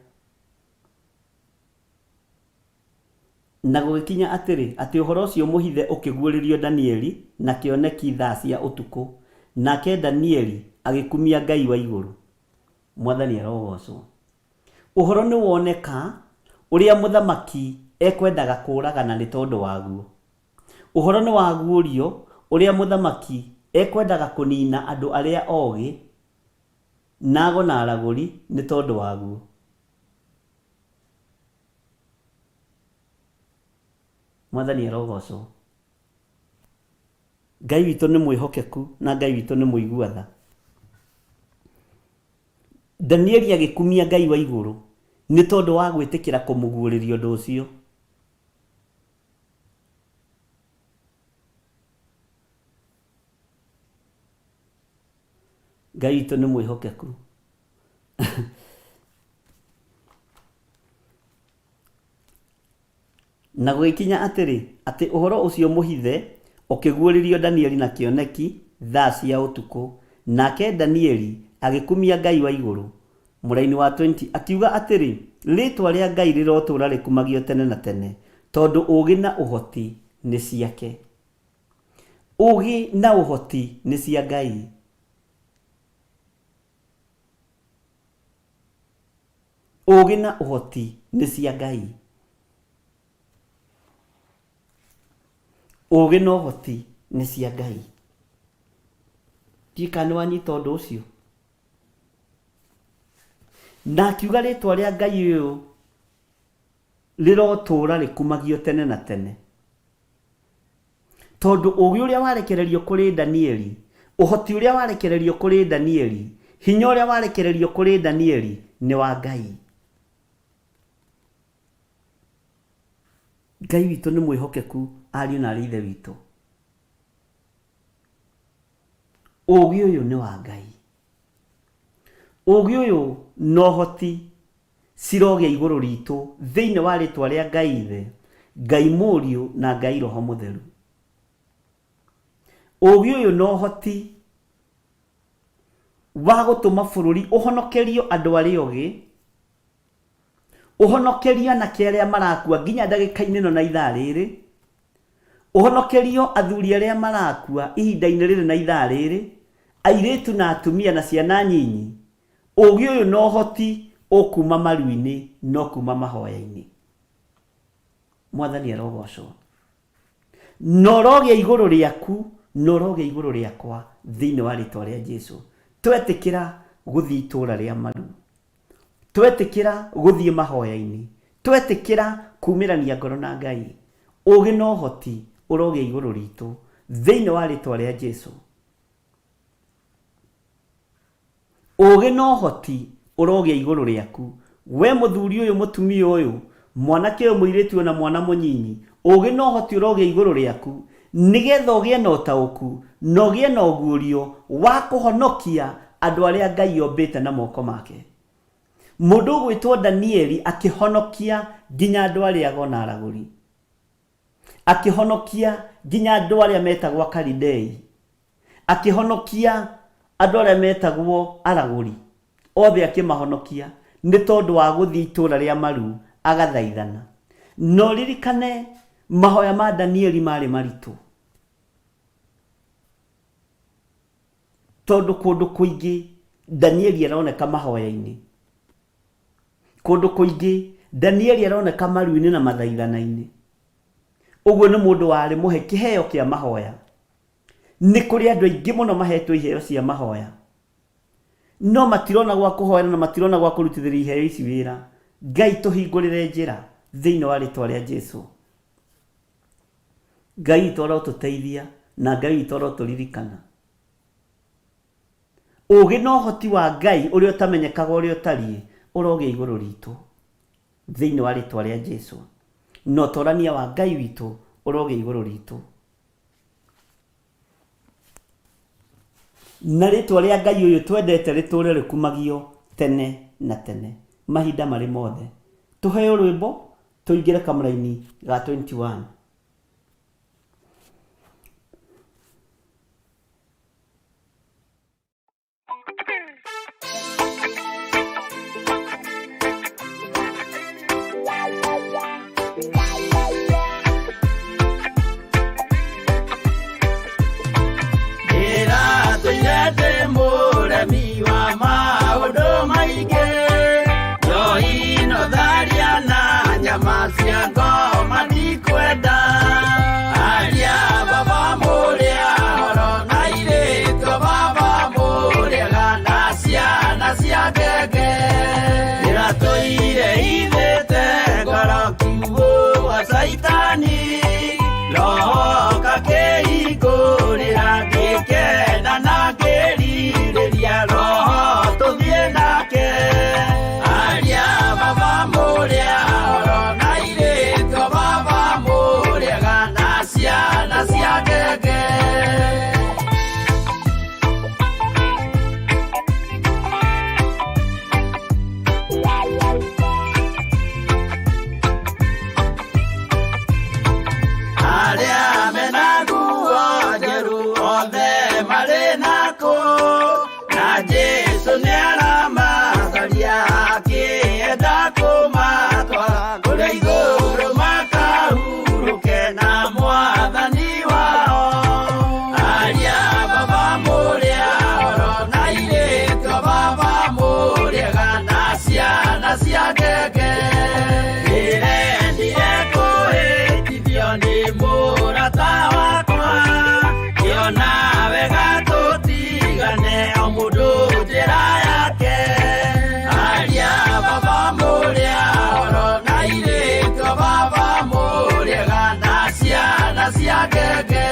Na gũgĩkinya atĩrĩ, atĩ ũhoro ũcio mũhithe ũkĩguũrĩrio Danieli na kĩoneki thaa cia ũtukũ, nake Danieli agĩkumia Ngai wa igũrũ. Mwathani arogoocwo. Ũhoro nĩwoneka ũrĩa mũthamaki ekwendaga kũũragana nĩ tondũ waguo. Ũhoro nĩwaguũrio ũrĩa mũthamaki ekwendaga kũnina andũ arĩa ogĩ na ago na aragũri nĩ tondũ waguo. Mwathani arogocwo. Ngai witũ nĩ mwĩhokeku na Ngai witũ nĩ mũigua tha. Danieli agĩkumia Ngai wa igũrũ nĩ tondũ wa gwĩtĩkĩra kũmũguũrĩria ũndũ ũcio. Ngai witũ nĩ mwĩhokeku. Na gũgĩkinya atĩrĩ, atĩ ũhoro ũcio mũhithe ũkĩguũrĩrio Danieli na kĩoneki thaa cia ũtukũ, nake Danieli agĩkumia Ngai wa igũrũ. Mũraini wa 20 akiuga atĩrĩ, Rĩĩtwa rĩa Ngai rĩrotũũra rĩkumagio tene na tene, tondũ ũũgĩ na ũhoti nĩ ciake. Ũũgĩ na ũhoti nĩ cia Ngai. Ũũgĩ na ũhoti nĩ cia Ngai. Ũũgĩ na ũhoti nĩ cia Ngai. Ndiũĩ kana nĩ wanyita ũndũ ũcio. Na akiuga rĩtwa rĩa Ngai ũyũ rĩrotũũra rĩkumagio tene na tene. Tondũ ũũgĩ ũrĩa warekererio kũrĩ Danieli, ũhoti ũrĩa warekererio kũrĩ Danieli, hinya ũrĩa warekererio kũrĩ Danieli nĩ wa Ngai. Ngai witũ nĩ mwĩhokeku ariũ na arĩ ithe witũ. Ũũgĩ ũyũ nĩ wa Ngai. Ũũgĩ ũyũ na ũhoti cirogĩa igũrũ ritũ thĩinĩ wa rĩtwa rĩa Ngai Ithe, Ngai Mũriũ na Ngai Roho Mũtheru. Ũũgĩ ũyũ na ũhoti wa gũtũma bũrũri ũhonokerio andũ arĩa ogĩ, ũhonokerio anake arĩa marakua nginya ndagĩka-inĩ ĩno na ithaa rĩrĩ, ũhonokerio athuri arĩa marakua ihinda-inĩ rĩrĩ na ithaa rĩrĩ, airĩtu na atumia na ciana nyinyi. Ũũgĩ ũyũ na ũhoti ũkuma maru-inĩ no kuma mahoya-inĩ. Mwathani arogocwo. Na ũrogĩa igũrũ rĩaku na ũrogĩa igũrũ rĩakwa thĩinĩ wa rĩtwa rĩa Jesu. Twetĩkĩra gũthiĩ itũũra rĩa maru, twetĩkĩra gũthiĩ mahoya-inĩ, twetĩkĩra kumĩrania ngoro na Ngai, ũũgĩ na ũhoti ũrogĩa igũrũ ritũ thĩinĩ wa rĩtwa rĩa Jesu. Ũũgĩ na ũhoti ũrogĩa igũrũ rĩaku, we mũthuri ũyũ, mũtumia ũyũ, mwanake ũyũ, mũirĩtu ũyũ, na mwana mũnyinyi. Ũũgĩ na ũhoti ũrogĩa igũrũ rĩaku, nĩgetha ũgĩe na ũtaũku na ũgĩe na ũguũrio wa kũhonokia andũ arĩa Ngai ombĩte na moko make. Mũndũ ũgwĩtwo Danieli akĩhonokia nginya andũ arĩa ago na aragũri. Akĩhonokia nginya andũ arĩa metagwo Akalidei. Akĩhonokia andũ arĩa metagwo aragũri. Othe akĩmahonokia nĩ tondũ wa gũthiĩ itũũra rĩa maru agathaithana. Na ũririkane mahoya ma Danieli marĩ maritũ. Tondũ kũndũ kũingĩ Danieli aroneka mahoya-inĩ. Kũndũ kũingĩ Danieli aroneka maru-inĩ na mathaithana-inĩ. Ũguo nĩ mũndũ warĩ mũhe kĩheo kĩa mahoya. Nĩ kũrĩ andũ aingĩ mũno mahetwo iheo cia mahoya. No matirona gwa kũhoera na matirona gwa kũrutithĩria iheo ici wĩra. Ngai tũhingũrĩre njĩra thĩinĩ wa rĩtwa rĩa Jesu. Ngai witũ arotũteithia na Ngai witũ arotũririkana. Ũgĩ na ũhoti wa Ngai ũrĩa ũtamenyekaga ũrĩa ũtariĩ ũrogĩa igũrũ ritũ thĩinĩ wa rĩtwa rĩa Jesu, na ũtorania wa Ngai witũ ũrogĩa igũrũ ritũ. Na rĩtwa rĩa Ngai ũyũ twendete rĩtũre rĩkumagio tene na tene mahinda marĩ mothe. Tũheo rwĩmbo tũingĩre kamũraini ga 21. Ndĩratũire ndĩ mũremi wa maũndũ maingĩ, njohi no tharia na nyama cia ngoma ndikwenda. Aria baba mũrĩa horo na airĩtu a baba mũrĩega na ciana cia ngenge. Ndĩratũire hithĩte ngoro kiugũ wa Caitani, roho ngakĩhingũrĩra ngĩkena na ngĩrirĩria roho tũthiĩ nake. Aria baba mũrĩa horo na airĩtu a baba mũrĩega na ciana cia ngenge. Arĩa mena nguo njerũ othe marĩ nakũ, na Jesũ nĩaramacaria akĩenda kũmatwara kũrĩa igũrũ makahurũke na mwathani wao. Aria baba mũrĩa horo na airĩtu a baba mũrĩega na ciana cia ngenge. Ndĩrendire kũhĩtithio nĩ mũrata wakwa, ngĩona wega tũtigane o mũndũ njĩra yake. Aria baba mũrĩa horo na airĩtu a baba mũrĩega na ciana cia ngenge.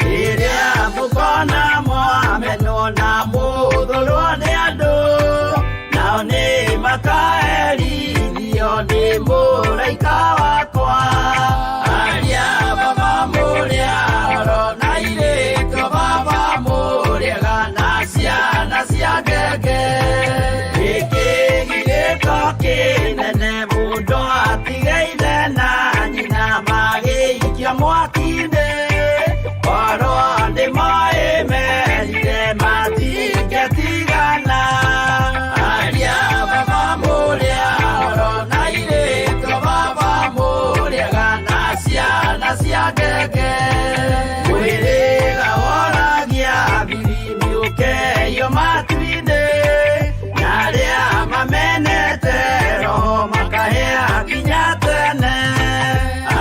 Rĩrĩa mũkona mwamenwo na mũthũrwo nĩ andũ, nao nĩ makaherithio nĩ mũraika wakwa. Aria baba mũrĩa horo na airĩtu a baba mũrĩega na ciana cia ngenge. Gĩkĩ gĩgĩko kĩnene mũndũ atige ithe na nyina magĩikio mwaki-inĩ. Korwo nĩ moĩ merire matingĩtigana. Aria baba mũrĩa horo na airĩtu a baba mũrĩega na ciana cia ngenge. Mwĩrĩga woragia biri mĩũkeio matu-inĩ, na arĩa mamenete roho makahĩa nginya tene.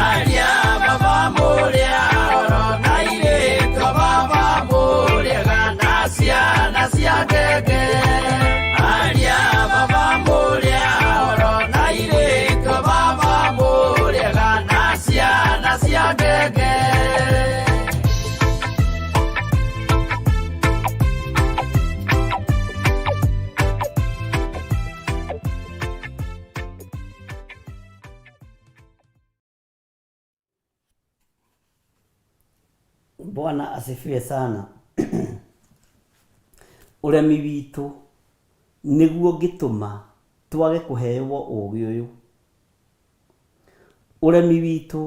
Aria baba mũrĩa horo na airĩtu a baba mũrĩega na ciana cia ngenge. Aria baba mũrĩa horo na airĩtu a baba mũrĩega na ciana cia ngenge. Bwana asifiwe sana. Ũremi witũ nĩguo ũngĩtũma twage kũheo ũgĩ ũyũ. Ũremi witũ,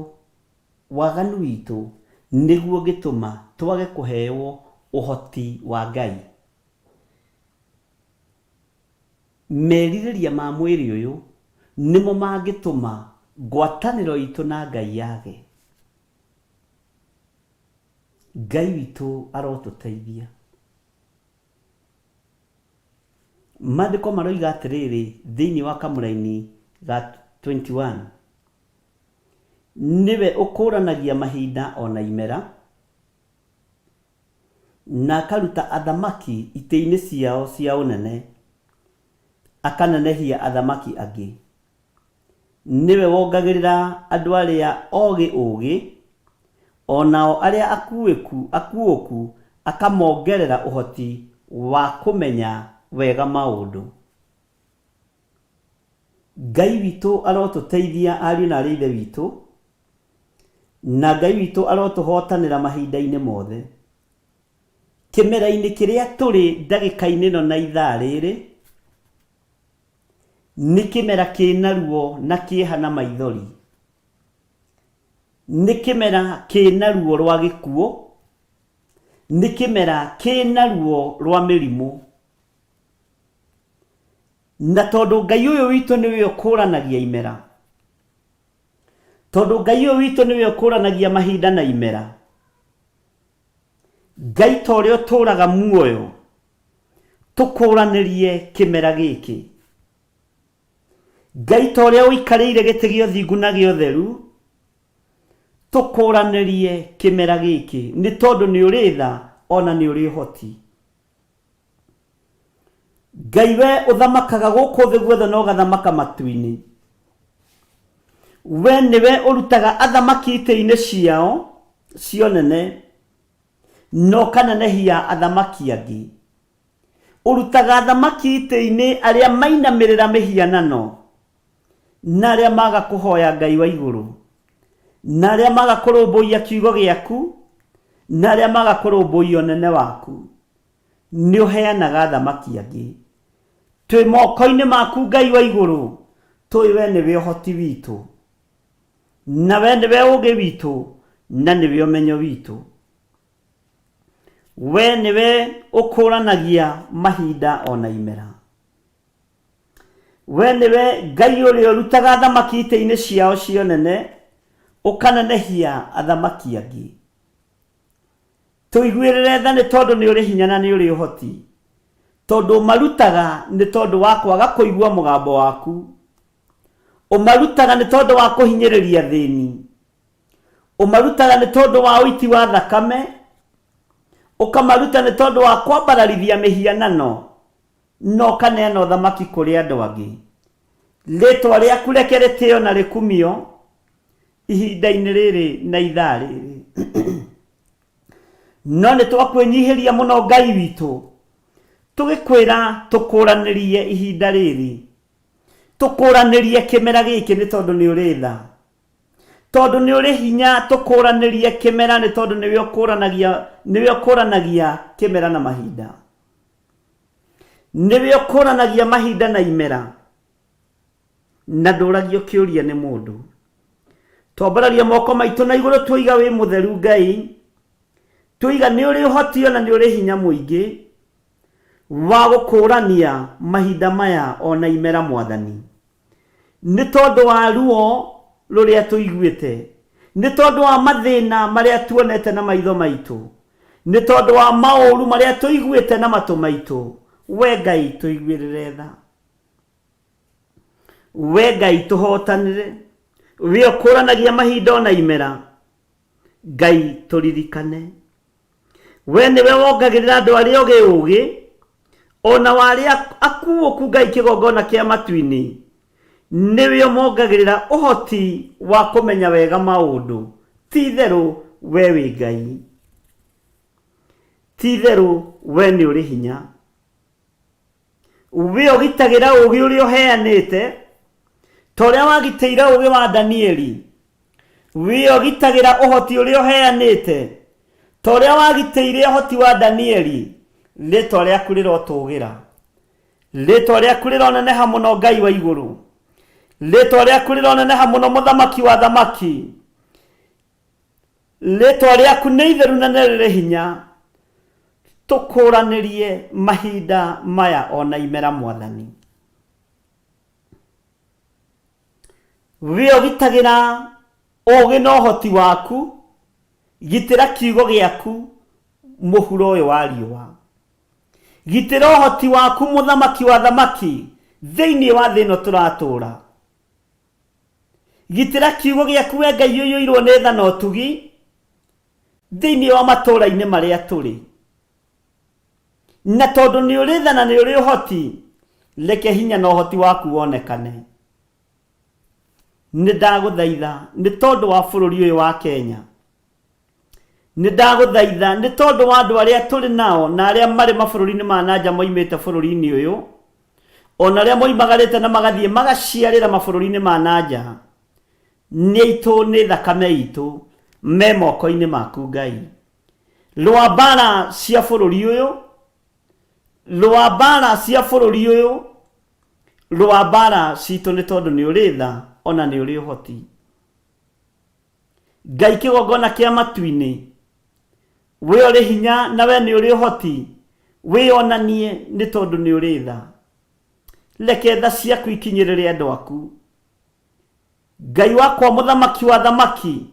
waganu witũ nĩguo ũngĩtũma twage kũheo ũhoti wa Ngai. Merirĩria ma mwĩrĩ ũyũ nĩmo mangĩtũma ngwatanĩro itũ na Ngai yage. Ngai witũ arotũteithia. Maandĩko maroiga atĩrĩrĩ thĩinĩ wa kamũraini ga 21, nĩwe ũkũranagia mahinda ona imera, Na akaruta athamaki itĩ-inĩ ciao cia ũnene, akanenehia athamaki angĩ. Nĩwe wongagĩrĩra andũ arĩa ogĩ ũũgĩ, o nao arĩa akuĩku, akuũku akamongerera ũhoti wa kũmenya wega maũndũ. Ngai witũ arotũteithia ariũ na arĩ Ithe witũ, na Ngai witũ arotũhotanĩra mahinda-inĩ mothe. Kĩmera-inĩ kĩrĩa tũrĩ ndagĩka-inĩ ĩno na ithaa rĩrĩ, nĩ kĩmera kĩna ruo na kĩeha na maithori. Nĩ kĩmera kĩna ruo rwa gĩkuũ, nĩ kĩmera kĩna ruo rwa mĩrimũ. Na tondũ Ngai ũyũ witũ nĩwe ũkũranagia imera, tondũ Ngai ũyũ witũ nĩwe ũkũranagia mahinda na imera, Ngai ta ũrĩa ũtũũraga muoyo, tũkũranĩrie kĩmera gĩkĩ. Ngai ta ũrĩa ũikarĩire gĩtĩ gĩa ũthingu na gĩa ũtheru, tũkũranĩrie kĩmera gĩkĩ, nĩ tondũ nĩ ũrĩ tha ona nĩ ũrĩ ũhoti. Ngai we ũthamakaga gũkũ thĩ guothe na ũgathamaka matu-inĩ. We nĩwe ũrutaga athamaki itĩ-inĩ ciao cia ũnene na ũkanenehia athamaki angĩ. Ũrutaga athamaki itĩ-inĩ arĩa mainamĩrĩra mĩhianano na arĩa maga kũhoya Ngai wa igũrũ na arĩa maga kũrũmbũiya kiugo gĩaku na arĩa maga kũrũmbũiya ũnene waku. Nĩ ũheanaga athamaki angĩ. Twĩ moko-inĩ maku Ngai wa igũrũ, tũĩ we nĩwe ũhoti witũ, na we nĩwe ũũgĩ witũ, na nĩwe ũmenyo witũ. We nĩwe ũkũranagia mahinda ona imera. We nĩwe Ngai ũrĩa ũrutaga athamaki itĩ-inĩ ciao cia ũnene, ũkanenehia athamaki angĩ. Tũiguĩrĩre tha nĩ tondũ nĩ ũrĩ hinya na nĩ ũrĩ ũhoti, tondũ ũmarutaga nĩ tondũ wa kwaga kũigua mũgambo waku, ũmarutaga nĩ tondũ wa kũhinyĩrĩria athĩni, ũmarutaga nĩ tondũ wa ũiti wa thakame, ũkamaruta nĩ tondũ wa kwambararithia mĩhianano, na ũkaneana ũthamaki kũrĩ andũ angĩ. Rĩĩtwa rĩaku reke rĩtĩo na rĩkumio ihinda-inĩ rĩrĩ na ithaa rĩrĩ. No nĩ twakwĩnyihĩria mũno Ngai witũ, tũgĩkwĩra tũkũranĩrie ihinda rĩrĩ, tũkũranĩrie kĩmera gĩkĩ nĩ tondũ nĩ ũrĩ tha, tondũ nĩ ũrĩ hinya, tũkũranĩrie kĩmera nĩ tondũ nĩwe ũkũranagia, nĩwe ũkũranagia kĩmera na mahinda, nĩwe ũkũranagia mahinda na imera, na ndũragio kĩũria nĩ mũndũ. Twambararia moko maitũ na igũrũ tuoiga wĩ mũtheru Ngai, tuoiga nĩ ũrĩ ũhoti ona nĩ ũrĩ hinya mũingĩ wa gũkũrania mahinda maya ona imera Mwathani. Nĩ tondũ wa ruo rũrĩa tũiguĩte, nĩ tondũ wa mathĩna marĩa tuonete na maitho maitũ, nĩ tondũ wa maũru marĩa tũiguĩte na matũ maitũ, we Ngai tũiguĩrĩre tha. We Ngai tũhotanĩre, we ũkũranagia mahinda ona imera, Ngai tũririkane. We nĩwe wongagĩrĩra andũ arĩa ogĩ ũũgĩ, ona wa arĩa akuũku Ngai kĩgongona kĩa matu-inĩ, nĩwe ũmongagĩrĩra ũhoti wa kũmenya wega maũndũ. Ti itherũ we wĩ Ngai, ti itherũ we nĩ ũrĩ hinya. We ũgitagĩra ũũgĩ ũrĩa ũheanĩte, ta ũrĩa wagitĩire ũũgĩ wa Danieli. We ũgitagĩra ũhoti ũrĩa ũheanĩte, ta ũrĩa wagitĩire ũhoti wa Danieli. Rĩĩtwa rĩaku rĩrotũgĩra, rĩĩtwa rĩaku rĩroneneha mũno Ngai wa igũrũ, rĩĩtwa rĩaku rĩroneneha mũno Mũthamaki wa athamaki. Rĩĩtwa rĩaku nĩ itheru na nĩ rĩrĩ hinya, tũkũranĩrie mahinda maya ona imera Mwathani. We ũgitagĩra ũũgĩ na ũhoti waku, gitĩra kiugo gĩaku mũhuro ũyũ wa riũa. Gitĩra ũhoti waku Mũthamaki wa athamaki thĩinĩ wa thĩ ĩno tũratũũra. Gitĩra kiugo gĩaku we Ngai ũiyũirwo nĩ tha na ũtugi thĩinĩ wa matũũra-inĩ marĩa tũrĩ. Na tondũ nĩ ũrĩ tha na nĩ ũrĩ ũhoti, reke hinya na ũhoti waku wonekane. Nĩ ndagũthaitha nĩ tondũ wa bũrũri ũyũ wa Kenya. Nĩ ndagũthaitha nĩ tondũ wa andũ arĩa tũrĩ nao na arĩa marĩ mabũrũri-inĩ ma na nja moimĩte bũrũri-inĩ ũyũ, o na arĩa moimagarĩte na magathiĩ magaciarĩra mabũrũri-inĩ ma na nja. Nĩ aitũ, nĩ thakame itũ, me moko-inĩ maku Ngai. Rũa mbara cia bũrũri ũyũ, rũa mbara cia bũrũri ũyũ, rũa mbara citũ nĩ tondũ nĩ ũrĩ tha ona nĩ ũrĩ ũhoti. Ngai kĩgongona kĩa matu-inĩ, we ũrĩ hinya na we nĩ ũrĩ ũhoti, wĩyonanie nĩ tondũ nĩ ũrĩ tha. Reke tha ciaku ikinyĩrĩre andũ aku. Ngai wakwa mũthamaki wa thamaki,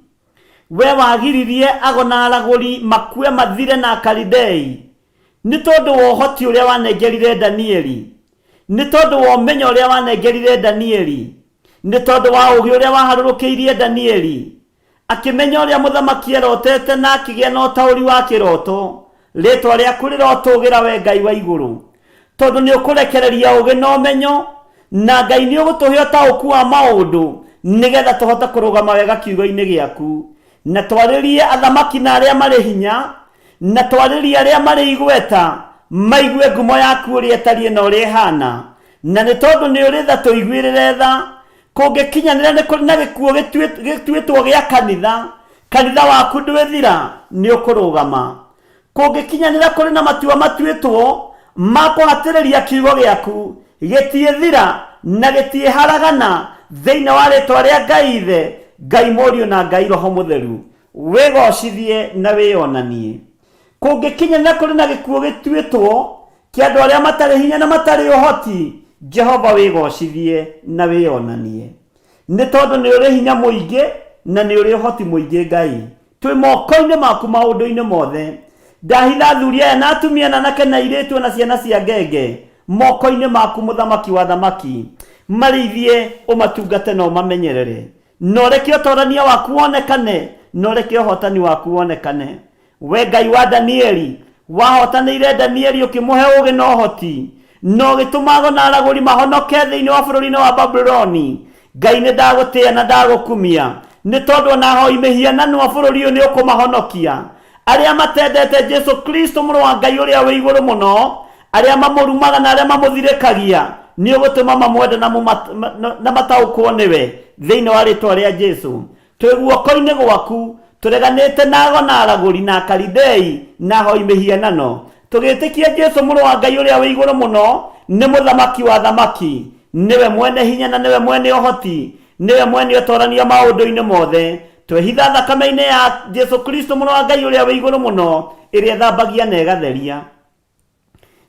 we wagiririe ago na aragũri makue mathire na Akalidei, nĩ tondũ wa ũhoti ũrĩa wanengerire Danieli, nĩ tondũ wa ũmenyo ũrĩa wanengerire Danieli, nĩ tondũ wa ũũgĩ ũrĩa waharũrũkĩirie Danieli, Akĩmenya ũrĩa mũthamaki arotete na akĩgĩa na ũtaũri wa kĩroto. Rĩĩtwa rĩaku rĩrotũũgĩra wee Ngai wa igũrũ, tondũ nĩ ũkũrekereria ũũgĩ na ũmenyo, na Ngai nĩ ũgũtũhe ũtaũku wa maũndũ nĩgetha tũhote kũrũgama wega kiugo-inĩ gĩaku, na twarĩrie athamaki na arĩa marĩ hinya, na twarĩrie arĩa marĩ igweta, maigue ngumo yaku ũrĩa ĩtariĩ na ũrĩa ĩhaana. Na nĩ tondũ nĩ ũrĩ tha, tũiguĩrĩre tha. Kũngĩkinyanĩra nĩ kũrĩ na gĩkuũ gĩtuĩtwo gĩa kanitha, kanitha waku ndwĩthira, nĩ ũkũrũgama. Kũngĩkinyanĩra kũrĩ na matua matuĩtwo ma kũhatĩrĩria kiugo gĩaku, gĩtiĩthira na gĩtiĩharagana thĩinĩ wa rĩtwa rĩa Ngai Ithe, Ngai Mũriũ na Ngai Roho Mũtheru. Wĩgocithie na wĩyonanie. Kũngĩkinyanĩra kũrĩ na gĩkuũ gĩtuĩtwo kĩa andũ arĩa matarĩ hinya na matarĩ ũhoti, Jehova wĩgocithie na wĩyonanie. Nĩ tondũ nĩ ũrĩ hinya mũingĩ na nĩ ũrĩ ũhoti mũingĩ Ngai. Twĩ moko-inĩ maku maũndũ-inĩ mothe. Ndahitha athuri aya na atumia na anake na airĩtu na ciana cia ngenge moko-inĩ maku mũthamaki wa athamaki. Marĩithie, ũmatungate na ũmamenyerere. Na ũreke ũtorania waku wonekane, na ũreke ũhotani waku wonekane. We Ngai wa Danieli, wahotanĩire Danieli ũkĩmũhe ũũgĩ na ũhoti, na ũgĩtũma ago na aragũri mahonoke thĩinĩ wa bũrũri-inĩ wa Babuloni. Ngai nĩ ndagũtĩĩa na ndagũkumia, nĩ tondũ o na ahoi mĩhianano a bũrũri ũyũ nĩ ũkũmahonokia. Arĩa matendete Jesu Kristo mũrũ wa Ngai ũrĩa wĩ igũrũ mũno, arĩa mamũrumaga na arĩa mamũthirĩkagia, nĩ ũgũtũma mamwende na, na mataũkwo nĩwe thĩinĩ wa rĩtwa rĩa Jesu. Twĩ guoko-inĩ gwaku, tũreganĩte na ago na aragũri na Akalidei na ahoi mĩhianano, tũgĩtĩkia Jesu mũrũ wa Ngai ũrĩa wĩ igũrũ mũno nĩ mũthamaki wa athamaki, nĩwe mwene hinya na nĩwe mwene ũhoti, nĩwe mwene ũtorania maũndũ-inĩ mothe. Twehitha thakame-inĩ ya Jesu Kristo mũrũ wa Ngai ũrĩa wĩ igũrũ mũno, ĩrĩa ĩthambagia na ĩgatheria.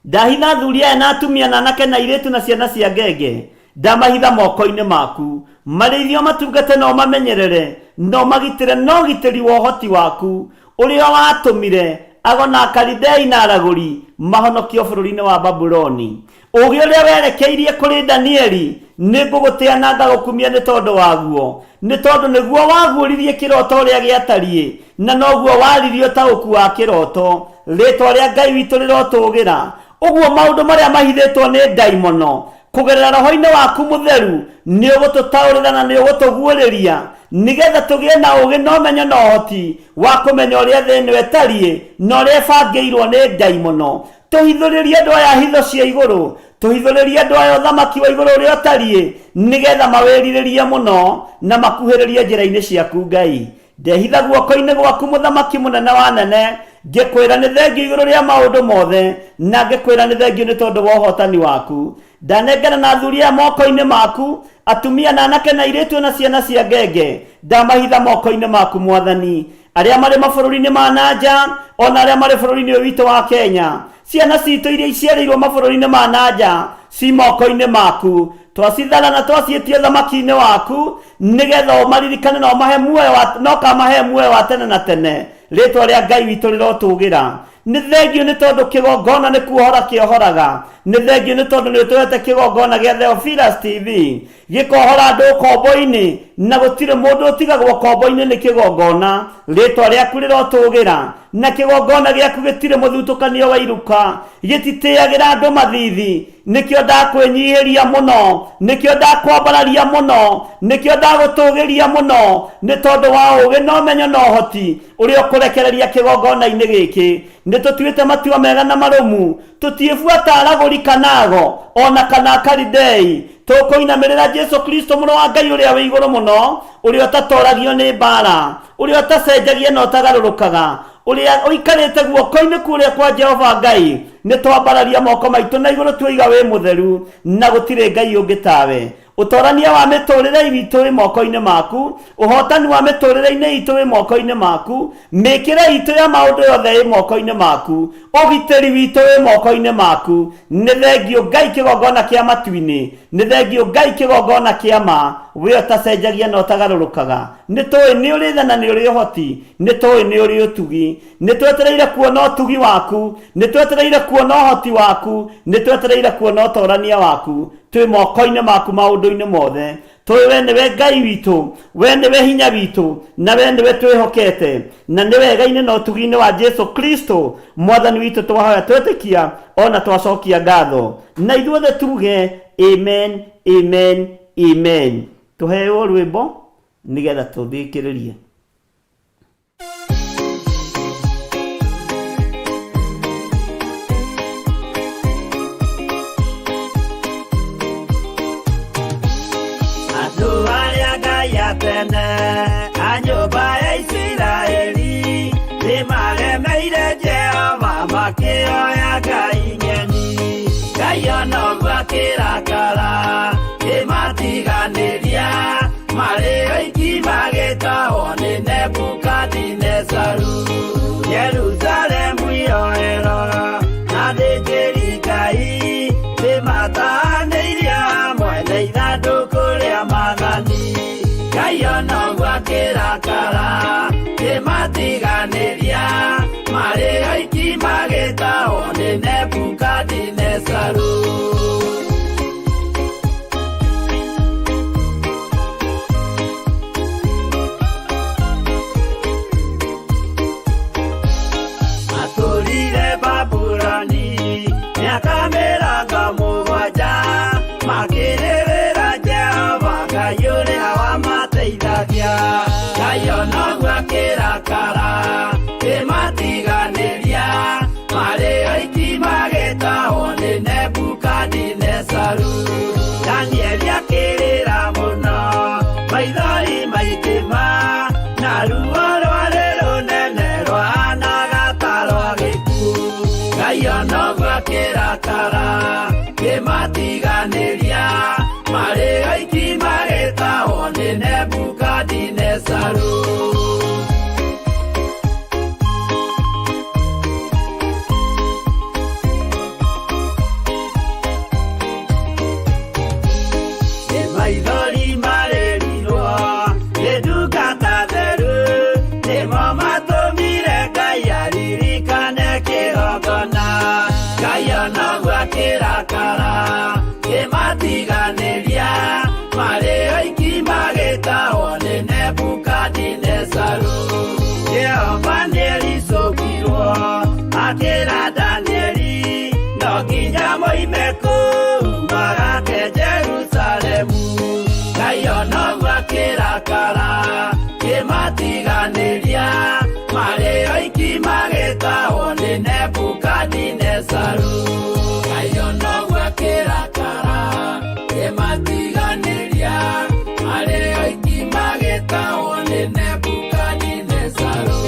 Ndahitha athuri aya na atumia na anake na airĩtu na ciana cia ngenge, ndamahitha moko-inĩ maku. Marĩithie ũmatungate na ũmamenyerere, na ũmagitĩre na ũgitĩri wa ũhoti waku, ũrĩa watũmire ago na Akalidei na aragũri mahonokio bũrũri-inĩ wa Babuloni. Ũũgĩ ũrĩa werekeirie kũrĩ Danieli, nĩngũgũtĩa na ngagũkumia nĩ tondũ waguo, nĩ tondũ nĩguo waguũririe kĩroto ũrĩa gĩatariĩ, na noguo waririe ũtaũku wa kĩroto. Rĩĩtwa rĩa Ngai witũ rĩrotũũgĩra. Ũguo maũndũ marĩa mahithĩtwo nĩ ndaimono, kũgerera Roho-inĩ waku Mũtheru, nĩũgũtũtaũrĩra na nĩũgũtũguũrĩria, nĩgetha tũgĩe na ũũgĩ na ũmenyo na ũhoti wa kũmenya ũrĩa thĩ ĩno ĩtariĩ na ũrĩa ĩbangĩirwo nĩ ndaimono. Tũhithũrĩrie andũ aya hitho cia igũrũ, tũhithũrĩrie andũ aya ũthamaki wa igũrũ ũrĩa ũtariĩ, nĩgetha mawĩrirĩrie mũno na makuhĩrĩrie njĩra-inĩ ciaku Ngai. Ndehitha guoko-inĩ gwaku mũthamaki mũnene wa anene, ngĩkwĩra nĩ thengiũ igũrũ rĩa maũndũ mothe, na ngĩkwĩra nĩ thengiũ nĩ tondũ wa ũhotani waku. Ndanengera na athuri aya moko-inĩ maku, atumia na anake na airĩtu na ciana cia ngenge, ndamahitha moko-inĩ maku Mwathani. Arĩa marĩ mabũrũri-inĩ ma na nja, o na arĩa marĩ bũrũri-inĩ ũyũ witũ wa Kenya, ciana citũ iria iciarĩirwo mabũrũri-inĩ ma na nja, ci moko-inĩ maku. Twacithara na twaciĩtia ũthamaki-inĩ waku, nĩgetha ũmaririkane na ũmahe muoyo wa, na ũkamahe muoyo wa tene na tene. Rĩtwa rĩa Ngai witũ rĩrotũgĩra. Nĩ thengiũ nĩ tondũ kĩgongona nĩ kuohora kĩohoraga. Nĩ thengiũ nĩ tondũ nĩ ũtũhete kĩgongona gĩa Theophilus TV gĩkohora andũ ũkombo-inĩ, na gũtirĩ mũndũ ũtigagwo ũkombo-inĩ nĩ kĩgongona. Rĩtwa rĩaku rĩrotũgĩra. Na kĩgongona gĩaku gĩtirĩ mũthutũkanio wa iruka, gĩtitĩagĩra andũ mathithi. Nĩkĩo ndakwĩnyihĩria mũno, nĩkĩo ndakwambararia mũno, nĩkĩo ndagũtũgĩria mũno, nĩ tondũ wa ũũgĩ na ũmenyo na ũhoti ũrĩa ũkũrekereria kĩgongona-inĩ gĩkĩ. Nĩ tũtuĩte matua mega na marũmu, tũtiĩbuata aragũri kana ago, o na kana Akalidei. Tũkũinamĩrĩra Jesu Kristo mũrũ wa Ngai ũrĩa wĩ igũrũ mũno, ũrĩa ũtatoragio nĩ mbaara, ũrĩa ũtacenjagia na ũtagarũrũkaga, ũrĩa ũikarĩte guoko-inĩ kũrĩa kwa Jehova Ngai. Nĩ twambararia moko maitũ na igũrũ tuoiga wĩ mũtheru, na gũtirĩ Ngai ũngĩ tawe. Ũtorania wa mĩtũrĩre witũ wĩ moko-inĩ maku, ũhotani wa mĩtũrĩre-inĩ itũ wĩ moko-inĩ maku, mĩkĩre itũ ya maũndũ yothe ĩ moko-inĩ maku, ũgitĩri witũ wĩ moko-inĩ maku. Nĩ thengiũ Ngai kĩgongona kĩa matu-inĩ, nĩ thengiũ Ngai kĩgongona kĩa ma, we ũtacenjagia na ũtagarũrũkaga. Nĩ tũĩ nĩ ũrĩ tha na nĩ ũrĩ ũhoti, nĩ tũĩ nĩ ũrĩ ũtugi. Nĩ twetereire kuona ũtugi waku, nĩ twetereire kuona ũhoti waku, nĩ twetereire kuona ũtorania waku. Twĩ moko-inĩ maku maũndũ-inĩ mothe. Tũĩ we nĩwe Ngai witũ, we nĩwe hinya witũ, na we nĩwe twĩhokete. Na nĩ wega-inĩ na ũtugi-inĩ wa Jesu Kristo Mwathani witũ twahoya twetĩkia ona twacokia ngatho. Na ithuothe tuge amen, amen, amen. Tũheo rwĩmbo nĩgetha tũthikĩrĩrie. Andũ arĩa Ngai a tene a nyũmba ya Isiraeli nĩmaremeire Jehova makĩoya ngai ng'eni. Ngai ona ũguo akĩrakara kĩmatiganĩria marĩ oiki magĩtahwo nĩ Nebukadinezaru. Jerusalemu yoerwo na athĩnjĩri Ngai nĩmatahanĩirio hamwe na ithandũkũ rĩa maathani. Ngai ona ũguo akĩrakara kĩmatiganĩria marĩ oiki magĩtahwo nĩ Nebukadinezaru. Matũrire Babuloni mĩaka mĩrongo mũgwanja makĩrĩrĩra Jehova Ngai ũrĩa wamateithagia. Ngai ona ũguo akĩrakara kĩmatiganĩria marĩ oiki magĩtahwo nĩ Nebukadinezaru. Danieli akĩrĩra mũno maithori maingĩ ma na ruo rwarĩ rũnene rwahanaga ta rwa gĩkuũ. Ngai ona ũguo akĩrakara kĩmatiganĩria marĩ oiki magĩtahwo nĩ Nebukadinezaru. Nĩ maithori marĩrirwo nĩ ndungata theru, nĩmo matũmire Ngai aririkane kĩgongona. Ngai ona ũguo akĩrakara kĩmatiganĩria marĩ oiki magĩtahwo nĩ Nebukadinezaru. Jehova nĩericũkirwo akĩra Danieli no nginya moime kũu magake Jerusalemu. Ngai ona ũguo akĩrakara kĩmatiganĩria marĩ oiki magĩtahwo nĩ Nebukadinezaru. Ngai ona ũguo akĩrakara kĩmatiganĩria marĩ oiki magĩtahwo nĩ Nebukadinezaru.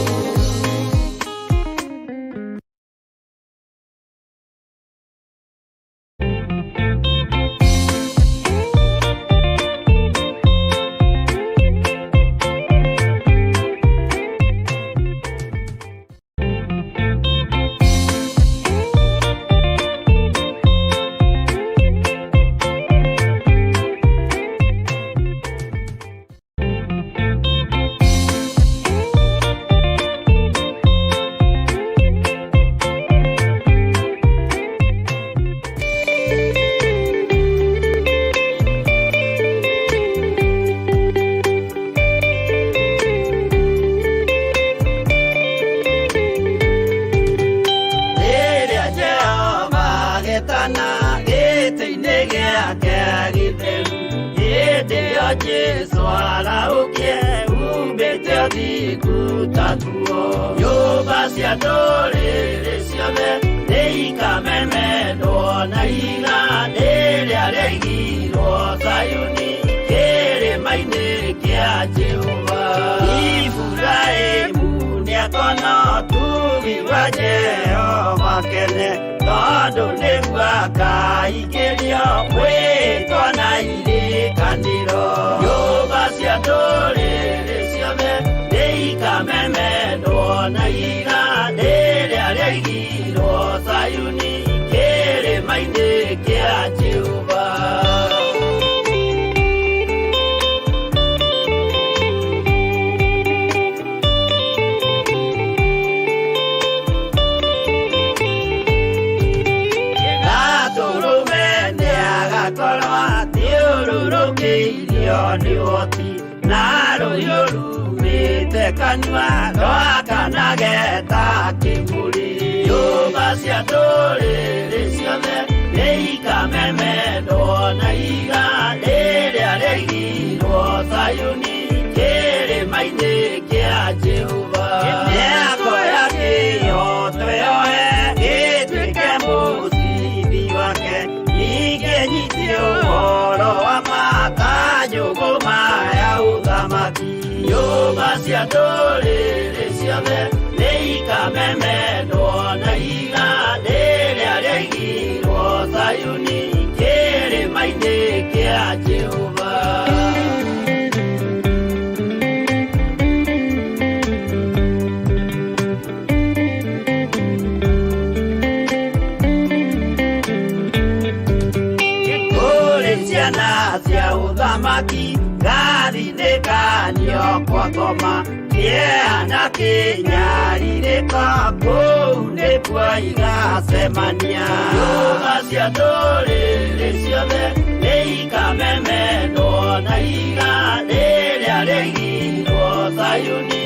Nĩrĩo Jesũ arahũkie umbĩte ũthingu ta nguo. Nyũmba cia ndũrĩrĩ ciothe nĩikamemendwo na ihiga rĩrĩa rĩaigirwo Zayuni kĩrĩma-inĩ kĩa Jehova. Iburahĩmu nĩakona ũtugi wa Jehova kene, tondũ nĩguo akaingĩrio mwĩtwa na irĩkanĩro. Nyũmba cia ndũrĩrĩ ciothe nĩikamemendwo na ihiga rĩrĩa rĩaigirwo Zayuni kĩrĩma-inĩ kĩa Jehova. Gatũrũme nĩagakorwo athiũrũrũkĩirio nĩ ũhoti, na rũhiũ rumĩte kanua rwakanage ta kĩmũrĩ. Nyũmba cia ndũrĩrĩ ciothe nĩikamemendwo na ihiga rĩrĩa rĩaigirwo Zayuni kĩrĩma-inĩ kĩa Jehova. Nĩakoya kĩhooto yoe gĩtuĩke mũcibi wake, ningĩ nyite ũhoro wa ma ta njũgũma ya ũthamaki. Nyũmba cia ndũrĩrĩ ciothe nĩikamemendwo na ihiga rĩrĩa rĩaigirwo Zayuni kĩrĩma-inĩ kĩa Jehova. Kũrĩ ciana cia ũthamaki ngathinĩkanio kwa ngoma, kĩeha na kĩnyarirĩko kũu nĩkuo igacemania. Nyũmba cia ndũrĩrĩ ciothe nĩikamemendwo na ihiga rĩrĩa rĩaigirwo Zayuni